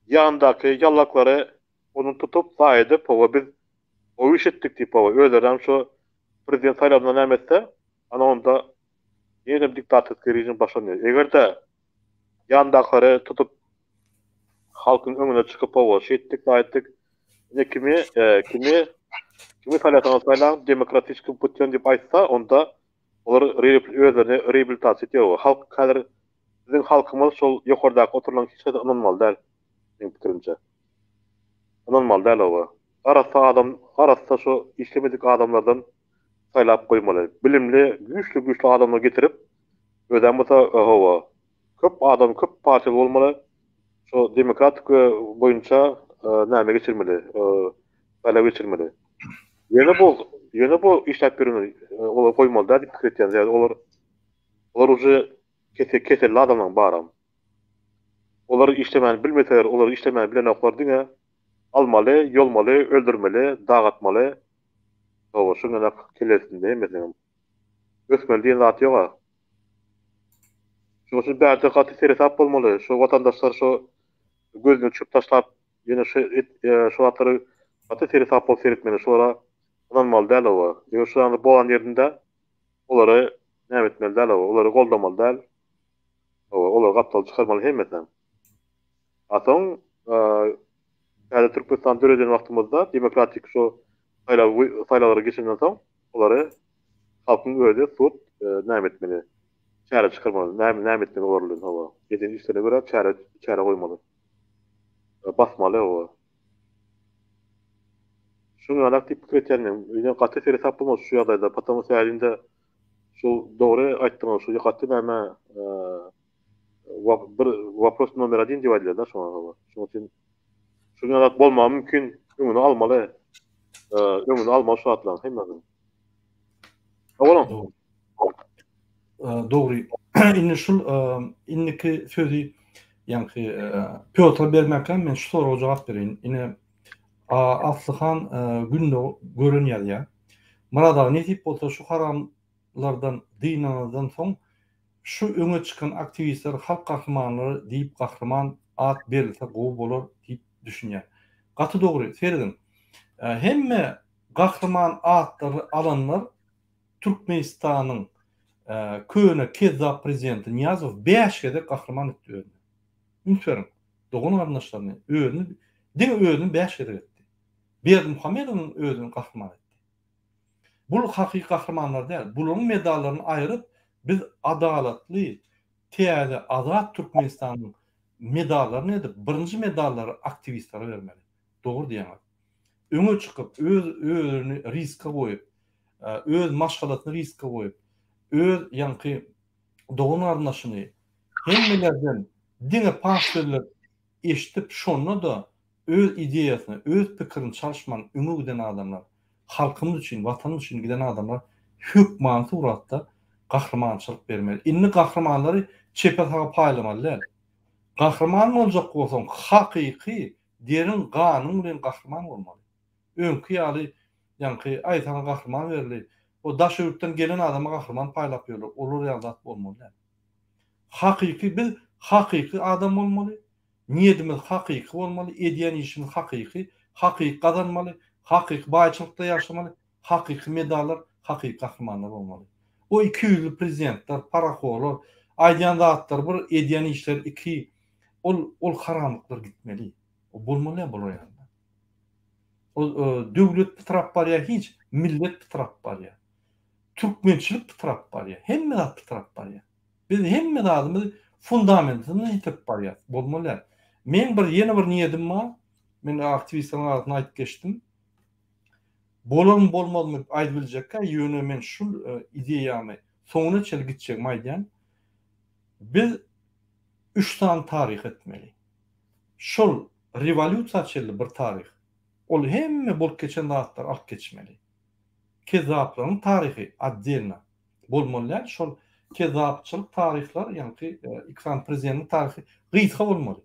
ýandaky ýallaklary ony tutup zaýa edip oba biz gowy iş etdik diýip oba özlerem şo prezident saýlawynda näme etse ana onda ýene diktatorskiý režim başlanýar. Eger-de ýandakylary tutup halkyň öňüne çykyp hawa şeýtdik aýtdyk ine kimi e, kimi kimi saýlasaňyz saýlaň demokratiski putýan diýip aýtsa onda olar özlerini reabilitasiýa edýär halk häzir biziň halkymyz şol ýokardaky oturylan hiç haýsy ynanmaly däl meniň pikirimçe ynanmaly däl oba arassa adam arassa şu işlemedik adamlardan saýlap goýmaly bilimli güýçli güýçli adamlar getirip Özem bolsa hawa köp adam köp partiýaly bolmaly. Şo demokratik boýunça näme geçirmeli? Saýlaw geçirmeli. Ýöne bu ýöne bu işläp ýören olar goýmaly däl diýip pikir etýän. Sebäbi olar olar uje kese keselli adamlaryň baram. Olar işlemäni bilmeseler, olar işlemäni bilenoklar diňe almaly, ýolmaly, öldürmeli, dagatmaly. Hawa şuňa kellesinde hemmesiniň. Ösmeli diýen zat ýoga. Şonuň üçin bärde gaty seresap bolmaly. Şu watandaşlar şu gözüne çöp taşlap ýöne şu şu zatlary gaty seresap bolup seretmeli. Şulara ynanmaly däl oba. Eger şu ýaly bolan ýerinde olary näme etmeli däl oba. Olary goldamaly däl. Oba, olary gapdal çykarmaly hemmesini. A soň täze Türkmenistan döreden wagtymyzda demokratik şu saýlaw saýlawlary geçenden soň olary halkyň özi sud näme etmeli? Çäre çykarmaly. Näme näme etmeli olar bilen hawa. Eden işlerine görä çäre çäre goýmaly. Basmaly hawa. Şuň ýalak diýip pikir etýän men. Ýöne gaty seresap bolmaly şu ýagdaýda. Patamu sebäbi şu dogry aýtdyňyz şu gaty näme bir wopros nomer odin diýip aýdylýar-da şoňa hawa. Şonuň üçin şuň ýaly zat bolmagy mümkin. Öňüni almaly. Öňüni almaly şu zatlaryň hemmesiniň. Sag boluň. Dogry. Indi şul indiki sözi ýaňky Pýotra bermekden men şu soraga jogap bereýin. Ine Aslyhan günde gören ýazýar. Myrat aga nesip bolsa şu haramlardan dynandan soň Şu öňe çykan aktiwistler halk gahrymanlary diýip gahryman at berilse gowy bolar diýip düşünýän. Gaty dogry, serediň. Hemme gahryman atlary alanlar Türkmenistanyň köne kezzap prezidenti Nyýazow 5 gezek gahryman etdi özüni. Üns beriň, dogan garyndaşlaryny, özüni, diňe özüni 5 gezek etdi. Berdimuhamedowyň özüni gahryman etdi. Bul hakyky gahrymanlar däl. Bularyň medallaryny aýryp, biz adalatly, täze, azat Türkmenistanyň medallaryny edip, birinji medallary aktiwistlere bermeli. Dogry diýýäňiz. Öňe çykyp, öz özüni riska goýup, öz maşgalasyny riska goýup, öz ýaňky dogan-garyndaşyny hemmelerden diňe paş sözler eşidip, şonda-da öz ideýasyny, öz pikirini çalyşman öňe giden adamlar, halkymyz üçin, Watanymyz üçin giden adamlar hökmany suratda gahrymançylyk bermeli. Indi gahrymanlary çepe-saga paýlamaly däl. Gahryman boljak bolsaň, hakyky deriň, ganyň bilen gahryman bolmaly. Öňki ýaly, ýaňky, aý saňa gahryman berildi, o daş ýurtdan gelen adama gahryman paýlap ýörler, olar ýaly zat bolmaly däl. Hakyky biz hakyky adam bolmaly, Niýetimiz hakyky bolmaly, edýän işimiz hakyky, hakyky gazanmaly, hakyky baýçylykda ýaşamaly, hakyky medallar, hakyky gahrymanlar bolmaly. O ikiýüzli prezidentler, parahorlar, aýdýan zatlary bir, edýän işleri iki, ol ol haramlyklar gitmeli. O bolmaly däl bular ýaly. Ol döwlet pytrap barýar hiç, millet pytrap barýar. Türkmençilik pytrap barýar. Hemme zat pytrap barýar. Biz hemme zadymyzy fundamentini ýitirip barýas. Bolmaly däl. Meň bir ýene bir niýedim bar. Men aktiwistleriň arasynda aýdyp geçdim. Bolarmy bolmazmy aýdyp biljekkä, ýöne men şul ideýamy soňuna çenli gitjegimi aýdýan. Biz üç sany taryh etmeli. Şol rewolýusiýa çenli bir taryh. Ol hemme bolup geçen zatlary alyp geçmeli. Kezzaplaryň taryhy otdelno. Bolmaly däl şol kezzapçylyk taryhlar ýaňky iki sany prezidentiň taryhy gysga bolmaly.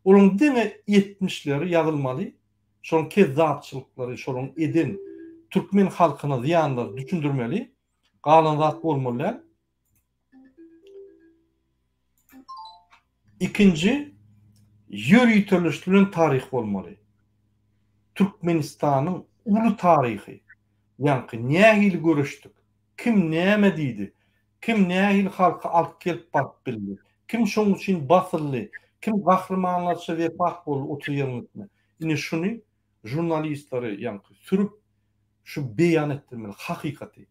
Olaryň diňe etmişleri ýazylmaly, şolaryň kezzapçylyklary, şolaryň eden türkmen halkyna zyýanlary düşündirmeli, galan zat bolmaly däl. Ikinji ýöriteleşdirilen taryh bolmaly. Türkmenistanyň uly taryhy, ýaňky nähili göreşdik, Kim näme diýdi? Kim nähili halky alyp gelip baryp bildi? Kim şoň üçin basyldy? Kim gahrymanlarça wepat boldy 30 ýylyň içinde? Ine şuny žurnalistleri ýaňky sürüp şu beýan etdirmeli hakykaty.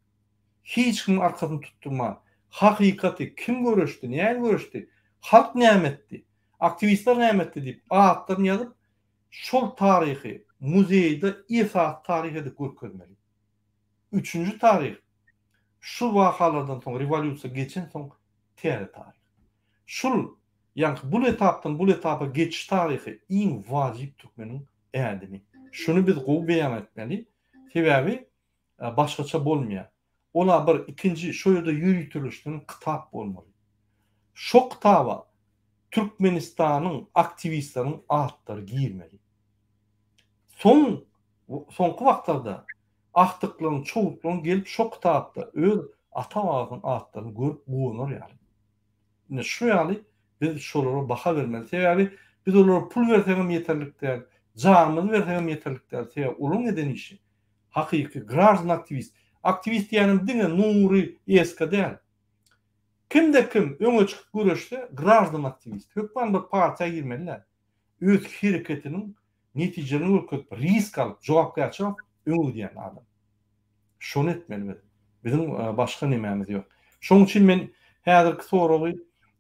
Hiç kimiň arkasyny tutdurman hakykaty kim göreşdi, nähili göreşdi, halk näme etdi, aktiwistler näme etdi diýip atlaryny ýazyp şol taryhy muzeýde esasy taryh edip görkezmeli. Üçünji taryh, şu wakalardan soň, rewolýusiýa geçensoň täze taryh. Şul, ýaňky bul etapdan bul etapa geçiş taryhy iň wajyp türkmeniň ädimi. Şuny biz gowy beýan etmeli. Sebäbi başgaça bolmaýar. Ola bir, ikinji, şo ýerde ýöriteleşdirilen kitap bolmaly. Şo kitaba Türkmenistanyň aktiwistleriniň atlary girmeli. Soň, soňky wagtlarda agtyklaryň, çowluklaryň gelip şo kitapda öz. ata-babasynyň atlaryny görüp guwanar ýaly. Ine şu ýaly biz şolara baha bermeli. Sebäbi biz olara pul bersegem ýeterlik däl, janymyzy bersegem ýeterlik däl. Sebäbi olaryň eden işi hakyky graždan aktiwist. Aktiwist diýýänim diňe Nury Eska däl. Kimde kim öňe çykyp göreşse graždan aktiwist. Hökman bir partiýa girmeli däl. Öz hereketiniň netijelerini görkezip, risk alyp, jogapkärçilik alyp öňe gidýän adam. Şony etmeli biz. Biziň başga nemämiz ýok. Şonuň üçin men häzirki soragy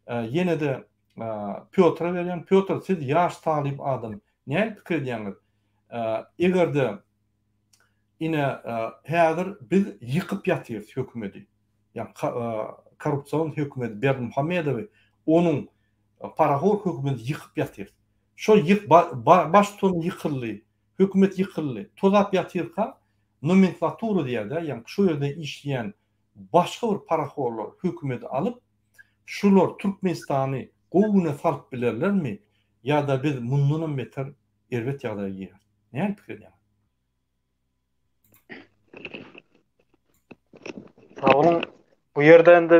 ýene-de Pýotra berýän. Pýotr, siz ýaş talyp adam. Nähili pikir edýäňiz? Eger-de ine häzir biz ýykyp ýatyrys hökümeti. Ýagny korrupsion hökümeti Berdimuhamedowy, onuň parahor hökümeti ýykyp ýatyrys. Şol ýyk baştutany ýykyldy, hökümet ýykyldy. Tozap ýatyrka nomenklatura diýýär-dä, ýagny şu ýerde işleýän başga bir parahorlar hökümeti alyp, şular Türkmenistany gowy güne salyp bilerlermi ýa-da biz mundanam beter erbet ýagdaýa gireris? Näme pikir edýäňiz? Sag boluň. Bu ýerde indi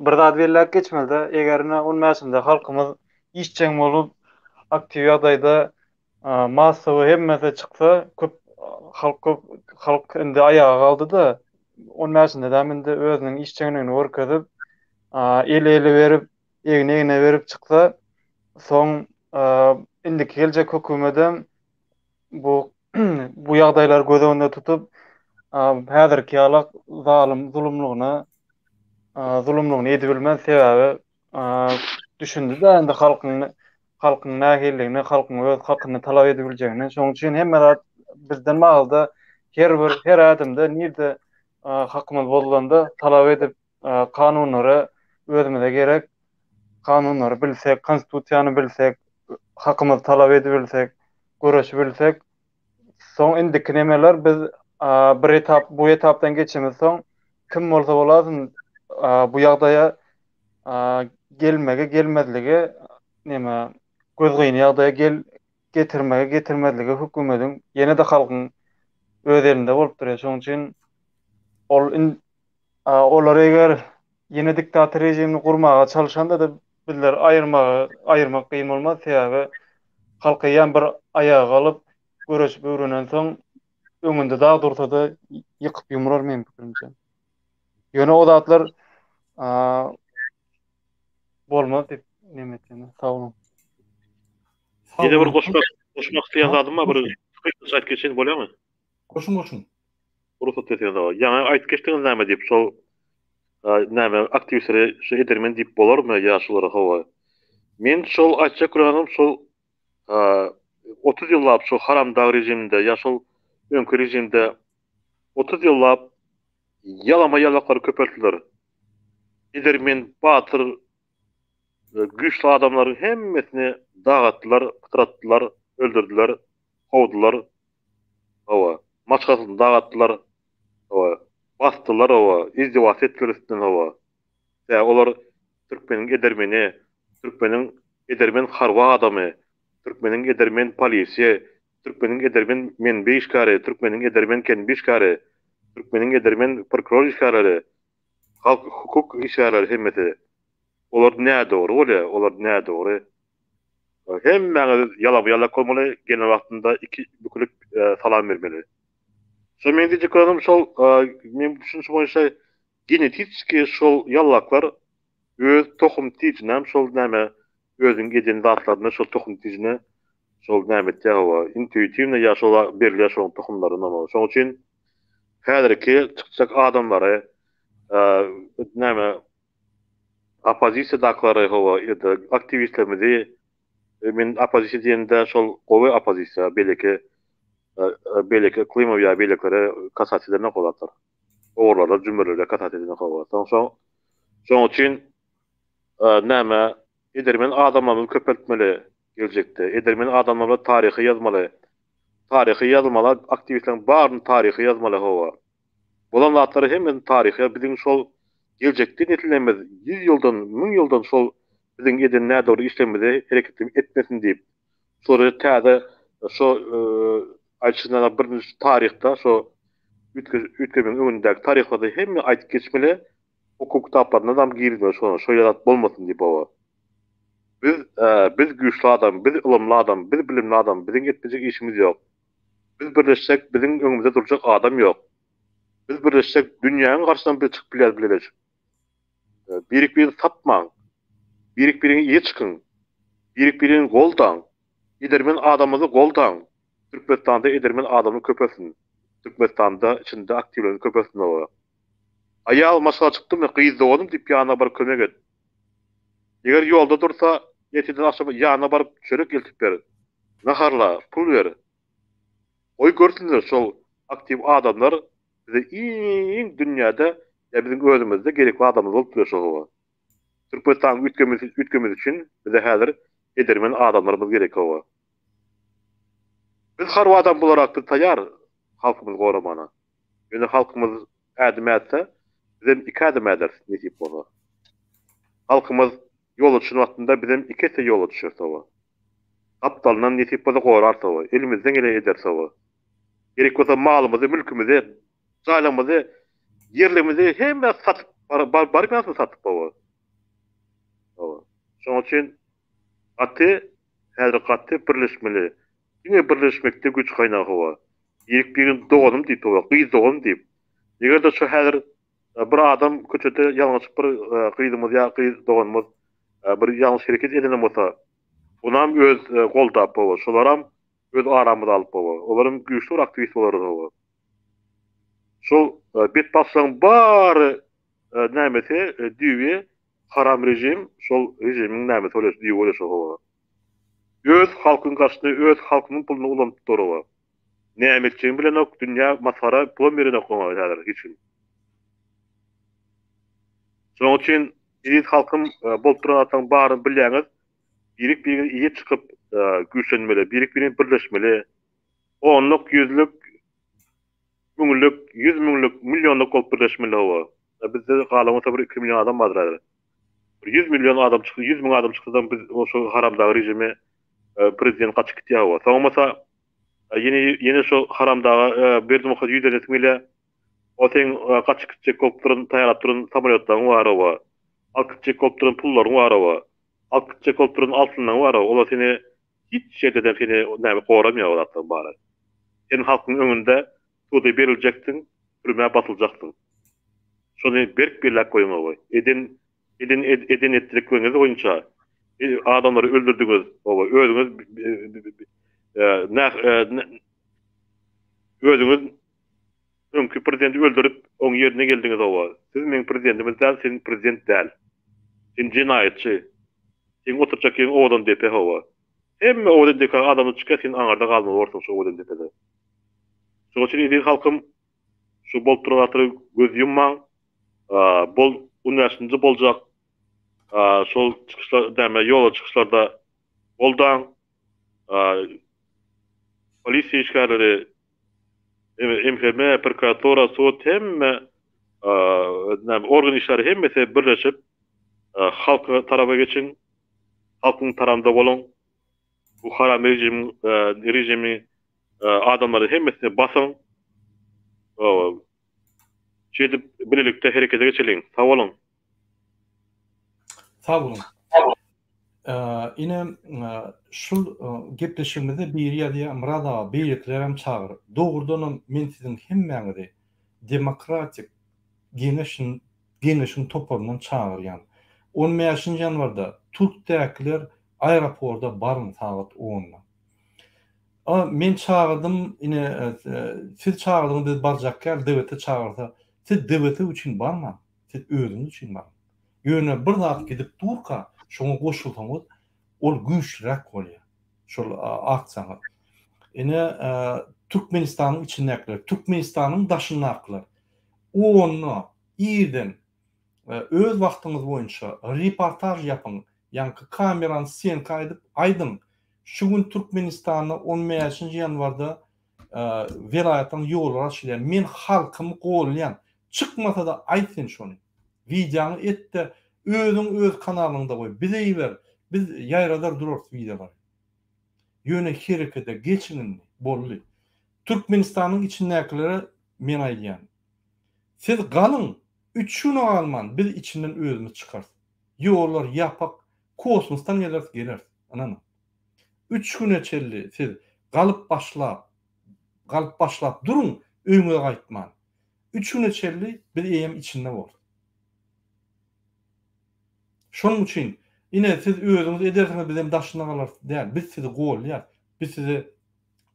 bir zat belläp geçmeli-de, eger ine on bäşinde halkymyz işjeň bolup, aktiw ýagdaýda massowy hemmesi çyksa, köp halk köp halk indi aýaga galdy-da, on bäşinde däm indi özüniň işjeňligini görkezip, el-ele berip, egni-egne berip çyksa, soň indiki geljek hökümedem bu bu ýagdaýlary göz öňünde tutup, häzirki ýalak zalym zulumlygyna zulumlygyny edibilmez sebäbi düşündi-de indi halkyň halkyň nähililigini, halkyň öz hakyny talap edibiljegini. Şonuň üçin hemme zat bizden baglyda her bir her ädimde nirde hakymyz bozulanda talap edip kanunlary özümize gerek kanunlary bilsek, konstitusiýany bilsek, hakymyzy talap edibilsek, göreşibilsek, soň indiki nemeler biz bir etap bu etapdan geçemiz soň kim bolsa bolasyn bu ýagdaýa gelmegi gelmezligi neme gözgyny ýagdaýa gel getirmegi getirmezligi hökümediň ýene-de halkyň öz elinde bolup durýar. Şonuň üçin ol olar eger ýene diktator režimini gurmaga çalyşanda-da bizler aýyrmagy aýyrmak kyn bolmaz sebäbi halk eýýäm bir aýaga galyp göreşip öwrenensoň öňünde dag dursa-da ýykyp ýumurar meniň pikirimçe. Ýöne o zatlar bolmaz diýip neme etýän. Sag boluň. Ýene bir goşmak goşmak isleýän zadym bar bir gysgaça aýdyp geçeýin bolýarmy? Goşuň goşuň. Rugsat berseňiz aga. Ýaňy aýdyp geçdiňiz näme diýip şol näme aktiwistlere şu edermen diýip bolarmy ýa şulara hawa. Men şol aýtjak bolýanym şol 30 ýyllap şu haramdag režiminde ýa şol öňki režimde 30 ýyllap ýalama ýalaklary köpeltdiler. Edermen batyr güýçli adamlaryň hemmesini dagatdylar, pytratdylar, öldürdiler, kowdular. Hawa, maşgalasyny dagatdylar. Hawa, basdylar, hawa, izdiwas etdiler üstünden, hawa. Sebäbi olar türkmeniň edermeni, türkmeniň edermen harby adamy, türkmeniň edermen polisi, türkmeniň edermen menbi işgäri, türkmeniň edermen kenbi işgäri, türkmeniň edermen prokuror işgärleri, halk hukuk işgärleri hemmesi. Olar nädogry bolýar, olar nädogry. Hemmäňiz ýalama ýalak bolmaly, gelen wagtynda iki bükülip salam bermeli. Şo meň diýjek bolýanym şol meň düşünişim boýunça genetiski şol ýallaklar öz tohum tijinem şol näme özüniň eden zatlaryny şol tohum tijine şol näme etýär hawa intuitiwno ýa şol berilýär şoň tohumlary noma. Şoň üçin häzirki çykjak adamlary näme Oppozisiýadakylary hawa ýa-da aktiwistlerimizi men oppozisiýa diýende şol gowy oppozisiýa beýleki beýleki Yklimow ýa beýlekilere kasat edenok o zatlar. Ogurlara jümmürlere kasat edenok hawa. Soň şoň şoň üçin näme edermen adamlarymyzy köpeltmeli geljekde. Edermen adamlarymyzy taryhy ýazmaly. Taryhy ýazylmaly aktiwistleriň baryny taryhy ýazmaly hawa. Bolan zatlary hemmesini taryhy biziň şol geljekki nesillerimiz ýüz ýyldan, müň ýyldan şol biziň eden nädogry işlerimizi hereketimi etmesin diýip, şolary täze şo aýdyşyňyz ýaly birinji taryhda şo. Üýtgemegiň öňündäki taryhlary hemme aýdyp geçmeli, okuw kitaplarynadam girizmeli şony, şoýle zat bolmasyn diýip hawa. Biz biz güýçli adam, biz ylymly adam, biz bilimli adam, biziň etmejek işimiz ýok. Biz birleşsek biziň öňümizde durjak adam ýok. Biz birleşsek dünýäniň garşysyndan biz çykyp bilýäris bileleşip. Birek-birini satmaň. Birek-biriňe eýe çykyň. Birek-biriňi goldaň. Edermen adamyňyzy goldaň. Türkmenistanda edermen adamlar köpelsin. Türkmenistanda içinde aktiwleriň köpelsin oba. Aýal maşgala çykdymy gyz doganym diýip ýanyna baryp kömek et. Eger ýolda dursa ertirden agşama ýanyna baryp çörek eltip ber. Naharla, pul ber. Goý görsünler şol aktiw adamlar bize iň dünýäde ýa biziň özümizde gerekli adamlar bolup biler şol oba. Türkmenistanyň üýtgemesi üýtgemesi üçin bize häzir edermen adamlarymyz gerek hawa. Biz harby adam bolarak biz taýýar halkymyzy goramana. Ýöne halkymyz ädim ätse bizem iki ädim äderis nesip bolsa. Halkymyz ýola düşen wagtynda bizem iki esse ýola düşeris hawa. Gapdalyndan nesip bolsa gorarys hawa. Elimizden geleni ederis hawa. Gerek bolsa malymyzy, mülkümizi, jaýlarymyzy, ýerlerimizi hemme satyp barýarys satyp hawa. Hawa. Şonuň üçin gaty häzir gaty birleşmeli. Diňe birleşmekde güýç gaýnagy hawa. Birek-birini doganym diýip hawa, gyz doganym diýip. Eger-de şu häzir bir adam köçede ýalňyşyp bir gyzymyz ýa gyz doganymyz bir ýalňyş hereket edenem bolsa, onam öz goldap hawa, şolaram öz aramyza alyp hawa. Olaram güýçli bir aktiwist bolar hawa. Şol betbagtçylygyň bary nämesi düýbi haram rejim, şol rejimiň nämesi bolýar, düýbi bolýar şol hawa. Öz halkyň garşysyna öz halkynyň puluny ulanyp dur hawa. Näme etjegini bilenok, dünýä masgara pulam berenok oňa häzir hiç kim. Şonuň üçin eziz halkym bolup duran zatlaryň baryny bilýäňiz. Birek-birege eýe çykyp güýçlenmeli, birek-birege birleşmeli. Onluk, ýüzlük, müňlük, ýüzmüňlük, millionlyk bolup birleşmeli hawa. Bizde galan bolsa bir 2 million adam bardyr häzir. Bir 100 million adam çyksa, 100 müň adam çyksa biz o şu haramdag rejimi prezident gaçyp gitýär hawa. Soň bolsa ýene ýene şu haramdaga Berdimuhamedow ýüzlenesiň gelýär. O seň gaçyp gitjek bolup duran, taýýarlap duran samolýotlaryň bar hawa. Alyp gitjek bolup duran pullaryň bar hawa. Alyp gitjek bolup duran altynlaryň bar hawa. Olar seni Hiç ýerde-de seni näme goramaýar o zatlaryň bary. Sen halkyň öňünde suda beriljekdiň, türmä basyljaksyň. Şony berk belläp goýuň oba. Eden eden eden etdilikleriňiz boýunça adamlary öldürdiňiz oba. Özüňiz özüňiz öňki prezidenti öldürip oň ýerine geldiňiz oba. Siz meň prezidentimiz däl, sen prezident däl. Sen jenaýatçy. Seň oturjak ýeriň owadan depe hawa. Hemme owadan depe adamlar çykýar sen aňarda galmaly borsuň şu owadan depede. Şoň üçin eziz halkym şu bolup duran zatlara göz ýummaň. Bol on bäşinji boljak şol çykyşlar näme ýola çykyşlarda goldaň. Polisiýa işgärleri MHM, prokuratura, sud hemme näme organ işgäri hemmesi birleşip Halka tarapa geçiň, halkyň taranda boluň. Bu haram rejimiň rejimi adamlary hemmesini basyň. Şeýdip bilelikde herekete geçeliň. Sag boluň. Sag boluň. Ine şul gepleşigimizde biri ýazýar Myrat aga beýlekilerem çagyr. Dogrudanam men siziň hemmäňizi demokratik geňeş Geňeşiň toparyndan çagyrýan. On bäşinji ýanwarda Türkdäkiler aeroporda baryň sagat onda. A men çagyrdym ine siz çagyrdyňyz biz barjak däl DWT çagyrsa siz DWT üçin barmaň siz özüňiz üçin baryň. Ýöne bir zat gidip durka şoňa goşulsaňyz ol güýçliräk bolýar şol aksiýaňyz. Ine Türkmenistanyň içindäkiler Türkmenistanyň daşyndakylar onda irden öz wagtyňyz boýunça reportaž ýapyň, ýaňky kamerany ssenka edip aýdyň, şu gün Türkmenistanda on bäşinji ýanwarda welaýatlaryň ýollary açylýar, men halkymy golýan, çykmasa-da aýt sen şony. Wideoňy et-de özüň öz kanalyňda goý, bize iber, biz ýaýradar durarys wideolary. Ýöne herekete geçiň indi, boldy. Türkmenistanyň içindäkilere. men aýdýan. Siz galyň, üç güne galman biz içinden özümiz çykarys. Ýollar ýapyk, kosmosdan geleris, geleris. Ynanyň. Üç güne çenli siz galyp başlap, galyp başlap duruň, öýüňize gaýtman. Üç güne çenli biz eýýäm içinde borus. Şonuň üçin, ine, siz özüňiz edersiňiz, bizem daşynda galarys däl. Biz sizi golýas. Biz size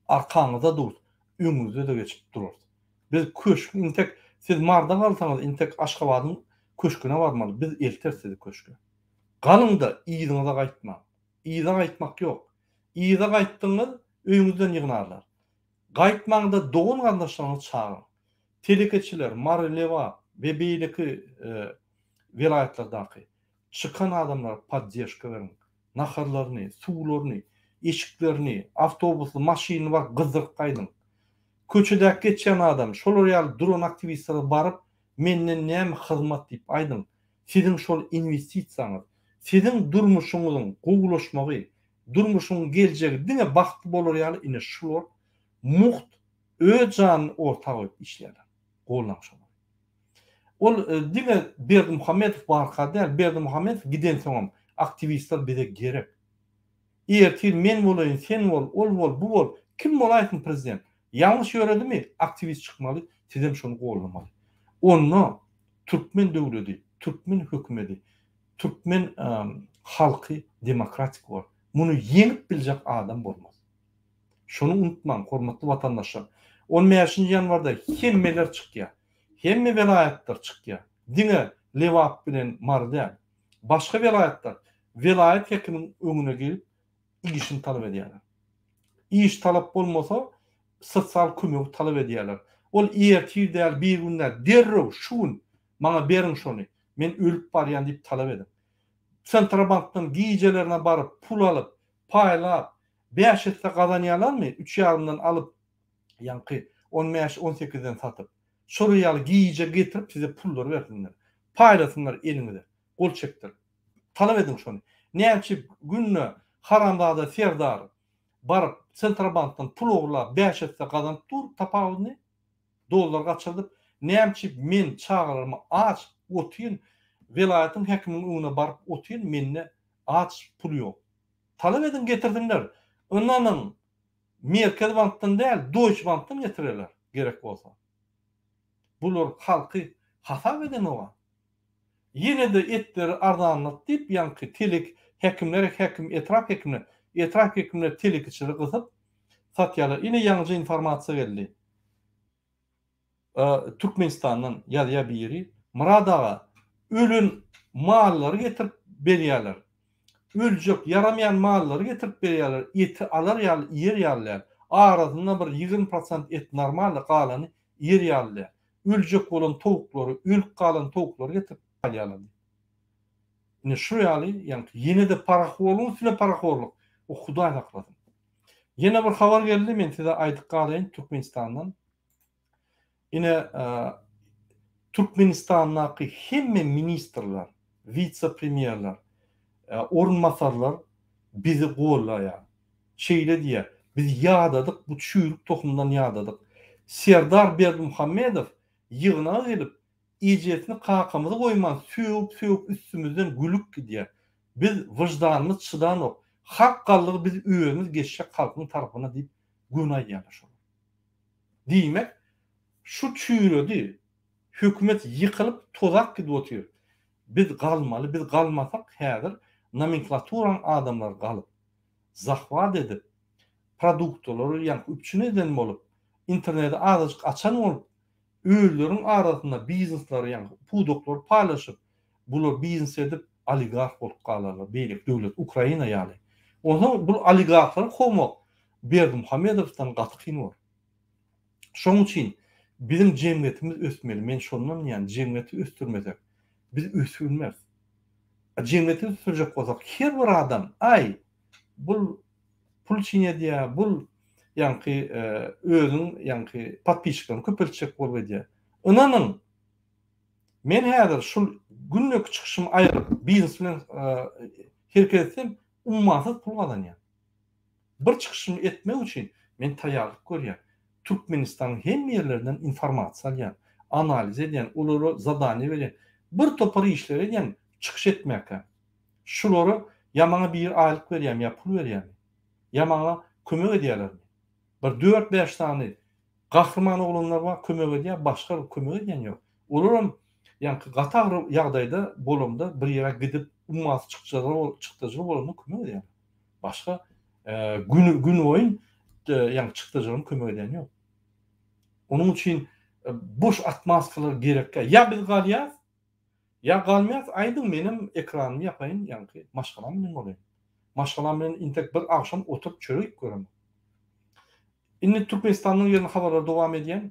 arkaňyzda durus, öňüňizde-de geçip durarys. Biz köşk, intek siz Marda galsaňyz, intek Aşgabadyň köşgüne barmaly, biz elteris sizi köşge. Galyň-da, yzyňyza gaýtmaň. Yza gaýtmak ýok. Yza gaýtdygyňyz, öýüňizden ýygnarlar. Gaýtmaň-da, dogan-garyndaşlaryňyzy çagyryň. Telekeçiler, Mary, Lebap we beýleki welaýatlardaky çykan adamlara poddežka beriň. Naharlaryny, suwlaryny, eşiklerini, awtobusly, maşynly baryp gyzdyryp gaýdyň. Köçedäki geçýän adam, şolar ýaly duran aktiwistlere baryp, menden näme hyzmat diýip aýdyň. Siziň şol inwestisiýaňyz, siziň durmuşyňyzyň gowulaşmagy, durmuşyň geljegi diňe bagtly bolar ýaly ine şular mugt öz janyny orta goýup işleýärler. Goldaň şolary. Ol diňe Berdimuhamedow barka däl, Berdimuhamedow gidensoňam aktiwistler bize gerek. Ertir men bolaýyn, sen bol, ol bol, bu bol, kim bolaýsyn prezident. Ýalňyş ýöredimi, aktiwist çykmaly, sizem şony goldamaly. Onda türkmen döwledi, türkmen hökümedi, türkmen halky demokratik bolar. Muny ýeňip biljek adam bolmaz. Şony unutmaň, hormatly watandaşlar. On bäşinji ýanwarda hemmeler çykýar. Hemme welaýatlar çykýar. Diňe Lebap bilen Mary däl. Başga welaýatlar welaýat hekimiň öňüne gelip işini talap edýärler. Iş talap bolmasa sosial kömegi talap edýärler. Ol ertir däl, bir gün däl, derrew şu gün maňa beriň şony, men ölüp barýan diýip talap ediň. Sentrobankdan gijelerine baryp pul alyp, paýlap, bäş esse gazanýarlarmy, üç ýarymdan alyp, ýaňky on bäş, on sekizden satyp. Şol ýaly gije getirip size pullary bersinler. Paýlasynlar eliňize. Gol çekdirip. Talap ediň şony. Näçe günde haramzada Serdar baryp Sentrobankdan pul ogurlap bäş esse gazanyp dur tapawudyny dollar gaçyrdyp nämçe men çagalarymy aç otyryn welaýatyň häkiminiň öňüne baryp otyryn mende aç pul ýok. Talap ediň getirsinler. Ynanyň Merkezi bankdan däl Deutsche bankdan getirerler gerek bolsa. Bular halky hasap edenoga. Ýene-de etleri arzanlat diýip ýaňky telek häkimlere häkim etrap hekimler etrap hekimler telekiçileri gysyp satýarlar. Ine ýaňyja informasiýa geldi. Türkmenistandan ýazýar biri, Myrat aga, ölen mallary getirip berýärler. Öljek, ýaramaýan mallary getirip berýärler, eti alar ýaly, iýer ýaly däl. Arasynda bir 20 prosent et normalny, galany iýer ýaly däl. Öljek bolan towuklary, ölüp galan towuklary getirip alýarlar diýip. Ine şu ýaly, ýaňky ýene-de parahorlugyň üstüne parahorluk. O Hudaý saklasyn. Ýene bir habar geldi, men size aýdyp galaýyn Türkmenistandan. Ine, Türkmenistandaky hemme ministrler, wise-premýerler, orunbasarlar bizi gollaýar. Şeýle diýýär, Biz ýadadyk, bu çüýrük tohumdan ýadadyk. Serdar Berdimuhamedow ýygnaga gelip, ejesini, kakamyzy goýman sögüp-sögüp üstümizden gülüp gidýär. Biz wyždanymyz çydanok. Hak galdygy biz özümiz geçjek halkyň tarapyna diýip göni aýdýarlar şolar. Diýmek, şu çüýredi, hökümet ýykylyp tozap gidip otyr. Biz galmaly, biz galmasak häzir nomenklaturaň adamlary galyp, zahwat edip, produktalary ýaňky üpjün eden bolup, interneti azajyk açan bolup, özleriniň arasynda biznesleri ýaňky pudaklary paýlaşyp, bular biznes edip oligarh bolup galarlar, beýleki döwlet Ukraina ýaly. Onsoň bul oligarhlary kowmak Berdimuhamedowdan gaty kyn bolar. Şonuň üçin biziň jemgyýetimiz ösmeli. Men şondan diýýän, jemgyýeti ösdürmesek, biz ösüp bilmeris. Jemgyýeti ösdürjek bolsak, her bir adam, aý, bul pul üçin edýär, bul ýaňky özüniň ýaňky podpisçiklaryny köpeltjek bolup edýär. Ynanyň, men häzir şul gündeki çykyşymy aýryp, biznes bilen hereket etsem, ummasyz pul gazanýan. Bir çykyşymy etmek üçin men taýýarlyk görýän. Türkmenistanyň hemme ýerlerinden informasiýa alýan, analiz edýän, olara zadaniýa berýän, bir topar işleri edýän çykyş etmäkä. Şulara ýa maňa biri aýlyk berýärmi ýa pul berýärmi? Ýa maňa kömek edýärlermi? Bir dört-bäş sany gahryman oglanlar bar kömek edýär, başga bir kömek edýän ýok. Olaram ýaňky gaty agyr ýagdaýda bolamda bir ýere gidip ummasyz çykdajyly bolanda kömek edýärler. Başga gün gün boýun ýaňky çykdajylaryň kömek edýän ýok. Onuň üçin boş otmaskalar gerekkä. Ýa biz galýas, ýa galmaýas aýdyň menem ekranymy ýapaýyn ýaňky maşgalam bilen bolaýyn. Maşgalam bilen intek bir agşam oturyp çörek iýip göremok. Indi Türkmenistandan gelen habarlar dowam edýän.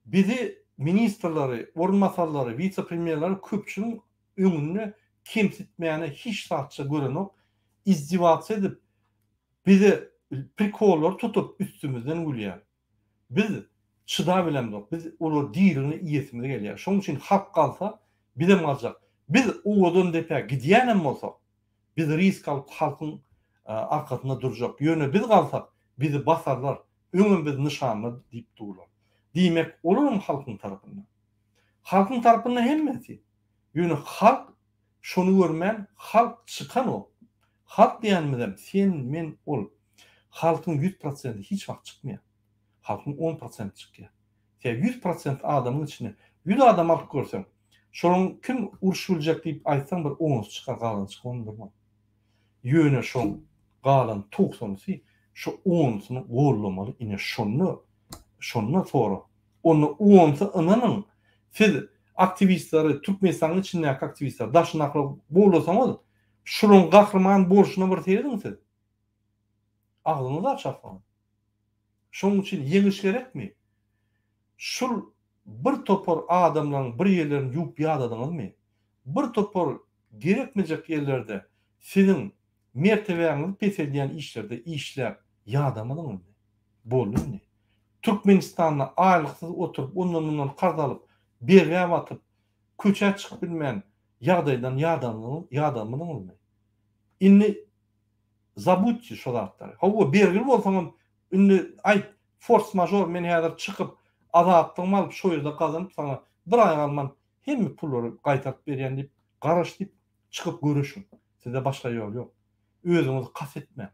Bizi ministrleri, orunbasarlary, wise-premýerleri köpçüligiň öňünde kemsitmäne hiç zatça görenok, izdiwatsa edip bize prikollar tutup üstümizden gülýär. Biz çydabilemzok, biz olary diriligine iýesimiz gelýär. Şonuň üçin halk galsa bizem galjak. Biz owadan depä gidýänem bolsak, biz risk alyp halkyň arkasynda durjak. Ýöne biz galsak bizi basarlar, öňem biz nyşanda diýip durlar. Diýmek olaram halkyň tarapynda. Halkyň tarapynda hemmesi. Ýöne halk şony görmän halk çykanok. Halk diýenimizem sen, men, ol. Halkyň ýüz prosenti hiç wagt çykmaýar. Halkyň on prosenti çykýar. Sebäbi ýüz prosent adamyň içinde ýüz adam alyp görseň, şolaryň kim uruş biljek diýip aýtsaň bir onusy çykar galany çykman durmaz. Ýöne şoň galan togsanysy şo onusyny gollamaly ine şonda şonda sorag. Onda onsa ynanyň, siz aktiwistleri, Türkmenistanyň içindäki aktiwistleri, daşyndakylary gollasaňyz, şularyň gahryman bolşuna bir serediň siz. Agzyňyzy açarsyňyz. Şonuň üçin ýeňiş gerekmi? Şul bir topar adamlaryň bir ýerlerini ýuwup ýadadyňyzmy? Bir topar gerekmejek ýerlerde siziň mertebäňizi peseldýän işlerde işläp ýadamadyňyzmy? Boldy indi. Türkmenistanda aýlyksyz oturyp ondan-mundan karz alyp, bergä batyp, köçä çykyp bilmän ýagdaýdan ýadamadyňyzmy? Indi zabudьте şo zatlary. Hawa, bergili bolsaňam indi aýt, fors-mažor men häzir çykyp azatlygymy alyp şo ýerde gazanyp saňa bir aý galman hemme pullary gaýtaryp berýän diýip garaş diýip çykyp göreşiň. Sizde başga ýol ýok. Özüňizi kast etmäň.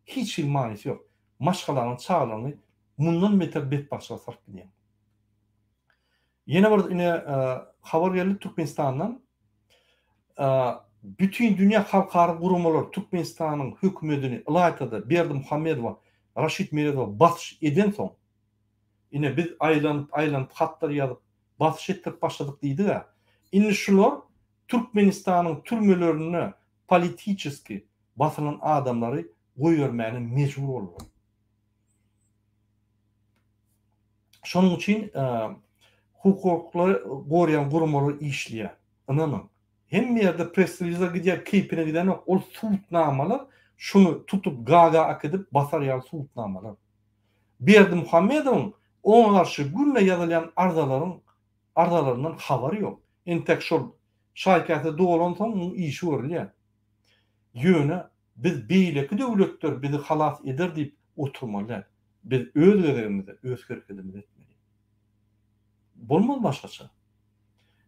Hiç hili manysy ýok. Maşgalaňy, çagalaryňy mundan beter betbagtçylyga salyp gidýäň. Ýene bir ine habar geldi Türkmenistandan. Bütin dünýä halkara guramalar Türkmenistanyň hökümedini, ylaýta-da Berdimuhamedowa, Raşid Meredowa basyş edensoň, ine biz aýlanyp, aýlanyp hatlar ýazyp, basyş etdirip başladyk diýdik-ä. Indi şular Türkmenistanyň türmelerinde politiçeski basylan adamlary goýbermäne mejbur boldular. Şonuň üçin hukuklary goraýan guramalar işleýär. Ynanyň. Hemme ýerde press-relizler gidýär, keýpine gidenok. Ol subutnamalar şuny tutup Gaga äkidip basar ýaly subutnamalar. Berdimuhamedowyň oňa garşy günde ýazylýan arzalaryň arzalaryndan habary ýok. Entek şol şaýkäse dolansoň muň işi görülýär. Ýöne biz beýleki döwletler bizi halas eder diýip oturmaly däl. Biz öz gezegimizde öz herekedimizi etmeli. Bolmaz başgaça.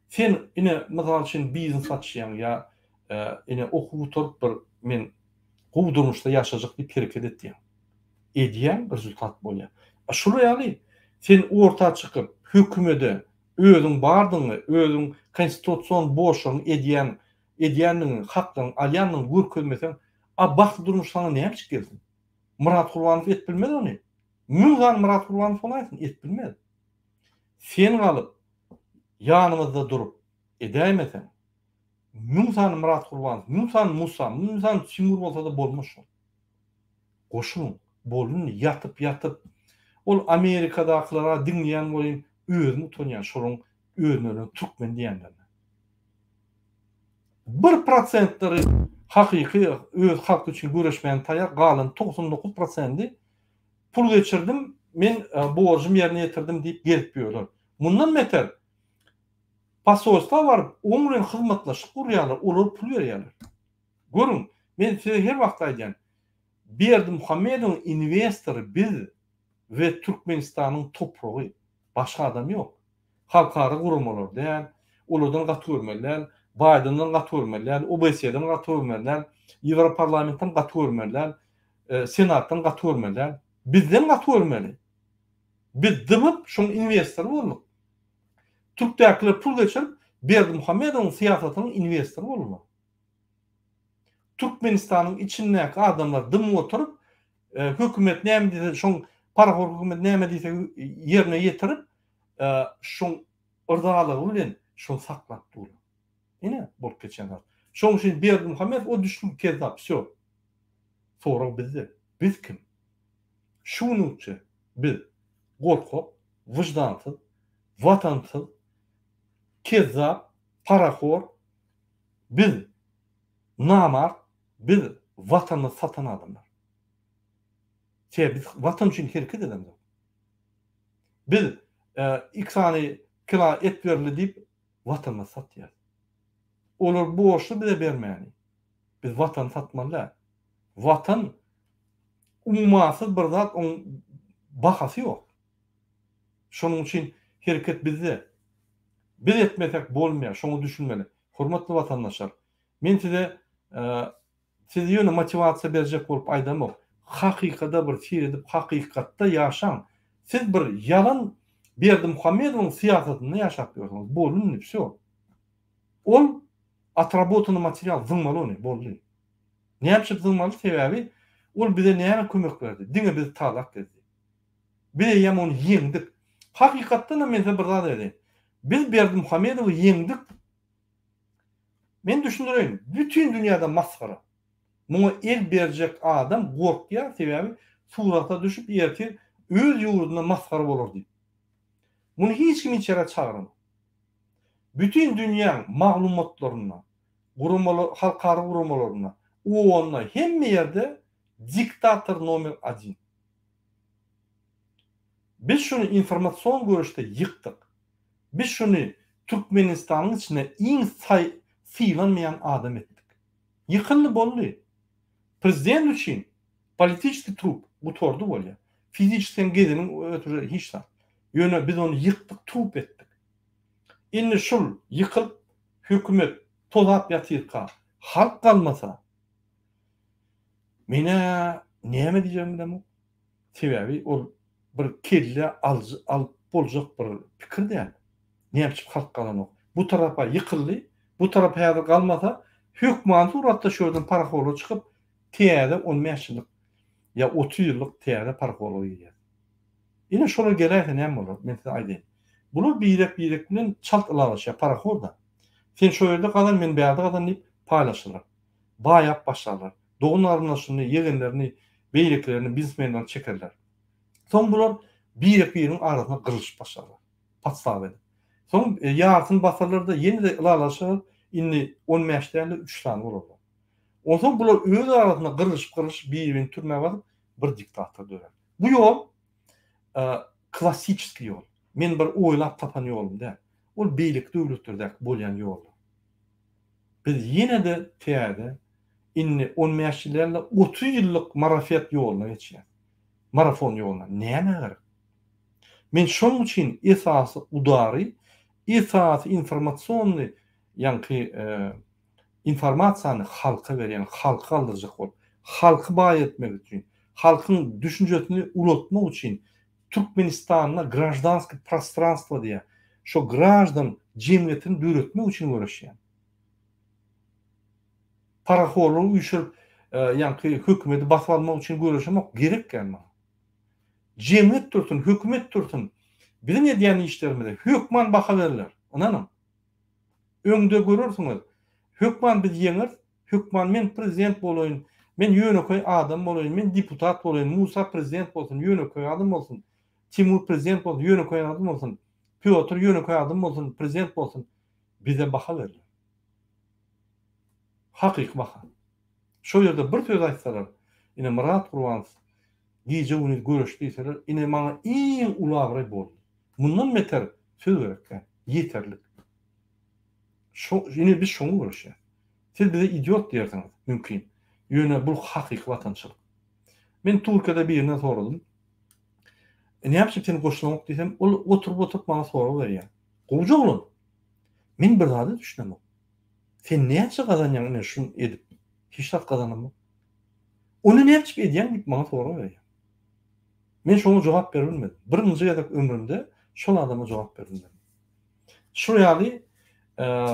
Sen ine mysal üçin biznes açýaň ýa ine okuw gutaryp bir men gowy durmuşda ýaşajak diýip hereket etýäň. Edýäň rezultat bolýar. A şular ýaly sen orta çykyp hökümede özüň bardygyňy, özüň konstitusion borçlaryňy edýän edýändigiňi, haklaryňy alýandygyňy görkezmeseň, a bagtly durmuş saňa näme gelsin? Myrat Gurbanow et bilmez ony. Müň sany Myrat Gurbanow bolaýsyn, et bilmez. Sen galyp, ýanymyzda durup edäýmeseň, müň sany Myrat Gurbanow, müň sany Musa, müň sany Timur bolsa-da bolmaz şol. Goşulyň. Boldy indi, ýatyp-ýatyp. Ol Amerikadakylara diňleýän welin özüm utanýan şolaryň özlerine türkmen diýenlerine. Bir prosentleri hakyky öz halky üçin göreşmäne taýýar, galan 99 prosendi pul geçirdim, men borjumy ýerine ýetirdim diýip gezip ýörler. Mundan beter posolstwa baryp, oň bilen hyzmatdaşlyk gurýarlar, olara pul berýärler. Görüň, men size her wagt aýdýan, Berdimuhamedowyň inwestory biz. we Türkmenistanyň topragy. Başga adam ýok. Halkara guramalar däl, olardan gaty görmeli däl, Baýdenden gaty görmeli däl, OBSE-den gaty görmeli däl, Ýewroparlamentden gaty görmeli däl, Senatdan gaty görmeli däl. Bizden gaty görmeli. Biz dymyp şoň inwestory bolduk. Türkdäkiler pul geçirip Berdimuhamedowyň syýasatynyň inwestory boldular. Türkmenistanyň içindäki adamlar dymyp oturyp, hökümet näme diýse şoň parahor hökümet näme diýse ýerine ýetirip, şoň yrzalygy bilen şony saklap durlar. Ine bolup geçen zat. Şoň üçin Berdimuhamedow o düşnükli kezzap, wsýo. Sorag bizde. Biz kim? Şu günlükçe biz gorkak, wyždansyz, watansyz, kezzap, parahor, biz namart, biz watanyny satan adamlar. Sebäbi biz watan üçin hereket edemzok. Biz iki sany kila et berildi diýip watanymyzy satýas. Olar borçly bize bermäni. Biz watany satmaly däl. Watan ummasyz bir zat oň bahasy ýok. Şonuň üçin hereket bizde. Biz etmesek bolmaýar, şoňa düşünmeli. Hormatly watandaşlar, men size sizi ýöne motiwasiýa berjek bolup aýdamok. Hakykada bir seredip hakykatda ýaşaň. Siz bir ýalan Berdimuhamedowyň syýasatynda ýaşap ýörsüňiz. Boldy indi wsýo. Ol otrabotany material zyňmaly ony boldy. Näme üçin zyňmaly sebäbi ol bize näme kömek berdi? Diňe bizi talap gezdi. Biz eýýäm ony ýeňdik. Hakykatdanam men size bir zat aýdaýyn. Biz Berdimuhamedowy ýeňdik. Men düşündireýin. Bütin dünýäde masgara. Muňa el berjek adam gorkýar, sebäbi surata düşüp ertir öz ýurdunda masgara bolar diýip. Muny hiç kim içerä çagyranok. Bütin dünýäň maglumatlarynda, guramalar, halkara guramalarynda, OON-da hemme ýerde diktator nomer odin. Biz şuny informasion göreşde ýykdyk. Biz şuny Türkmenistanyň içinde iň saý sylanmaýan adam etdik. Ýykyldy boldy. Prezident üçin politiçeskiý trup gutardy bolýar. Fiziçeskiý sen gezeniň ötri hiç zat. Ýöne biz ony ýykdyk trup etdik. Indi şul ýykylyp hökümet tozap ýatyrka halk galmasa menä näme diýjegimi bilemok. Sebäbi ol bir kelle alyjy alyp boljak bir pikir däl. Näme üçin halk galanok? Bu tarapa ýykyldy, bu tarap häzir galmasa, hökmany suratda şu ýerden parahorlar çykyp, täze 15 ýyllyk ýa 30 ýyllyk täze parahorlar girýär. Ine şolar geläýse näme bolar? Men size aýdaýyn. Bular birek-birek bilen çalt ylalaşýar, parahor-da. Sen şo ýerde gazan, men bärde gazan diýip paýlaşyrlar. Baýap başlarlar. Dogan-garyndaşyny, ýegenlerini, beýlekilerini, biznesmenlerini çekerler. Soň bular birek-biriniň arasynda gyrlyşyp başlarlar. Podstawa edip. Soň ýarysyny basarlar-da, ýene-de ylalaşarlar, indi on bäş däl-de, üç sany bolarlar. Onsoň bular öz arasynda gyrlyşyp-gyrlyşyp, bir-birini türmä basyp, bir diktator dörär. Bu ýol klassiçeskiý ýol. Men bir oýlap tapan ýolum däl. Ol beýleki döwletlerdäki bolýan ýollar. Biz ýene-de täze, indi on bäş ýyl däl-de, 30 ýyllyk marafet ýoluna geçýäris. Marafon ýoluna. Nämä gerek? Men şonuň üçin esasy udary, esasy informasionnyý, ýaňky informasiýany halka berýän, halky galdyrjak bolup, halky baý etmek üçin, halkyň düşünjesini ulaltmak üçin Türkmenistanda graždanskiý prostranstwo diýýär. Şo graždan jemgyýetini döretmek üçin göreşýän. Parahorlygy üýşürip, ýaňky hökümeti basyp almak üçin göreşemok, gerek däl maňa. Jemgyýet dursun, hökümet dursun, biziň edýän işlerimize hökman baha berler, ynanyň. Öňde görersiňiz, hökman biz ýeňeris, Hökman men prezident bolaýyn, men ýönekeý adam bolaýyn, men deputat bolaýyn, Musa prezident bolsun, ýönekeý adam bolsun, Timur prezident bolsun, ýönekeý adam bolsun, Pýotr ýönekeý adam bolsun, prezident bolsun, bize baha berler. Hakyky baha. Şo ýerde bir söz aýtsalar, ine Myrat Gurbanow gije-gündiz göreşdi diýseler, ine maňa iň uly abraý boldy. Mundan beter söz gerek däl. Ýeterlik. Şo, ine biz şoňa göreşýäs. Siz bize idiot diýersiňiz, mümkin. Ýöne bu hakyky watançylyk. Men Türkiýede birinden soradym. Näme üçin seni goşulamok diýsem, ol oturyp-oturyp maňa sorag berýär. Gowja oglan. Men bir zada düşünemok. Sen näçe gazanýaň ine şuny edip? Hiç zat gazanamok. Ony näme üçin edýäň diýip maňa sorag berýär. Men şoňa jogap berip bilmedim. Birinji gezek ömrümde şol adama jogap berip bilmedim. Şul ýaly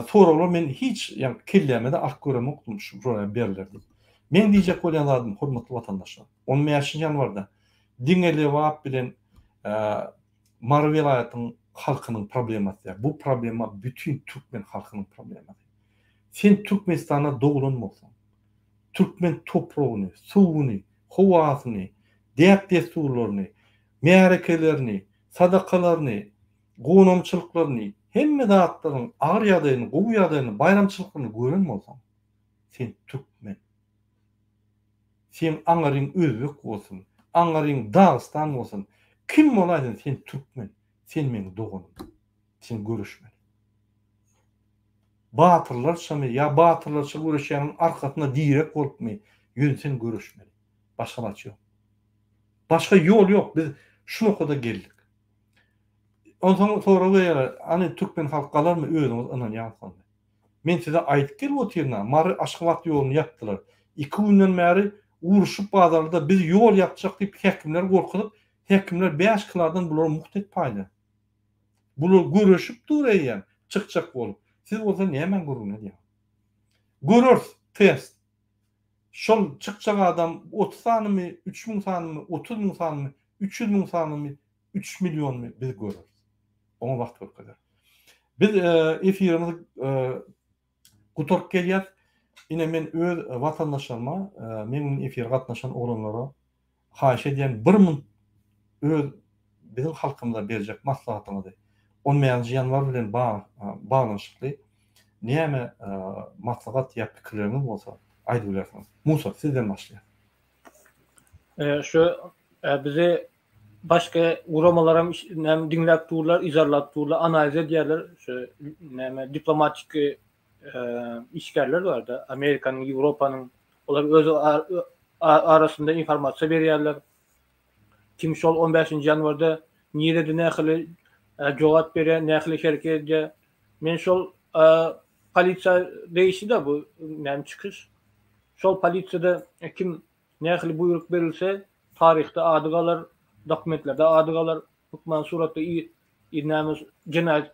soraglar men hiç ýa kelläme-de alyp göremokdym şu sorag berler diýip. Meň diýjek bolýan zadym hormatly watandaşlar, on bäşinji ýanwarda diňe Lebap bilen Mary welaýatynyň halkynyň problemasy däl. Bu problema bütin türkmen halkynyň problemasy. Sen Türkmenistanda doglan bolsaň, türkmen topragyny, suwuny, howasyny, däp-dessurlaryny, märekelerini, sadakalaryny, gonamçylyklaryny, hemme zatlaryň agyr ýagdaýyny, gowy ýagdaýyny, baýramçylyklaryny gören bolsaň, sen türkmen. Seň aňaryň özbek bolsun, aňaryň dagystan bolsun, kim bolaýsyn sen türkmen, sen meň doganym. Sen göreşmeli. Batyrlarçamy ýa batyrlarça göreşýäniň arkasyna direk bolupmy, ýöne sen göreşmeli. Başga alaç ýok. Başga ýol ýok, biz şu nokada geldik. Onsoň sorag berýärler, hany türkmen halky galarmy özüňiz ynanýaňyzmy? Men size aýdyp gelip otyryn-a, Mary Aşgabat ýoluny ýapdylar. Iki günden bäri uruşyp bazarda biz ýol ýapjak diýip häkimleri gorkuzyp, häkimler bäş kiladan bulara mugt et paýlaýar. Bular göreşip dur eýýäm çykjak bolup. Siz bolsa nämäň gürrüňini edýäňiz? Göreris, test. Şol çykjak adam 30 sanymy, 3000 sanymy, 30 müň sanymy, 300 müň sanymy, 3 millionmy biz göreris. Oňa wagt görkezer. Biz efirimizi gutaryp gelýäs. Ine men öz watandaşlaryma, meň bilen efire gatnaşan oglanlara haýyş edýän bir munt öz biziň halkymyza berjek maslahatyňyzy on bäşinji ýanwar bilen baglanyşykly näme maslahat ýa pikirleriňiz bolsa aýdyp bilersiňiz. Musa sizden başlaýas. Şu bizi başga guramalaram näme diňläp durlar, yzarlap durlar, analiz edýärler. Şu näme diplomatiki işgärler barda, Amerikanyň, Ýewropanyň olar öz arasynda informasiýa berýärler. Kim şol 15-nji ýanwarda nirede nähili jogap berýär, nähili hereket edýär. Men şol polisiýa degişli-de bu näme çykyş. Şol polisiýada kim Nähili buýruk berilse, taryhda ady galar, dokumentlerde ady galar, hökman suratda näme jenaýat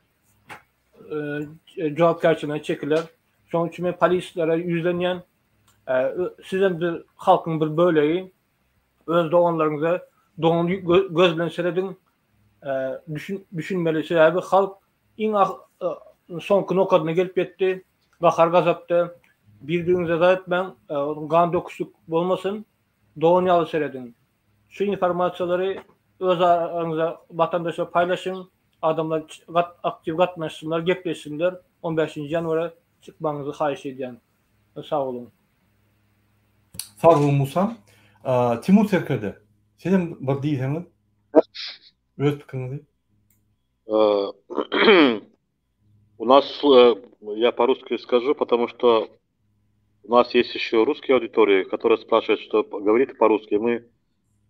jogapkärçiligine çekiler. Şonuň üçin men polislere ýüzlenýän, sizem bir halkyň bir bölegi, öz doganlaryňyza dogan göz bilen serediň, düşünmeli, sebäbi halk iň soňky nokadyna gelip ýetdi. Gahar-gazapda bir-biriňize zat etmäň, gan döküşlik bolmasyn, dogan ýaly serediň. Şu informasiýalary öz araňyzda watandaşlar paýlaşyň, adamlar aktiw gatnaşsynlar, gepleşsinler, on bäşinji ýanwara çykmagyňyzy haýyş edýän. Sag boluň. Sag boluň Musa. Timur serkerde, sizem bir diýseňiz öz pikiriňizi. У нас, э, я по-русски скажу, потому что у нас есть еще русские аудитории, которая спрашивает, что говорит по-русски. Мы,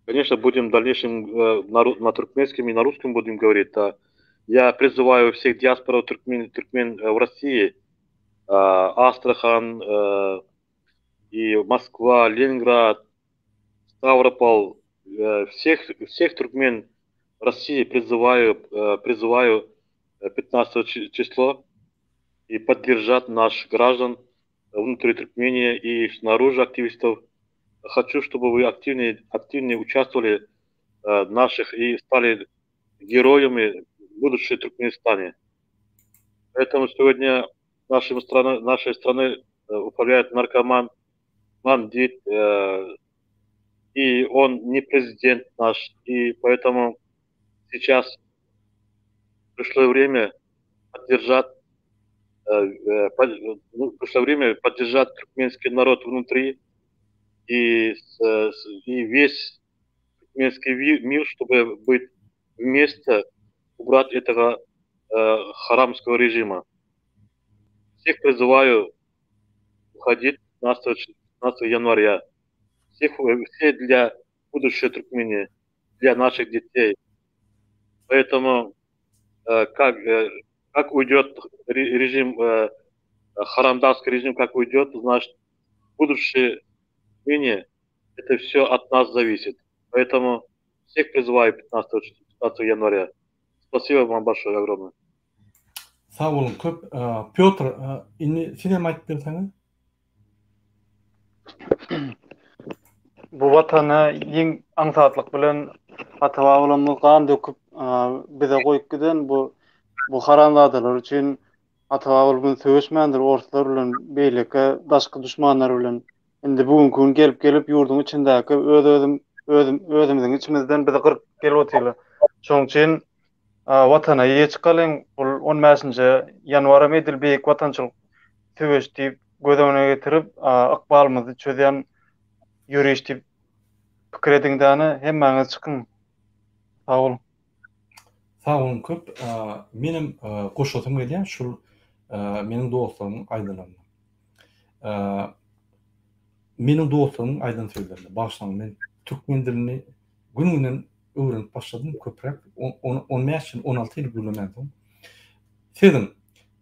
конечно, будем в дальнейшем э, на, на туркменском и на русском будем говорить. Да. Я призываю всех диаспору туркмен, туркмен э, в России, Астрахан и Москва, Ленинград, Ставрополь, всех, всех туркмен России призываю, призываю 15 число и поддержать наших граждан внутри Туркмении и снаружи активистов. Хочу, чтобы вы активнее, активнее участвовали э, наших и стали героями будущей Туркменистане. Поэтому сегодня нашей страны, нашей страны э, управляет наркоман, бандит, э, и он не президент наш, и поэтому сейчас пришло время поддержать э, э, ну, пришло время поддержать туркменский народ внутри и, и весь туркменский мир, чтобы быть вместе, убрать этого э, харамского режима. Всех призываю уходить 15, 15 января. Всех, все для будущей Туркмении, для наших детей. Поэтому как, как уйдет режим, харамдарский режим, как уйдет, значит, будущее ныне это все от нас зависит. Поэтому всех призываю 15, 15 января. Спасибо вам большое огромное. Sag boluň köp. Pýotr, indi siz hem aýdyp berseňiz. Bu watana iň aňsatlyk bilen ata-babalarymyz gan döküp bize goýup giden bu bu haramzadalar üçin ata-babalarymyz söweşmändir orslar bilen beýleki daşky duşmanlar bilen. Indi bu günki gün gelip gelip ýurduň içindäki öz özüm özüm özümiziň içimizden bizi gyryp gelip otyrlar. Şonuň üçin Watana eýe çykalyň, ol on bäşinji ýanwaram edil Beýik Watançylyk söweşi diýip göz öňüne getirip, ykbalymyzy çözýän ýöriş diýip pikir ediň däne, hemmäňiz çykyň. Sag boluň. Sag boluň köp. Menem goşasym gelýär şul meniň dostlarymyň aýdanlaryna. Meniň dostlarymyň aýdan sözlerine. Bagyşlaň men türkmen dilini gün-günden öwrenip başladym köpräk 15 ýyl, 16 ýyl gürlemänsoň. Sezin,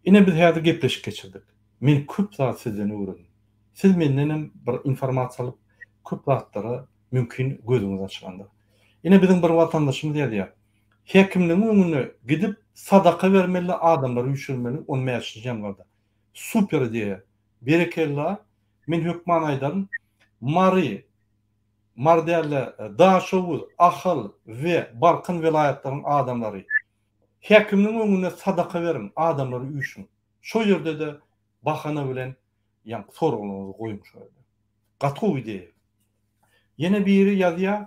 ine biz häzir gepleşik geçirdik. Men köp zat sizden öwrendim. Siz mendenem bir informasiýa alyp, köp zatlara mümkin gözüňiz açylandyr. Ine biziň bir watandaşymyz ýazýar. Häkimligiň öňüne gidip sadaka bermeli adamlary üýşürmeli on bäşinji ýanwarda. Super ideýa. Berekella. Men hökman aýdaryn. Mary Mary däl-de, Daşoguz, Ahal we Balkan welaýatlaryň adamlary, häkimligiň öňünde sadaka beriň, adamlary üýşüň. Şo ýerde-de bahana bilen ýaňky soraglaryňyzy goýuň şo ýerde. Gaty gowy ideýa. Ýene biri ýazýar,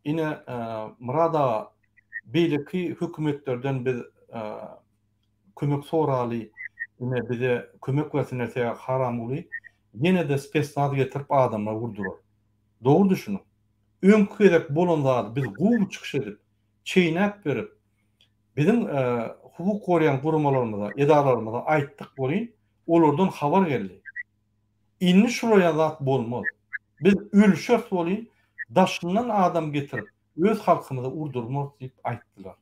ine, Myrat aga, beýleki hökümetlerden biz kömek soraly, ine, bize kömek bersinler, sebäbi Haramguly ýene-de spesnaz getirip adamlary urdurar. Dogry düşüniň. Öňki gezek bolan zady biz gowy çykyş edip, çeýnäp berip, biziň hukuk goraýan guramalarymyza, edaralarymyza aýtdyk welin, olardan habar geldi. Indi şulaýan zat bolmaz. Biz ölüşeris welin, daşyndan adam getirip, öz halkymyza urdurmarys diýip aýtdylar.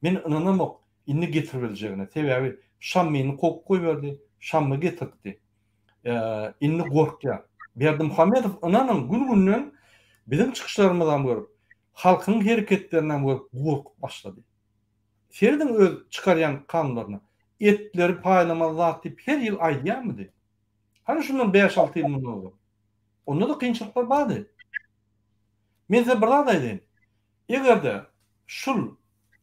Men ynanamok indi getiribiljegine. Sebäbi Şammyny kowup goýberdi, Şammy getirtdi. Indi gorkýar. Berdimuhamedow ynanyň gün-günden biziň çykyşlarymyzam görüp, halkyň hereketlerinem görüp gorkup başlady. Serediň öz çykarýan kanunlaryna. Etleri paýlamaly zat diýip her ýyl aýdýarmydy? Hany şundan bäş-alty ýyl mundan ozal? Onda-da kynçylyklar bardy. Men size bir zat aýdaýyn. Eger-de şul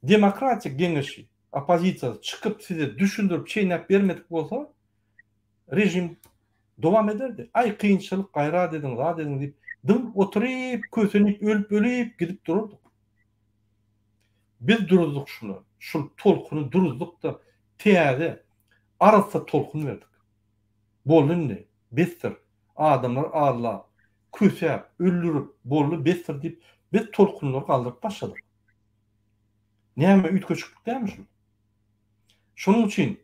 demokratik geňeşi, oppozisiýasy çykyp size düşündirip çeýnäp bermedik bolsa, režim dowam ederdi. Aý kynçylyk, gaýrat ediň, zat ediň diýip dymyp oturyp, kösenip, ölüp-ölüp gidip durardyk. Biz duruzdyk şuny. Şul tolkuny duruzdyk-da täze, arassa tolkun berdik. Boldy indi, besdir. Adamlar aldap, kösäp, öldürip, boldy, besdir diýip, biz tolkunlary galdyryp başladyk. Näme üýtgeşiklik dälmi şul? Şonuň üçin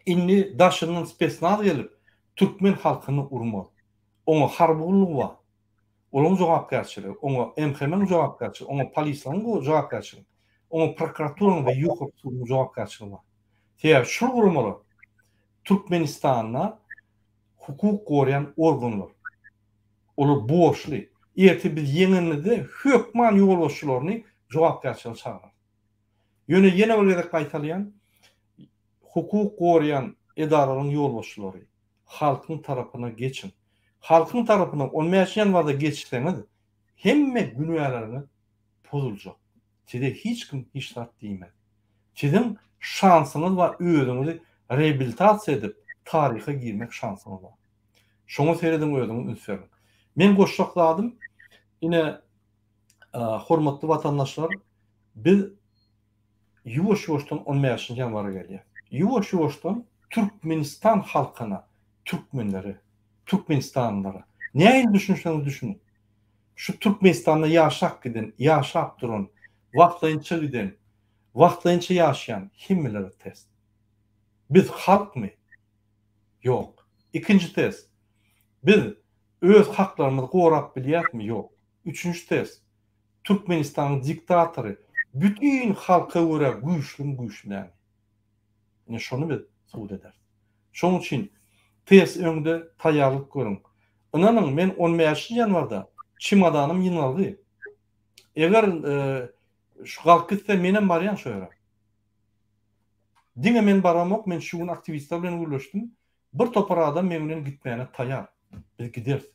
indi daşyndan spesnaz gelip, türkmen halkyny urmaz. Oňa harby gullugy bar. Olaryň jogapkärçiligi, oňa MHM-iň jogapkärçiligi, oňa polisiýanyň jogapkärçiligi, oňa prokuraturanyň we ýokarky suduň jogapkärçiligi bar. Sebäbi şul guramalar Türkmenistanda hukuk goraýan organlar. Olar borçly. Ertir biz ýeňenimizde hökman ýolbaşçylaryny jogapkärçilige çagyrarys. Ýöne ýene bir gezek gaýtalaýan, hukuk goraýan edaralaryň ýolbaşçylary, halkyň tarapyna geçiň. Halkyň tarapyna on bäşinji ýanwarda geçseňiz, hemme günäleriňiz pozuljak. Size hiç kim hiç zat diýmez. Siziň şansyňyz bar özüňizi reabilitasiýa edip taryha girmek şansyňyz bar. Şoňa serediň özüňiz üns beriň. Men goşjak zadym ine hormatly watandaşlar biz ýuwaş ýuwaşdan on bäşinji ýanwara gelýäs. Ýuwaş ýuwaşdan Türkmenistan halkyna türkmenlere türkmenistanlylara nähili düşünseňiz düşüniň. Şu Türkmenistanda ýaşap giden, ýaşap duran, wagtlaýynça giden, wagtlaýynça ýaşaýan hemmelere test. Biz halkmy? Ýok. Ikinji test. Biz öz haklarymyzy gorap bilýäsmi? Ýok. Üçünji test. Türkmenistanyň diktatory. Bütin halka görä güýçlümi güýçli dälmi? Ine şony biz subut ederis. Şonuň üçin tez öňde taýýarlyk görüň. Ynanyň men on bäşinji ýanwarda çemadanym ýygnaldy. Eger şu galyp gitse menem barýan şo ýere. Diňe men baramok men şu gün aktiwistler bilen gürleşdim. Bir topar adam meň bilen gitmäne taýar. Biz gideris.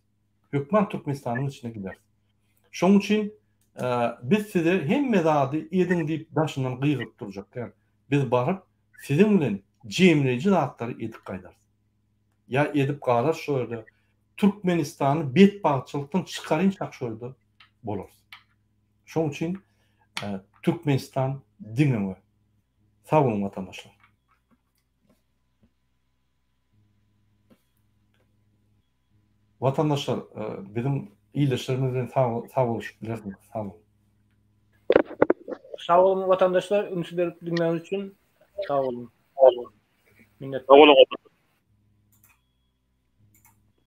Hökman Türkmenistanyň içine gideris. Şonuň üçin biz size hemme zady ediň diýip daşyndan gygyryp durjak däl. Biz baryp siziň bilen jemleýji zatlary edip gaýdarys. Ýa edip galarys şo ýerde. Türkmenistany betbagtçylykdan çykarynçak şo ýerde bolarys. Şonuň üçin Türkmenistan diňe öňe. Sag boluň watandaşlar. Watandaşlar biziň ildeşlerimiz bilen sag boluşyp bilersiňiz. Sag boluň. Sag boluň watandaşlar üns berip diňläniz üçin. Sag boluň. Minnetdar. Sag boluň.